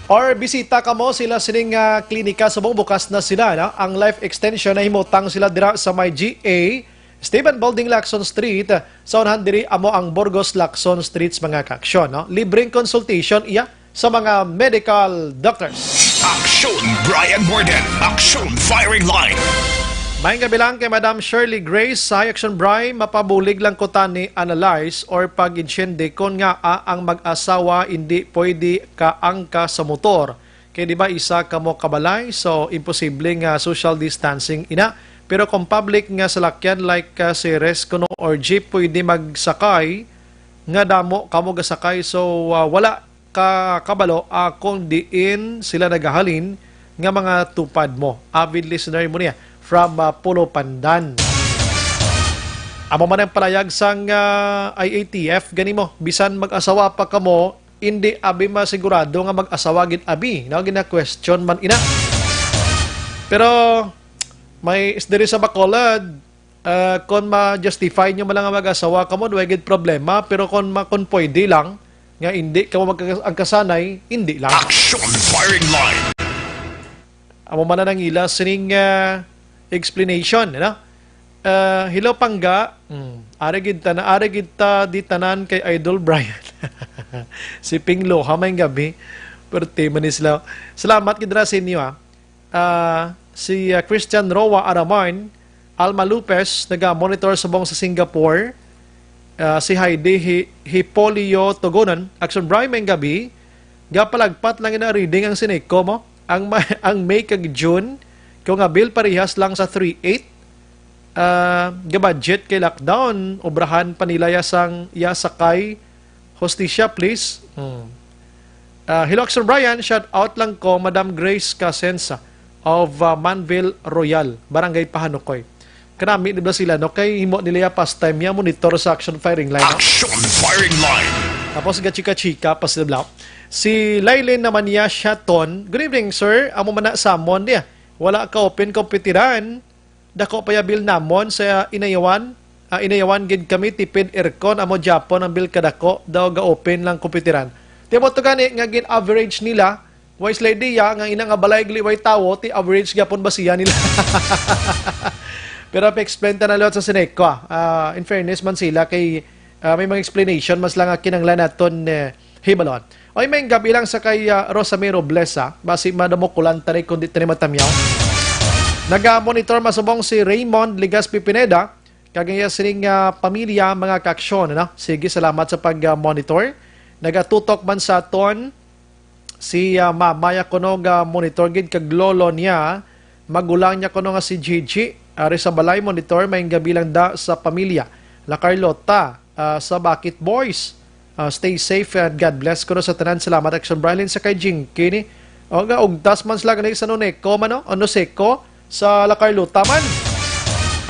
Or bisita kamo sila sining, ah, klinika subong bukas na sila, no? Ang Life Extension nahimutang sila dira sa may G A Stephen Building, Lacson Street. Sa unahan diri amo ang Burgos Lacson Streets, mga kaaksyon, no? Libreng consultation iya sa mga medical doctors. Aksyon Brian Morgan, Aksyon Firing Line. Maayong gabi lang kay Madam Shirley Grace. Hi, Aksyon Bri, mapabulig lang ko tani analyze or pag-insyende kon ngaa ang mag-asawa indi pwede kaangka sa motor. Kay di ba isa kamo kabalay, so imposible nga social distancing ina. Pero kung public nga salakyan like, ah, si Res kuno or jeep, pwede magsakay nga damo kamo gasakay. So, ah, wala ka kabalo, ah, kung diin sila nagahalin nga mga tupad mo. Avid listener mo niya from, ah, Pulo Pandan. Amo man ang palayag sang, ah, I A T F gani mo, bisan mag-asawa pa kamo, indi abi masigurado nga mag-asawa gid abi, no? Gina-question man ina. Pero may is diri sa Bacolod, ah, kon ma-justify nyo man lang nga mag-asawa kamo, way gid problema, pero kon ma-, kon pwede lang nga indi kamo magka-, magkasanay, indi lang. Action Firing Line. Amo man ang ila sining, ah, explanation, no? Ah, hello, Pangga. Hmm. Ari gid ta na, ari gid ta di tanan kay Idol Brian. Si Ping Loha, may gabi. Perti man ni sila. Salamat gid ra sa inyo, ah. Ah, si, ah, Christian Roa Araman, Alma Lopez, naga-monitor subong sa Singapore. Ah, si Heidi Hi-, Hipolio Tugunan, Action Brian, may gabi. Gapalagpat lang ina reading ang Sineco mo. Ang ma-, ang May kag June, kung nga bill parehas lang sa three eight, ah, ga-budget kay lockdown, obrahan pa nila ya sang, ya sakay, hustisya, please. Hmm. Ah, hello, Action Brian. Shout out lang ko, Madam Grace Casensa of, ah, Manville Royal, Barangay Pahanukoy. Kanami, di ba sila, no? Kay himo nila ya pastime ya, monitor sa Action Firing Line, no? Action Firing Line. Tapos, gachika-chika pa sila. Si Lailin naman niya, Shaton. Good evening, sir. Amo man na samon niya. Wala ka open kompetiran. Dako pa ya bill namon sa Inayawan. Ah, Inayawan gid kami, tipid aircon. Amo Japon ang bill kadako. Daw ga-open lang kompetiran. Tiyan mo to gani nga gin-average nila. Why sila idea nga ina nga balay gliway tawo, ti average gyapon ba siya nila? Pero pa-explain ta na liwat sa Sineco, ah. Ah, in fairness man sila kay, ah, may mga explanation mas lang nga kinanglan naton, eh, hibalon. Oy, may gabi lang sa kay, ah, Rosamiro Blesa, basi madamukulan ta rin kung di ta rin matamyaw. Naga-monitor masubong si Raymond Ligaspi Pineda, kag iya sining, ah, pamilya, mga kaaksyon, ano? Sige, salamat sa pag, ah, monitor. Nagatutok man sa aton si, ah, mama ya kuno nga monitor gid kag lolo niya, magulang niya kuno nga si Gigi. Ari sa balay, monitor, may gabi lang da sa pamilya. La Carlota, ah, sa Bakit Boys. Ah, stay safe and God bless kuno sa tanan. Salamat, Action Brian, sa kay Jinky ni. O nga, ugtas man sila gani sa Noneco man, no? O Noseco, sa La Carlota man.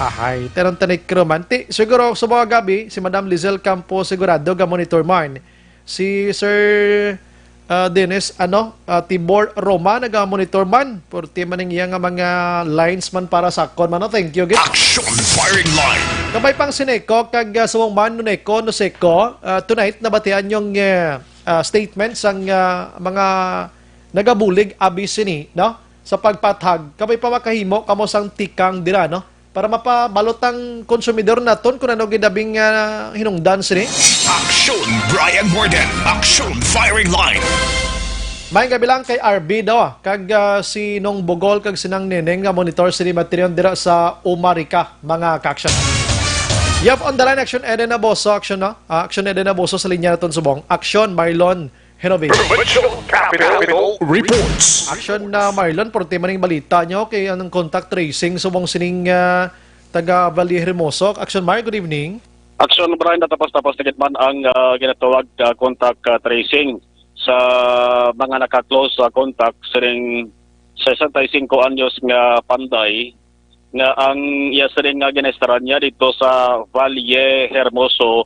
Ahay, terang tanig romanti. Siguro sa mga gabi, si Madam Lizelle Campo sigurado ga monitor man. Si Sir, ah, Dennis, ano, ah, Tibor Roma, naga-monitor man. Purti man ang iya nga mga lines man para sa akon man, no? Thank you, gid. Action Firing Line. Kabay pang Sineco, kag, ah, subong man, Noneco, Noseco, ah, tonight, nabatian yung, eh, ah, statement sang, ah, mga nagabulig abi sini, no? Sa pagpathag, kabay pa makahimo kamo sang tikang dira, no? Para mapabalot ang konsumidor naton kung ano gid abing, ah, hinungdan sini. Action Brian Warden. Action Firing Line. May gabi lang kay R B daw, ah, kag, ah, si Nong Bugol kag si Nang Neneng nga monitor sini materion dira sa Umarika, mga kaaksyon. Yup, on the line, Action Eden Aboso, Action, no? Ah, Action Eden Aboso sa linya naton subong. Action, Marlon Henovich. Provincial Capitol Reports. Action na, Marlon, purti man ning balita nyo kay ang contact tracing subong sining, ah, taga Valle Hermoso. Action, Mar, good evening. Action, Brian, natapos-tapos na gid man ang, ah, ginatawag, ah, contact, ah, tracing sa mga naka-close sa contact sining sesenta y cinco anyos nga panday nga ang iya sining nga ginaistorya niya dito sa Valle Hermoso,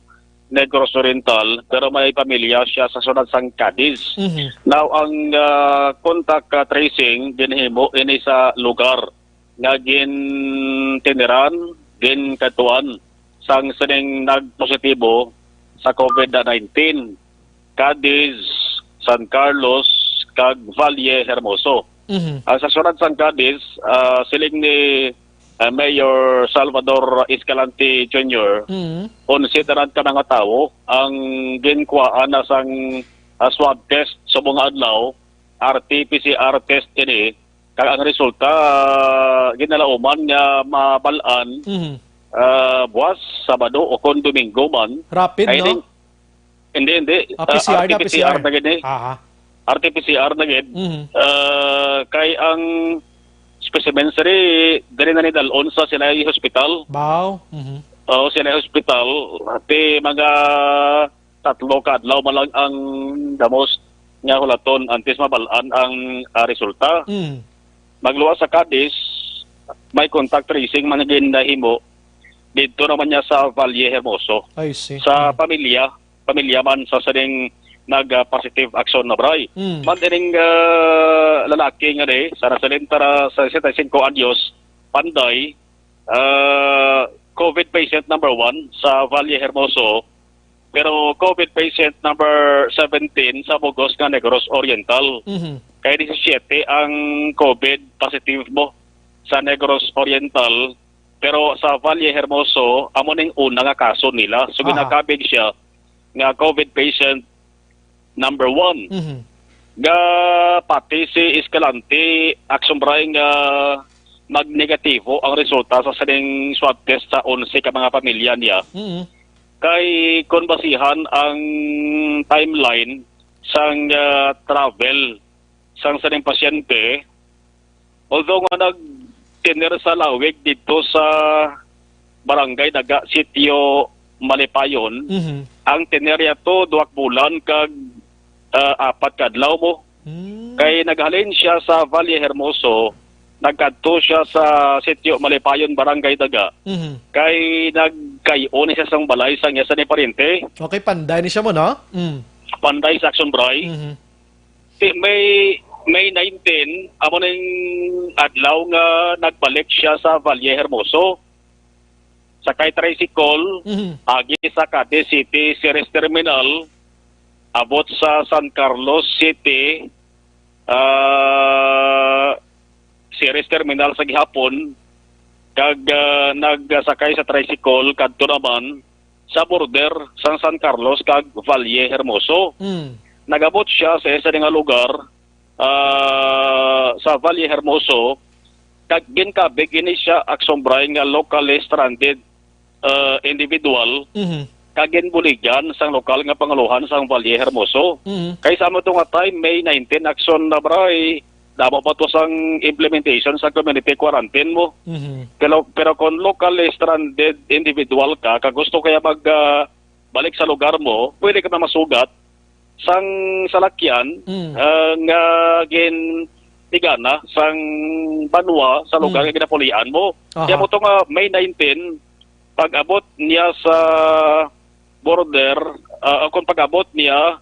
Negros Oriental, pero may pamilya siya sa siyudad sang Cadiz. Mhm. Now, ang, ah, contact, ah, tracing ginhimo ini sa lugar nga gintiniran, ginkadtuan sang sining nagpositibo sa COVID nineteen, Cadiz, San Carlos, kag Valle Hermoso. Mhm. Ah, sa siyudad sang Cadiz, ah, siling ni, ah, Mayor Salvador Escalante Junior, Mhm. onse tanan ka mga tawo ang ginkuhaan na sang, ah, swab test subong nga adlaw, R T P C R test ini, kag ang resulta, ah, ginalauman nga mabal-an, Mhm. ah, buwas, Sabado o kon Domingo man. Rapid, Ay, no? din, hindi, hindi. Ah, Ah, P C R na, R T P C R P C R. na gid ni. Aha. R T P C R na gid. Mhm. Ah, kay ang specimen siri, diri na ni dalon sa sila hospital. Baw. Mhm. Oo, sila hospital. Ti mga tatlo ka adlaw man lang ang the most nga hulaton antes mabal-an ang, ah, resulta. Mm. Magluwas sa Cadiz, may contact tracing man gid nahimo didto naman niya sa Valle Hermoso. I see. Sa Mm. pamilya, pamilya man sa sining nag, ah, positive action na, Bray. Mm. Man ining, ah, lalaki nga di, sa nasalintara sa sesenta y cinco anyos, panday, ah, COVID patient number one sa Valle Hermoso, pero COVID patient number seventeen sa bug-os nga Negros Oriental. Mhm. Kay disisiete ang COVID positive mo sa Negros Oriental, pero sa Valle Hermoso, amo ning una nga kaso nila. So, Aha. ginakabig siya nga COVID patient number one. Mhm. Nga pati si Escalante, Action Bray, nga magnegatibo ang resulta sa sining swab test sa onse ka mga pamilya niya. Mhm. Kay kung basihan ang timeline sang, ah, travel sang sining pasyente, although nga nagtener sa lawig didto sa Barangay Daga, Sitio Malipayon, Mhm. ang tener niya to duha ka bulan kag, ah, apat ka adlaw mo. Hmm. Kay naghalin siya sa Valle Hermoso, nagkadto siya sa Sitio Malipayon, Barangay Daga. Mhm. Kay nagkay-o ni siya sang balay sang iya sa ni parente. Okay, panday ni siya mo, no? Mm. Panday sa Action Bray. Mhm. Ti-, May, May nineteen, amo ning adlaw nga nagbalik siya sa Valle Hermoso. Sakay tricycle, Mhm. agi sa Cadiz City Ceres Terminal, abot sa San Carlos City, ah, Ceres Terminal sa gihapon, kag, ah, nagsakay sa tricycle kadto naman sa border sang San Carlos kag Valle Hermoso. Mm. Nagabot siya sa isa nga lugar, ah, sa Valle Hermoso, kag ginkabig ini siya, Action Bray, nga locally stranded, ah, individual, Mhm. kag ginbuligan sang lokal nga pangulohan sang Valle Hermoso. Mhm. Kay sa amo to nga time, May nineteen, Action Bray, damo pa to sang implementation sa community quarantine mo. Mhm. Pero, pero kung locally stranded individual ka, kag gusto kaya mag, ah, balik sa lugar mo, pwede ka na masugat sang salakyan, Mm. ah, nga gintigana sang banwa sa lugar Mm. nga ginapulian mo. Aha. Kaya mo to nga May nineteen, pag-abot niya sa border, ah, kung pag-abot niya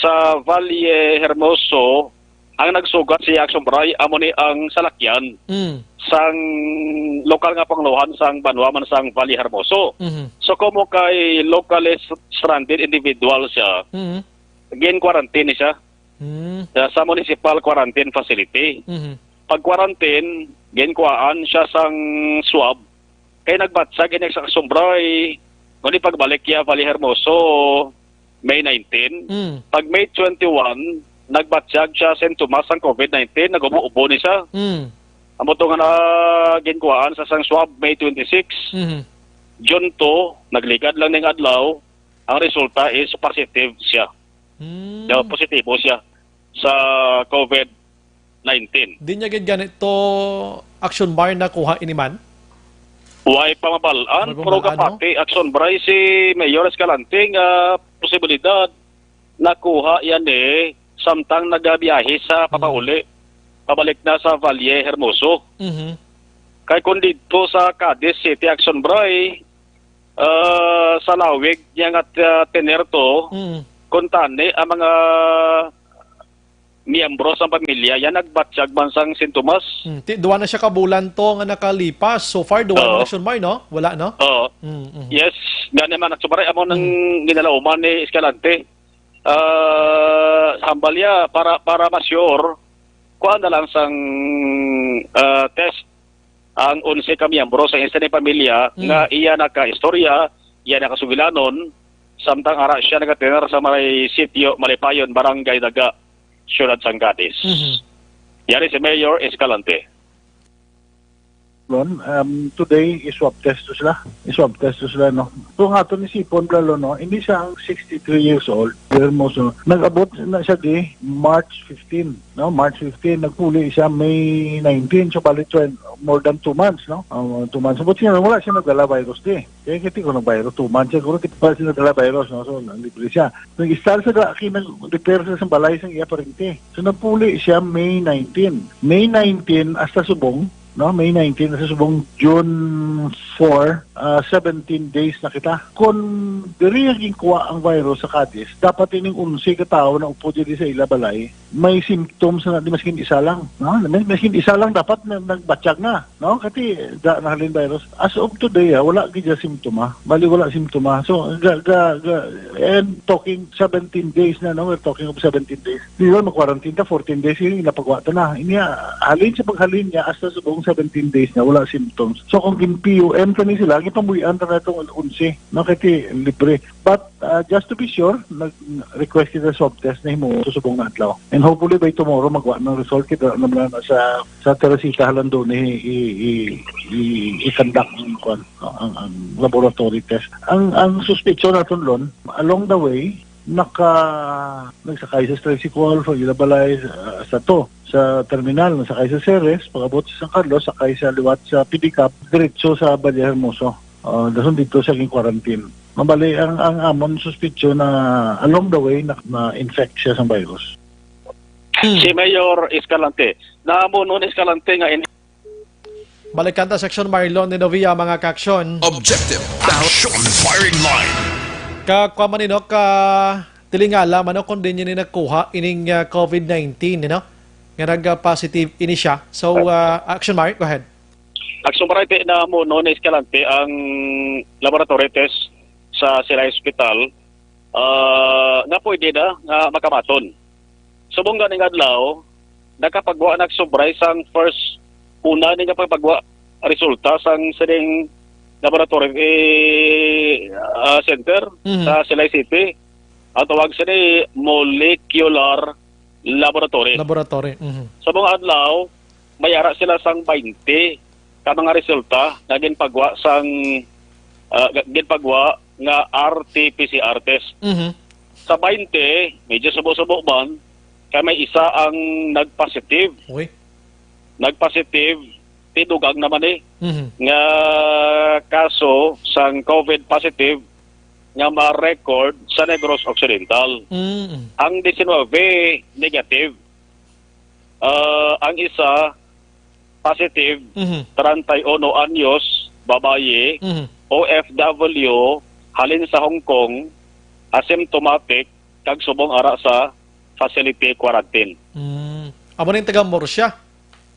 sa Valle Hermoso, ang nagsugat si Action Bray, amo ni ang salakyan Mm. sang lokal nga pangulohan sang banwa man sang Valle Hermoso. Mhm. So, kung mo kay locally s-, stranded individual siya, Mhm. gin-quarantine siya Mm. sa, sa municipal quarantine facility. Mhm. Pag-quarantine, ginkuhaan siya sang swab. Kay nagbatyag ini sa Action Bray, ngunit pagbalik niya Valle Hermoso, May nineteen. Mm. Pag May twenty-one, nagbatyag siya sintomas sang COVID nineteen, nag-ubo-ubo ni siya. Mm. Amo to nga na ginkuhaan sa sang swab May twenty-six. Mhm. June two, nagligad lang ning adlaw, ang resulta is positive siya. Mm. Daw positibo siya sa COVID nineteen. Di niya gid ganito, Action Bray, nakuha ini man? Way pa mabal-an, Way pa pero mabal-an, no? Kapati, Action Bray, si Mayor Escalante nga posibilidad nakuha yan eh, samtang nagabiyahe sa Mm. papauli, pabalik na sa Valle Hermoso. Mhm. Kay kung dito sa Cadiz City, Action Bray, ah, sa lawig niya nga, ah, tener to, Mm. kung tani ang mga miyembro sa pamilya, yan nagbatyag man sang sintomas. Mm. Ti-, duwa na siya ka bulan to nga nakalipas. So far, duwa Oo. na, Action Bray, no? Wala, no? Oo. Mm, mm. Yes, gani man, Action Bray, amo nang Mm. ginalauman ni Escalante. Ah, hambal niya, para, para ma-sure, kuha na lang sang, ah, test ang onse ka miyembro sa isa ni pamilya Mm. nga iya nakaistorya, iya nakasugilanon, samtang ara siya nagatener sa may sitio Malipayon, Barangay Daga, Siyudad sang Cadiz. Mhm. Yari si Mayor Escalante. Lon, um, today, i-swab test to sila. I-swab test to sila, no? So, nga to ni Sipon, Lalo, no? Hindi siya ang sixty-three years old, Hermoso. Nag-abot na siya di March fifteen, no? March fifteen, nagpuli siya May nineteen. So, bali, twen-, more than two months, no? Ah, two months. But siya, wala siya nagdala virus di. Kaya kita ko ng virus, two months siya, siguro kita pa siya nagdala virus, no? So, libre siya. Nag-start sa Daki, nag-repair sa isang balay sa iya parente. So, napuli siya May nineteen. May nineteen hasta subong, no? May nineteen hasta subong June four, ah, seventeen days na kita. Kung diri ang ginkuha ang virus sa Cadiz, dapat ining onse ka tawo na upo diri sa ila balay, may symptoms na di maskin isa lang, no? May, maskin isa lang dapat na, nagbatyag na, no? Kati da nahalin virus. As of today, ah, wala gid siya simptoma. Bali, wala simptoma. So, ga, ga, ga, and talking seventeen days na, no? We're talking of seventeen days. Di ba, mag-quarantine ka, fourteen days, yun, napagwa ta na. Inya, halin sa paghalin niya, hasta subong seventeen days na, wala symptoms. So, kung gin-P U M ta ni sila, gipamuy-an ta na itong onse, no? Kati libre. But, uh, just to be sure, nag-request kita swab test na himo subong na adlaw. And hopefully by tomorrow, magwa ng result kita naman na sa, sa Teresita Halandon i, i, i, i, i-conduct ang, kwan, ang, ang laboratory test. Ang, ang suspicion naton, Lon, along the way, naka, nagsakay sa tricycle, sa Ilabalay, uh, sa to, sa terminal, nagsakay sa Ceres, pag-abot sa San Carlos, sakay sa liwat sa pedicab, diretso sa Valle Hermoso. Uh, dason dito sa quarantine. Mabali, ang, ang amon suspicion na along the way na, na-infect siya sa virus. Hmm. Si Mayor Escalante. Namo nun Escalante nga in- Balikan ta, Section Marlon ni Novia, mga ka-aksyon. Objective, action, firing line. Ka, kwa man, no, ka tilingala man, no, kung di niya ni nagkuha ining, ah, covid nineteen, you know, nga nag-positive ini siya. So, ah, Action Mar, go ahead. Action Mar, na mo, no, ni Escalante ang laboratory test sa sila hospital, ah, nga pwede na nga makamaton. Subong ganing adlaw, nakapagwa na subray sang first, una ni nga pagpagwa resulta sang sining laboratory, eh, ah, center Mhm. sa Silay City. Ang tawag sini molecular laboratory. Laboratory. Mhm. Sa mga adlaw, may ara sila sang baynte ka mga resulta nga ginpagwa sang, ah, ga-, ginpagwa nga R T P C R test. Mhm. Sa baynte, medyo subo-subo man, kay may isa ang nag-positive. Uy. Nag-positive, tidugang naman eh, Mhm. nga kaso sang covid positive nga ma-record sa Negros Occidental. Mm. Ang diecinuebe, negative. Ah, ang isa, positive, Mhm. treinta y uno anyos, babayi, Mhm. O F W, halin sa Hong Kong, asymptomatic, kag subong ara sa facility quarantine. Mm. Amo ning taga Murcia?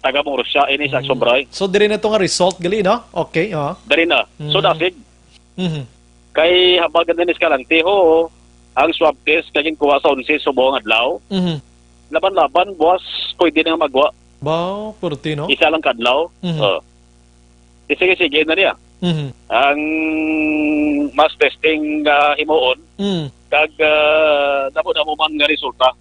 Taga Murcia, ini sa Mm. Action Mar. So, diri na to nga result, gali, no? Okay, oh. Diri na. So, Mm. dasig. Mhm. Kay habag ni Escalante, ho, ang swab test nga ginkuha sa onse subong adlaw. Mhm. Laban-laban, buwas, pwede na nga magwa. Ba, purti, no? Isa lang kadlaw. Mhm. Oh. Sige, sige na niya. Mhm. Ang mass testing, ah, himuon, Mm. kag, ah, damo-damo man nga resulta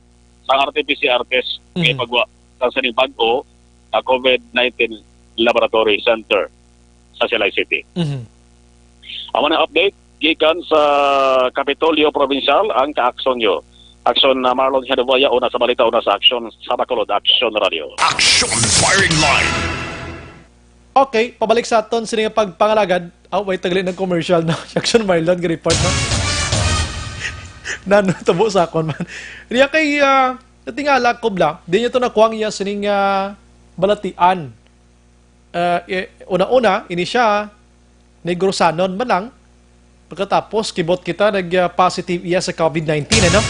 sa R T P C R test nga Mhm. ipagwa sa sining bag-o nga covid nineteen laboratory center sa Silay City. Mhm. Amo na update gikan sa Kapitolyo Provincial, ang ka-aksyon nyo. Aksyon na Marlon Genovia, una sa balita, una sa aksyon, sa Bacolod Action Radio. Action Firing Line. Okay, pabalik sa aton sini nga pagpangalagad. Ah, wait, tagli ng commercial na. Action Marlon, report na. Nano tubo sa akon man. Niya kay, ah, natingala ko bla, di niya to nakuha ang iya sining, ah, balatian. Ah, eh, una-una, ini siya, Negrosanon man lang. Pagkatapos, kibot kita, nag, ah, positive iya sa covid nineteen, ano?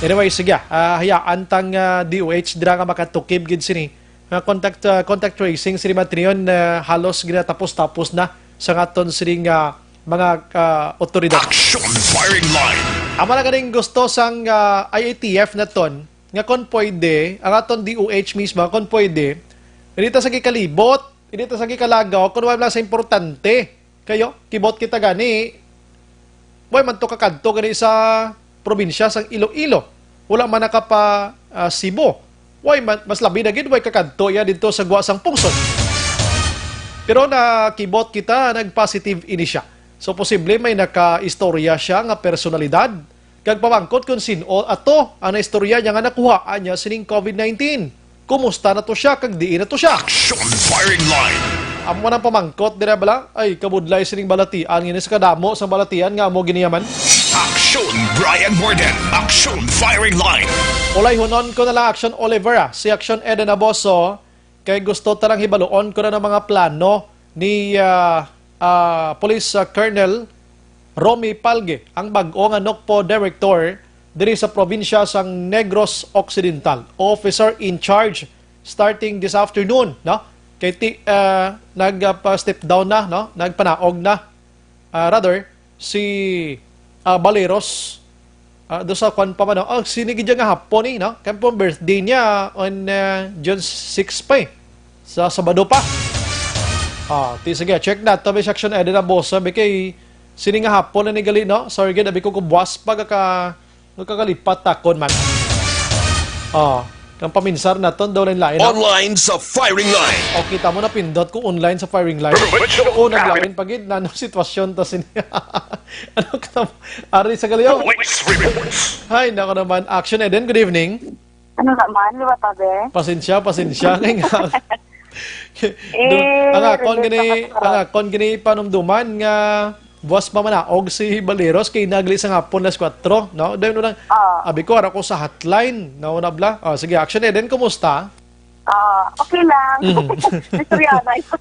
Anyway, sige, ah, hayaan tang, ah, D O H dira nga makatukib gid sini. Nga contact, ah, contact tracing, sini man triyon, ah, halos ginatapos-tapos na sa ngaton sining, ah, mga, ah, otoridad. Action Firing Line. Amo na ganing gusto sang, ah, I A T F naton, nga kon pwede, ang aton D O H mismo, kon pwede, hindi ta sa gikalibot, hindi ta sa gikalagaw, kung wala sa importante. Kayo, kibot kita gani, way man to kakadto gani sa probinsya sang Iloilo. Wala man nakapa, ah, Cebu. Way man, mas labi na gid, way kakadto iya dito sa Guasang Pungsod. Pero nakibot kita, nag-positive ini siya. So, posible may nakaistorya siya nga personalidad. Kag pamangkot kon sin-o ato ang naistorya niya nga nakuhaan niya sining covid nineteen. Kumusta na to siya kag diin na to siya? Action Firing Line. Amo man ang pamangkot dira bala, ay kabudlay sining balatian ngini sa kadamo sang balatian nga amo giniyaman. Action Brian Morden. Action Firing Line. Ulayhunon ko na lang Action Oliver, ah, si Action Eden Aboso, kay gusto ta lang hibaluon ko na ng mga plano ni, ah, ah, Police, ah, Colonel Romy Palge, ang bag-o nga NOCPO Director, diri sa probinsya sang Negros Occidental. Officer in charge starting this afternoon, no? Kay ti, ah, nagpa-step down na, no? Nagpanaog na. Ah, rather, si, ah, Baleros, ah, do sa kwan pa man, no? Oh, sini gid nga hapon ni, no? Kay po birthday niya on, ah, June six pa, eh. Sa Sabado pa. Ah, ti, sige, check na. Tabi section, eh, din na boss. Sabi kay, sini nga hapon na ni gali, no? Sorry, gid, abi ko kung buwas pa ka, nagkakalipat takon man. Oh, kang paminsar naton daw lain-lain, no? Online sa firing line. O, kita mo na pindot ko online sa firing line. Provincial O, naglain pa gid na, ano, sitwasyon ta sini. Ano ka tam-, Ari sa Galiyo? Police reports. Hi, nako naman. Action Eden, good evening. Ano naman, liwat, tabi? Pasensya, pasensya. Kay nga, Eh, ang akon relate gini, na ka, ang akon gini panumduman nga buwas pa manaog si Baleros kay nagli sa hapon las kwatro, no? Dahil lang, Ah. Abi ko, ara ko sa hotline, no, nabla. Ah, sige, Action Eden, kumusta? Ah, okay lang. Mm. Istorya na yun.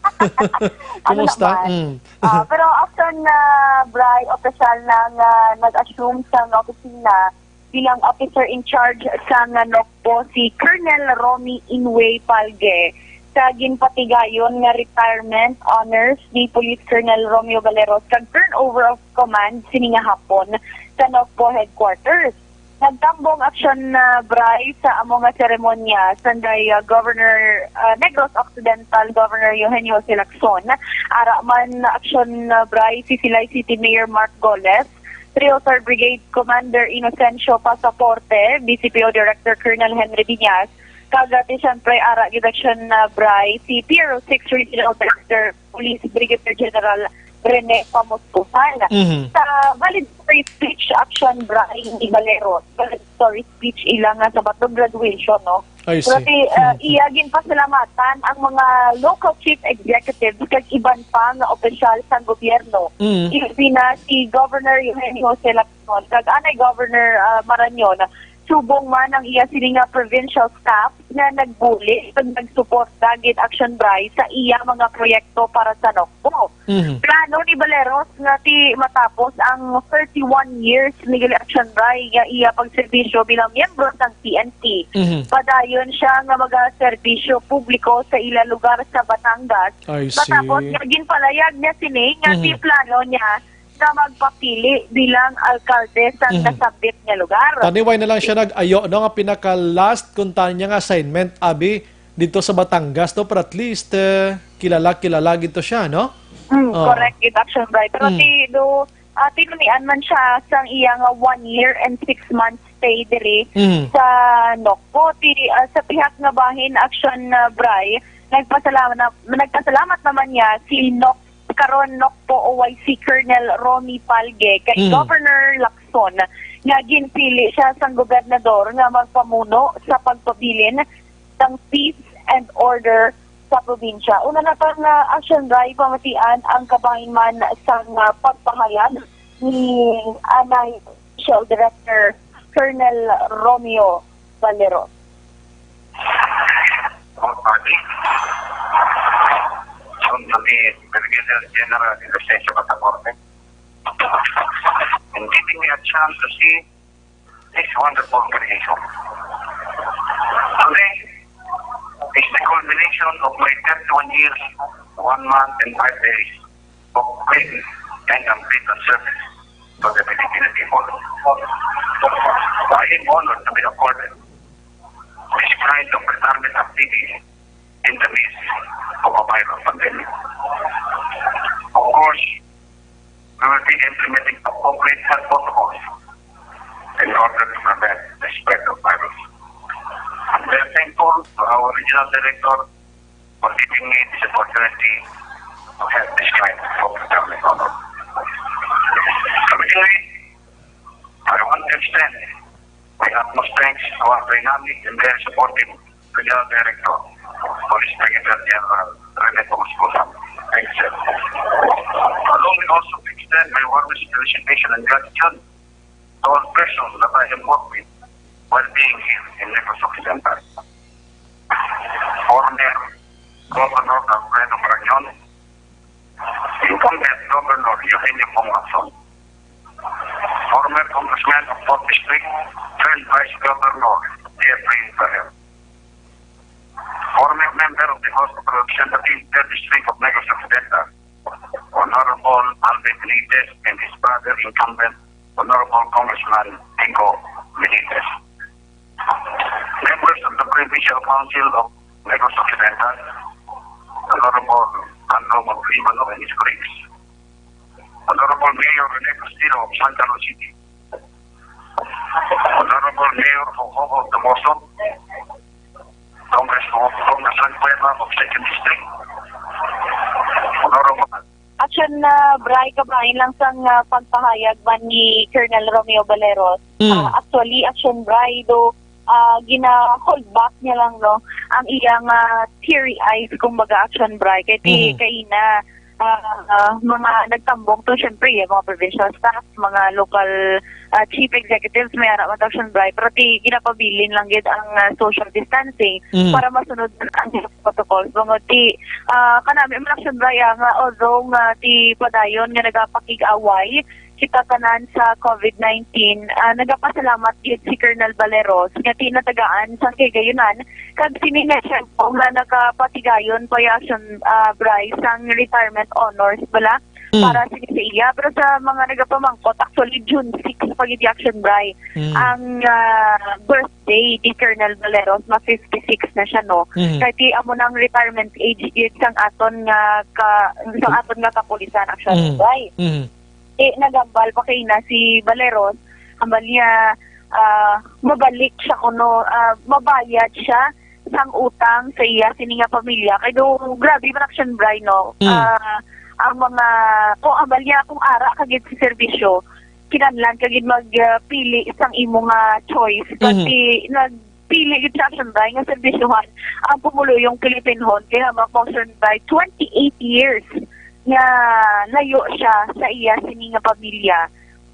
Ano Kumusta? naman? Mm. Ah, pero after na, Bri, opisyal na nga nag-assume sa opisina bilang officer in charge sa nga NOCPO si Colonel Romy Inway Palge sa ginpatigayon nga retirement honors ni Police Colonel Romeo Valeros kag turnover of command sini nga hapon sa NOCPO headquarters. Nagtambong aksyon na, Bri, sa amo nga seremonya sanday, ah, Governor, ah, Negros Occidental Governor Eugenio Jose Lacson. Ara man aksyon na, Bri, si Silay City Mayor Mark Goles, Three oh third Brigade Commander Inocencio Pasaporte, B C P O Director Colonel Henry Viñas, kag, ah, ti siyempre ara gid aksyon na, Bri, si P R O six Regional Director Police Brigadier General Rene Pamuspusan. Mhm. Sa valedictory speech aksyon, Bri, ni Valeros, valedictory speech ila nga sa bato graduation, no? I see. Pero ti, ah, Mhm. iya ginpasalamatan ang mga local chief executives kag iban pa nga opisyal sang gobyerno. Mhm. Ilabi na si Governor Eugenio Jose Lacson kag anay Governor, ah, Marañon. Subong man ang iya sini nga provincial staff nga nagbuli kag nagsuporta gid, Action Bri, sa iya mga proyekto para sa NOCPO. Mhm. Plano ni Valeros nga ti matapos ang thirty-one years ni gali Action Bri nga iya pagserbisyo bilang miyembro sang P N P. Mhm. Padayon siya nga magaserbisyo publiko sa ila lugar sa Batangas. I see. Matapos nga ginpalayag niya sini nga Mhm. ti plano niya nga magpapili bilang alkalde sang Mhm. nasambit nga lugar. Tani, wala na lang siya nag-ayo, no, nga pinaka-last kuntanya nga assignment, abi, dito sa Batangas, no? Pero at least, eh, kilala, kilala gid to siya, no? Mm, Oh. correct, gid, Action Bri. Pero Mm. ti, do, ah, tinunian man siya sang iya nga one year and six months stay diri Mm. sa NOCPO. Ti, ah, sa pihak nga bahin, Action, ah, Bri, nagpasalamat, nagpasalamat naman niya si NOC karon NOCPO O Y C Colonel Romy Palge kay Mm. Governor Lacson nga ginpili siya sang gobernador nga magpamuno sa pagpabilin sang peace and order sa probinsya. Una na pa nga action drive, pamatian ang kabahin man sang, ah, pagpahayag ni anay Official Director Colonel Romeo Valero. Good morning. Sunod ni Brigadier General Inocencio Pasaporte. And giving me a chance to see this wonderful creation. Today is the culmination of my thirty-one years, one month, and five days of great and unbeaten service to the Filipino people. I am honored to be accorded this kind of retirement activity in the midst of a viral pandemic. Of course, we will be implementing appropriate health protocols in order to prevent the spread of virus. We are thankful to our regional director for giving me this opportunity to have this kind of retirement honor. Originally, I want to extend my utmost thanks to our dynamic and very supportive Regional Director, Police Brigadier General Rene Pamuspusan. Thanks, sir. Allow me also to extend my warmest felicitation and gratitude to all persons that I have worked with while being here in Negros Occidental. Former Governor Alfredo Marañon, incumbent Governor Eugenio Pong Lacson, former Congressman of District, current Vice Governor Jeffrey Farrell. Former member of the House of Representatives, third District of Negros Occidental, Honorable Alvin Benitez, and his brother incumbent, Honorable Congressman Kiko Benitez. Members of the Provincial Council of Negros Occidental, Honorable Andrew Magdalibano and his colleagues. Honorable Mayor Rene Castelo of Santa Cruz City. Honorable Mayor Jojojo Tomoso, Congress, Congressman Cueva of Second District. Honorable Action, ah, Bri, kabahin lang sang, ah, pagpahayag man ni Colonel Romeo Baleros. Mm. Ah, actually, Action Bri, do, ah, gina-hold back niya lang, no, ang iyang, ah, teary eyes, kumbaga, Action Bri. Kay ti-, Mhm. kaina, ah, ah, mga nagtambong to, syempre, yung mga provincial staff, mga local, ah, chief executives, may ara man to, Action Bri, pero ti ginapabilin lang gid ang, ah, social distancing Mm. para masunod ang health protocols. Bangod ti, ah, kanami man, Action Bri, ah, nga although nga ti padayon nga nagapakig-away kita tanan sa covid nineteen, ah, nagapasalamat gid si Colonel Baleros nga ti natagaan sang kahigayunan kag sini nga tiyempo nga nagapatigayon pa ya, Action, ah, Bri, sang retirement honors bala Mm. para sini sa iya. Pero sa mga nagapamangkot, actually, June six pa gid, Action Bri, Mm. ang, ah, birthday ni Colonel Baleros, ma fifty-six na siya, no? Mhm. Kay ti amo nang retirement age gid sang aton nga ka-, sang aton nga kapulisan, Action Mm. Bri. Mhm. Eh, nagambal pa kaina si Baleros, hambal niya, ah, mabalik siya kuno, ah, mabayad siya sang utang sa iya sini nga pamilya. Kay do, grabe man, Action Bri, no? Mm. Ah, ang mga, kung hambal niya, kung ara ka gid sa serbisyo, kinahanglan ka gid mag, ah, pili sang imo nga choice. Mhm. Pati nagpili gid siya, Action Bri, nga serbisyohan ang pumuluyong Pilipinhon kay hamak mo, Action Bri, twenty-eight years nga layo siya sa iya sini nga pamilya.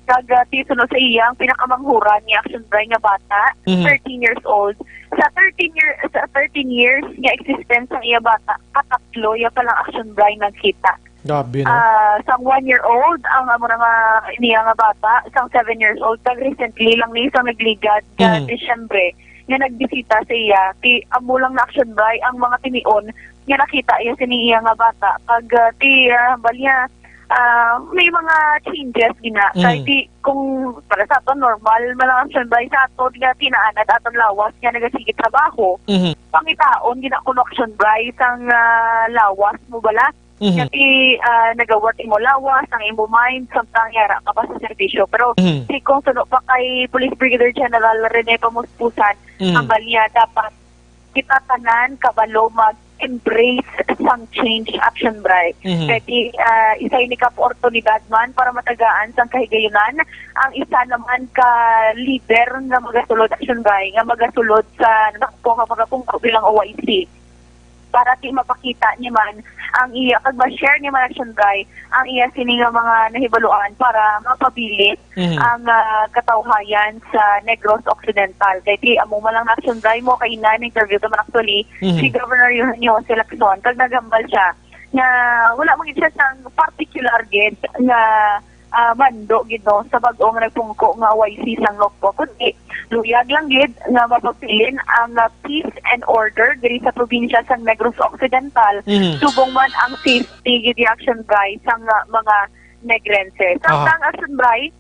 Kag, ah, ti suno sa iya, ang pinakamanghuran ni, Action Bri, nga bata, Mhm. thirteen years old. Sa thirteen year, sa thirteen years nga existence ang iya bata, katatlo ya pa lang, Action Bri, nagkita. Grabe, no? Ah, sang one year old ang amo na nga niya nga bata, sang seven years old, kag recently lang ni sang nagligad nga Mhm. Disyembre nga nagbisita sa iya. Ti amo lang na, Action Bri, ang mga tinion nga nakita iya sini iya nga bata. Kag, ah, ti, ah, hambal niya, ah, may mga changes gina. Mm. Kay ti, kung para sa aton, normal man lang, Action Bri, sa aton nga tinaanad aton lawas nga nagasigit trabaho, Mhm. pangitaon gina kuno, Action Bri, sang, ah, lawas mo bala. Mhm. Nga ti, ah, nagawat imo lawas, ang imo mind, samtang yara ka pa sa serbisyo. Pero Mhm. ti kung suno pa kay Police Brigadier General Rene Pamuspusan, Mhm. hambal niya dapat kita tanan kabalo mag-embrace sang change, Action Bri. Mhm. Kay ti, ah, isa ini ka oportunidad man para matagaan sang kahigayunan ang isa naman ka leader nga magasulod, Action Bri, nga magasulod sa nakpo nga pagkapungko bilang O I C. Para ti mapakita niya man ang iya, kag ma-share niya man, Action Bri, ang iya sini nga mga nahibaluan para mapabilin Mhm. ang, ah, katawhayan sa Negros Occidental. Kay ti amo man lang, Action Bri, mo kaina, interview ka man actually Mhm. si Governor Eugenio Jose Lacson, kag nagambal siya nga wala man gid siya sang particular gid nga, ah, mando gid, no, sa bag-o nga nagpungko nga O I C sang Nocpo, kundi luyag lang gid nga mapabilin ang, ah, peace and order diri sa probinsya sang Negros Occidental, Mhm. subong man ang safety gid, Action Bri, sang, ah, mga Negrense. Aha. Samtang, Action Bri,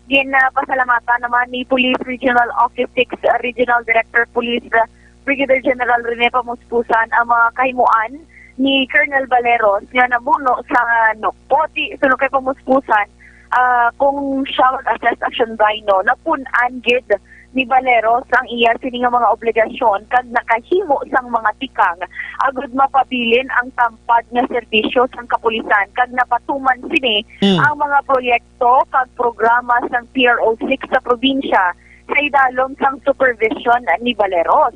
ginapasalamatan naman ni Police Regional Office six, uh, Regional Director Police, uh, Brigadier General Rene Pamuspusan ang mga kahimuan ni Colonel Baleros nga namuno sa Nocpo. Ti, suno kay Pamuspusan, ah, kung siya mag-assess, Action Bri, no, napun-an gid ni Baleros ang iya sini nga mga obligasyon kag nakahimo sang mga tikang agud mapabilin ang tampad nga serbisyo sang kapulisan kag napatuman sini Mm. ang mga proyekto kag programa sang P R O six sa probinsya sa idalom sang supervision ni Baleros.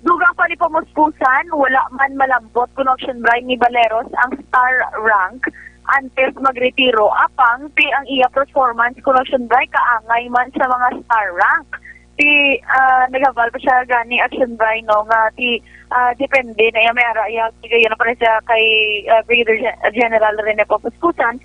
Dugang pa ni Pamuspusan, wala man malambot kuno, Action Bri, ni Baleros ang star rank antes magretiro, apang ti ang iya performance kuno, Action Bri, kaangay man sa mga star rank. Ti, ah, naghambal pa siya gani, Action Bri, no, nga ti, ah, depende na iya, may ara iya, kay gayon na pala siya kay, ah, Brigadier Gen-, General Rene Pamuspusan.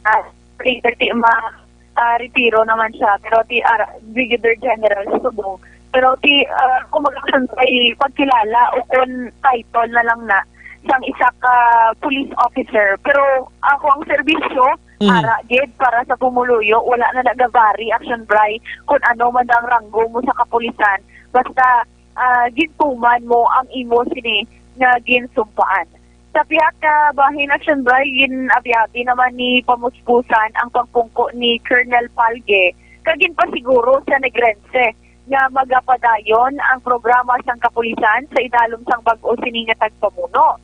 Ah, later ti ma-, ah, retiro naman siya, pero ti, ah, Brigadier General sa subong. Pero ti, ah, kumbaga, Action Bri, pagkilala o kon title na lang na sang isa ka police officer. Pero ako ang serbisyo, Mm. ara gid para sa pumuluyo, wala na nagabari, Action Bri, kung ano man ang ranggo mo sa kapulisan. Basta, ah, gintuman mo ang imo sini nga ginsumpaan. Sa pihak ka bahin, Action Bri, gin-abi-abi naman ni Pamuspusan ang pagpungko ni Colonel Palge, kag ginpasiguro sa Negrense nga magapadayon ang programa sang kapulisan sa idalom sang bag-o sini nga tagpamuno.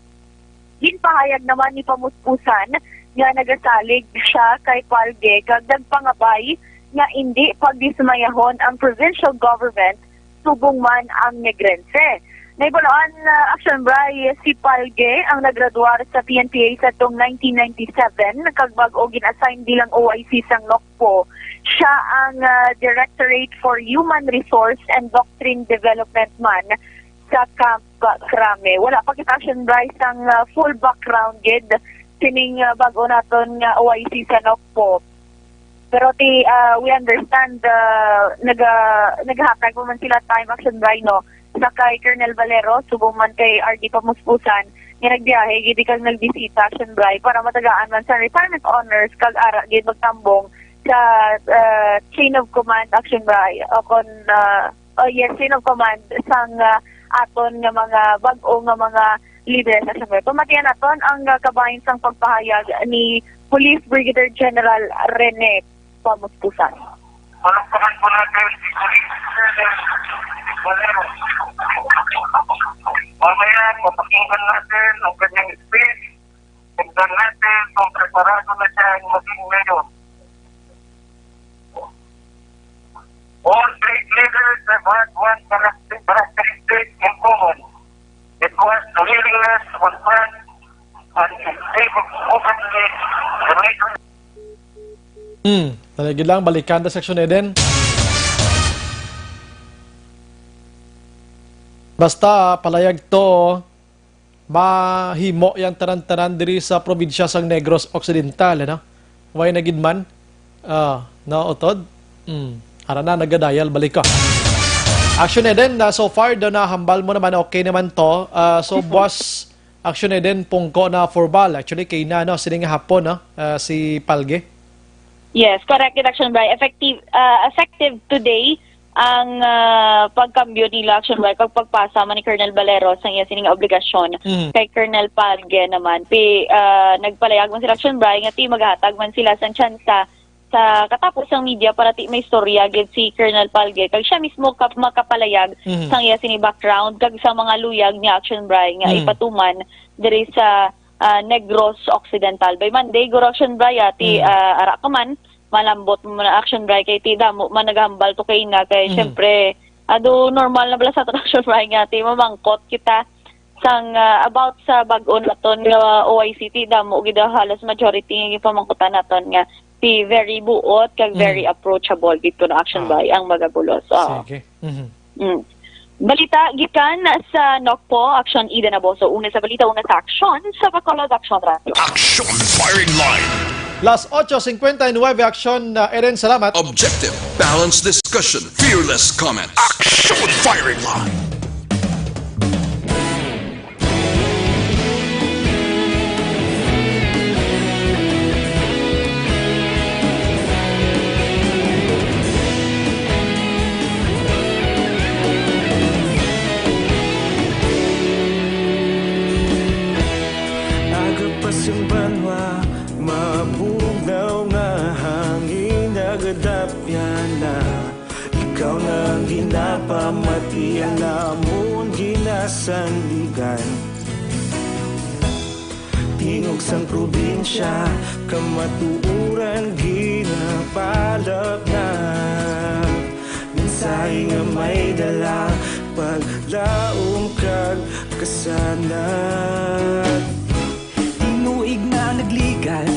Ginpahayag naman ni Pamuspusan nga nagasalig siya kay Palge kag nagpangabay nga indi pagdismayahon ang provincial government subong man ang Negrense. Nahibaluan, ah, Action Bri, si Palge ang naggraduar sa P N P A sa tong nineteen ninety-seven, kag bag-o gin-assign bilang O I C sang NOCPO. Siya ang, ah, Directorate for Human Resource and Doctrine Development man sa Camp Crame. Wala pa kita, Action Bri, sang, ah, full background gid sining, ah, bag-o naton nga O I C sa NOCPO. Pero ti, ah, we understand, ah, naga-, naghatag pa man sila time, Action Bri, no, sa kay Colonel Valero, subong man kay R D Pamuspusan, nga nagbiyahe gid kag nagbisita, Action Bri, para matagaan man sa retirement honors kag ara gid magtambong sa, ah, chain of command, Action Bri, o kon, ah, oh, yes, chain of command sang, ah, aton nga mga bag-o nga mga lideres, Action Bri. Pamatian naton ang, ah, kabahin sang pagpahayag ni Police Brigadier General Rene Pamuspusan. Palakpakan po natin si Police Colonel Valero. Mamaya, papakinggan natin ang kanyang speech. Tingnan natin kung preparado na siya maging mayor. All great leaders have had one character-, characteristic in common. It was the willingness to confront and able openly the major Hmm, talaga lang, balikan ta sa Action Eden. Basta, palayag to, mahimo yang tanan-tanan diri sa probinsya sang Negros Occidental, ano? Way na gid man. Ah, no, utod? Hmm, ara na, nagadial, balik ko. Action Eden, na so far, do nahambal mo naman, okay naman to. Ah, so, boss, Action Eden, pungko na formal. Actually, kay na, no, sining hapon, no, ah, si Palge. Yes, correct, Action Bri. Effective, ah, effective today ang, ah, pagkambyo nila, Action Bri, kag pagpasa man ni Colonel Valero sa iya sining obligasyon Mhm. kay Colonel Palge naman. Pi-, ah, nagpalayag man sila, Action Bri, nga ti maghatag man sila sang tsansa sa katapos sang media para ti may istorya gid si Colonel Palge, kag siya mismo kap-, makapalayag Mhm. sang iya sini background kag sa mga luyag niya, Action Bri, nga Mhm. ipatuman diri sa, ah, Negros Occidental. By Monday, guro, Action Bri, ah, ti, Mhm. ah, ara ka man, malambot mo na, Action Bri, kay ti damo man nagahambal to kay na, kay Mhm. syempre, ado normal na bala sa aton, Action Bri, nga ti mamangkot kita sang, ah, about sa bag-o naton nga O I C T, damo gid, ah, halos majority nga gipamangkutan naton nga ti very buot kag Mm. very approachable gid kuno, Action Ah. Bri, ang magabulos. Oo. Sige. Mhm. Mm. Balita gikan sa NOCPO, Action Eden Aboso. Una sa balita, una sa aksyon, sa Bacolod Action Radio. Action Firing Line. Las ocho cincuenta y nueve, Action, uh, Eden, salamat. Objective, balanced discussion, fearless comment. Action Firing Line. Aga pa sing banwa, mabugnaw nga hangin, nagadapyan na. Ikaw na ang ginapamati, ang namon ginasandigan. Tingog sang probinsya, kamatuoran ginapalapnap. Mensahe nga may dala, paglaom kag kasanag. Tinuig na nagligad,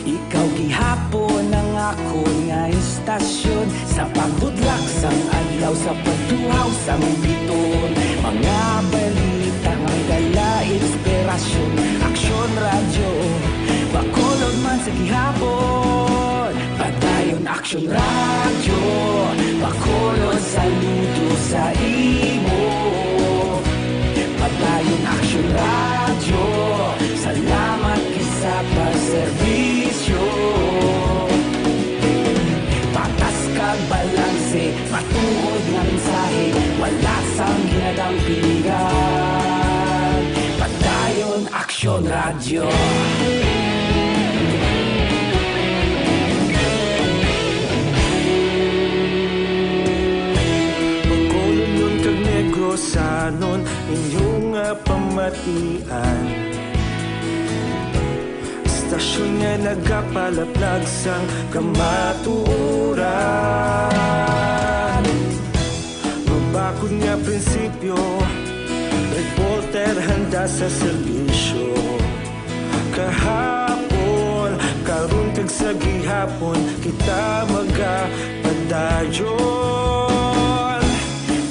ikaw gihapon ang akon nga istasyon. Sa pagbudlak sang adlaw, sa pagtuhaw sang bituon, mga balita nga dala inspirasyon. Aksyon Radyo, Bacolod man sa gihapon. Padayon, Aksyon. Aksyon Radyo, Bacolod, saludo sa imo. Padayon Aksyon Radyo, salamat gid sa pagserbisyo. Patas kag balanse, matuod nga mensahe, wala sang ginadampigan. Padayon Aksyon Radyo. Bacolodnon kag Negrosanon, inyo nga pamatian. Estasyon nga nagapalaplag sang kamatuoran. Mabakod nga prinsipyo, reporter handa sa serbisyo. Kahapon, karon kag sa gihapon, kita magapadayon.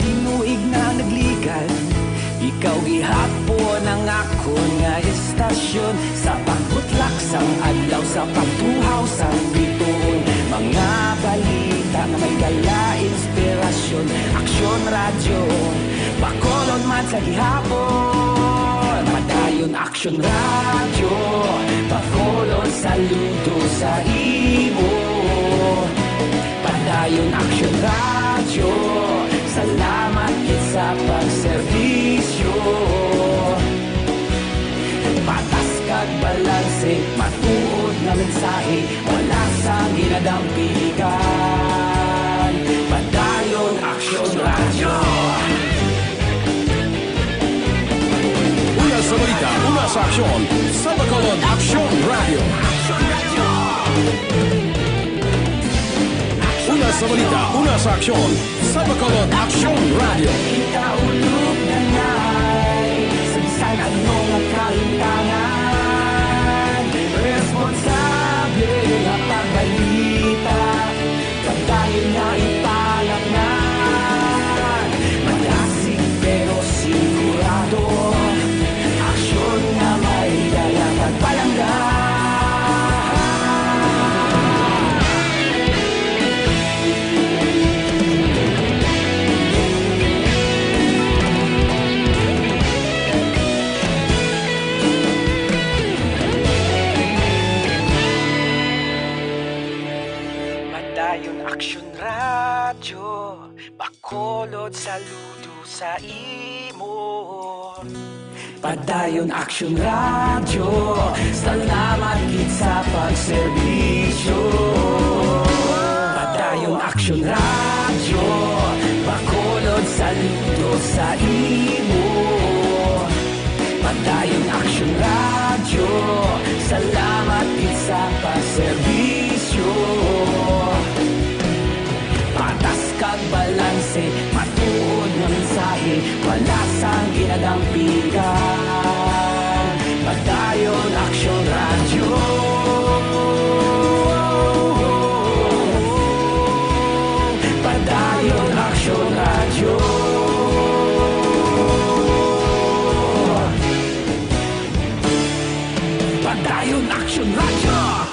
Tinuig na nagligad, ikaw gihapon ang akon nga estasyon. Sa pagbutlak sang adlaw, sa pagtuhaw sang bituon, mga balita nga may dala inspirasyon. Aksyon Radyo, Bacolod man sa gihapon. Padayon Aksyon Radyo, Bacolod, saludo sa imo. Padayon Aksyon Radyo, salamat gid sa pagserbisyo. Patas kag balanse, matuod nga mensahe, wala sang ginadampigan. Padayon Aksyon Radyo. Una sa balita, una sa aksyon, sa Bacolod Aksyon Radyo. Una sa balita, una sa aksyon, sa Bacolod Aksyon Radyo. Kita ulog na nay, sa bisan ano nga kalintangan, responsable nga pagbalita, pagdayon nga ipalaknag, malasig pero sigurado, aksyon nga may dala kag palangga. Padayon Aksyon Radyo, Bacolod, saludo sa imo. Padayon Aksyon Radyo, salamat gid sa pagserbisyo. Padayon Aksyon Radyo, Bacolod, saludo sa imo. Padayon Aksyon Radyo, salamat gid sa pagserbisyo. Patas kag balanse, matuod nga mensahe, wala sang ginadampigan. Padayon Aksyon Radyo. Padayon Aksyon Radyo. Padayon Aksyon Radyo.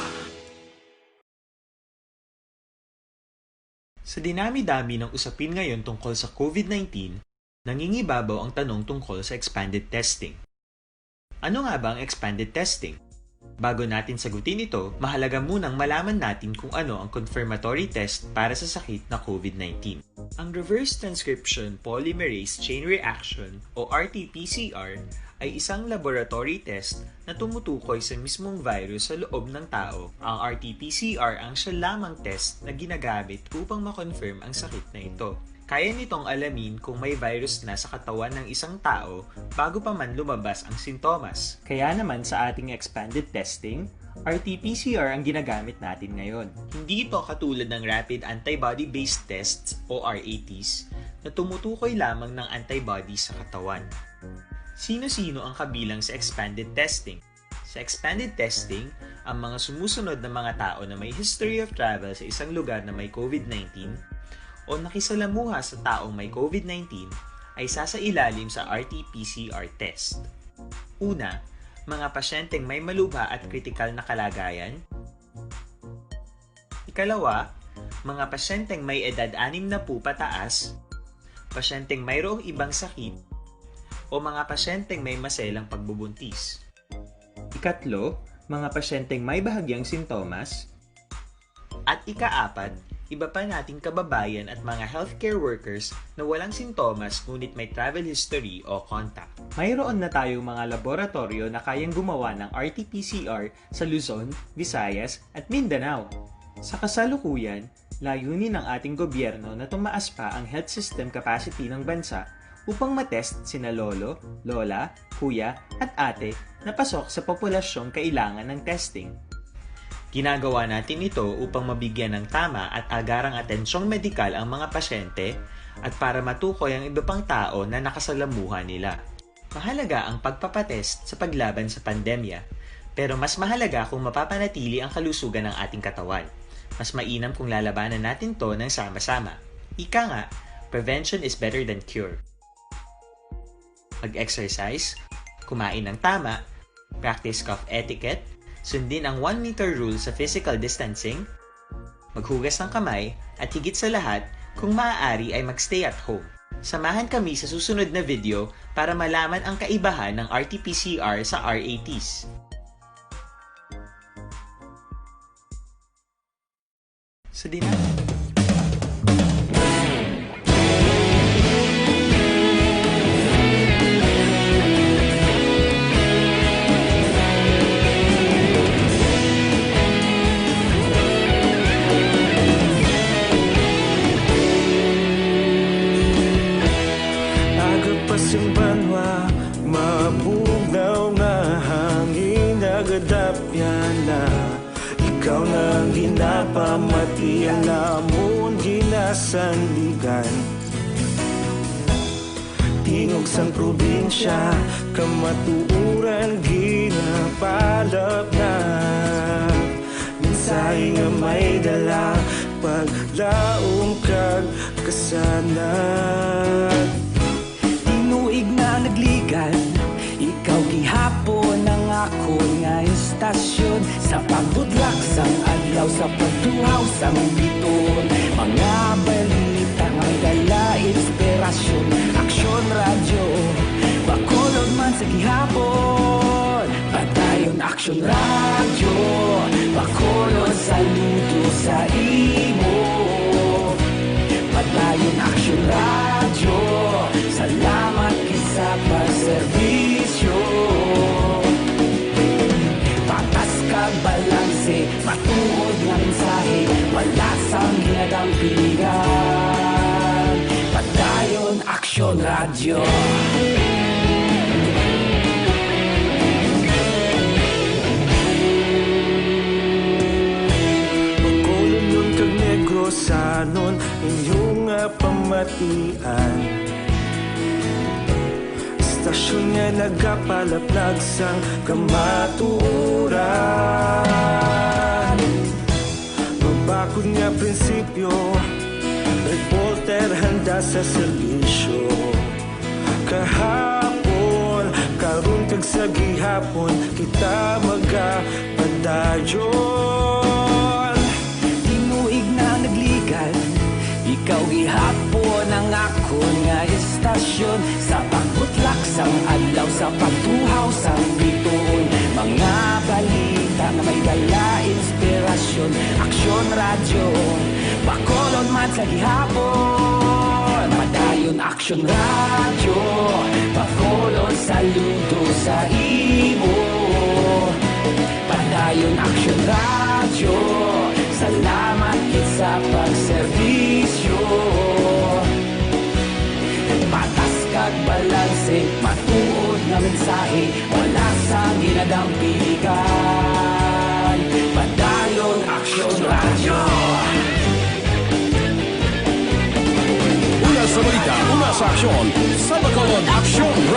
Sa dinami-dami ng usapin ngayon tungkol sa COVID nineteen, nangingibabaw ang tanong tungkol sa expanded testing. Ano nga ba ang expanded testing? Bago natin sagutin ito, mahalaga munang malaman natin kung ano ang confirmatory test para sa sakit na COVID nineteen. Ang reverse transcription polymerase chain reaction o R T P C R ay isang laboratory test na tumutukoy sa mismong virus sa loob ng tao. Ang R T P C R ang siya lamang test na ginagamit upang ma-confirm ang sakit na ito. Kaya nitong alamin kung may virus na sa katawan ng isang tao bago pa man lumabas ang sintomas. Kaya naman sa ating expanded testing, R T P C R ang ginagamit natin ngayon. Hindi ito katulad ng rapid antibody-based tests o R A Ts na tumutukoy lamang ng antibody sa katawan. Sino-sino ang kabilang sa expanded testing? Sa expanded testing, ang mga sumusunod na mga tao na may history of travel sa isang lugar na may COVID nineteen o nakisalamuha sa taong may COVID nineteen ay sasailalim sa R T P C R test. Una, mga pasyenteng may malubha at kritikal na kalagayan. Ikalawa, Mga pasyenteng may edad anim na po pataas, pasyenteng mayroong ibang sakit, o mga pasyenteng may maselang pagbubuntis. Ikatlo, mga pasyenteng may bahagyang sintomas. At ikaapat, iba pa nating kababayan at mga healthcare workers na walang sintomas ngunit may travel history o contact. Mayroon na tayong mga laboratoryo na kayang gumawa ng R T P C R sa Luzon, Visayas, at Mindanao. Sa kasalukuyan, layunin ng ating gobyerno na tumaas pa ang health system capacity ng bansa upang matest sina lolo, lola, kuya, at ate na pasok sa populasyong kailangan ng testing. Ginagawa natin ito upang mabigyan ng tama at agarang atensyong medikal ang mga pasyente at para matukoy ang iba pang tao na nakasalamuha nila. Mahalaga ang pagpapatest sa paglaban sa pandemya, pero mas mahalaga kung mapapanatili ang kalusugan ng ating katawan. Mas mainam kung lalabanan natin 'to ng sama-sama. Ika nga, prevention is better than cure. Mag-exercise, kumain ng tama, practice cough etiquette, sundin ang one meter rule sa physical distancing, maghugas ng kamay, at higit sa lahat, kung maaari ay mag-stay at home. Samahan kami sa susunod na video para malaman ang kaibahan ng R T P C R sa R A Ts. Sa dina- Aga pa sing banwa, mabugnaw nga hangin, nagadapyan na. Ikaw na ang ginapamati, ang namon ginasandigan. Tingog sang probinsya, kamatuoran ginapalapnag. Mensahe nga may dala, paglaom kag kasanag. Tinuig na nagligad, ikaw gihapon ang akon nga estasyon. Sa pagbutlak sang adlaw, sa pagtuhaw sang bituon, mga balita nga dala inspirasyon. Aksyon Radyo, Bacolod man sa gihapon. Padayon Aksyon Radyo, Bacolod, saludo sa imo. Padayon Aksyon Radyo, salamat gid sa pagserbisyo. Patas kag balanse, matuod nga mensahe, wala sang ginadampigan. Padayon Aksyon Radyo. Bacolodnon kag Negrosanon, inyo nga pamatian. Estasyon nga nagapalaplag sang kamatuoran. Mabakod nga prinsipyo, reporter handa sa serbisyo. Kahapon, karon kag sa gihapon, kita magapadayon. Tinuig na nagligad, ikaw gihapon ang akon nga estasyon. Sa pagbutlak sang adlaw, sa pagtuhaw sang bituon, mga balita nga may dala inspirasyon. Aksyon Radyo, Bacolod man sa gihapon. Padayon Aksyon Radyo, Bacolod, saludo sa imo. Padayon Aksyon Radyo, salamat gid sa pagserbisyo. Patas kag balanse, matuod nga mensahe, wala sang ginadampigan. Padayon Aksyon Radyo. Una sa balita, una sa aksyon, sa Bacolod Aksyon Radyo.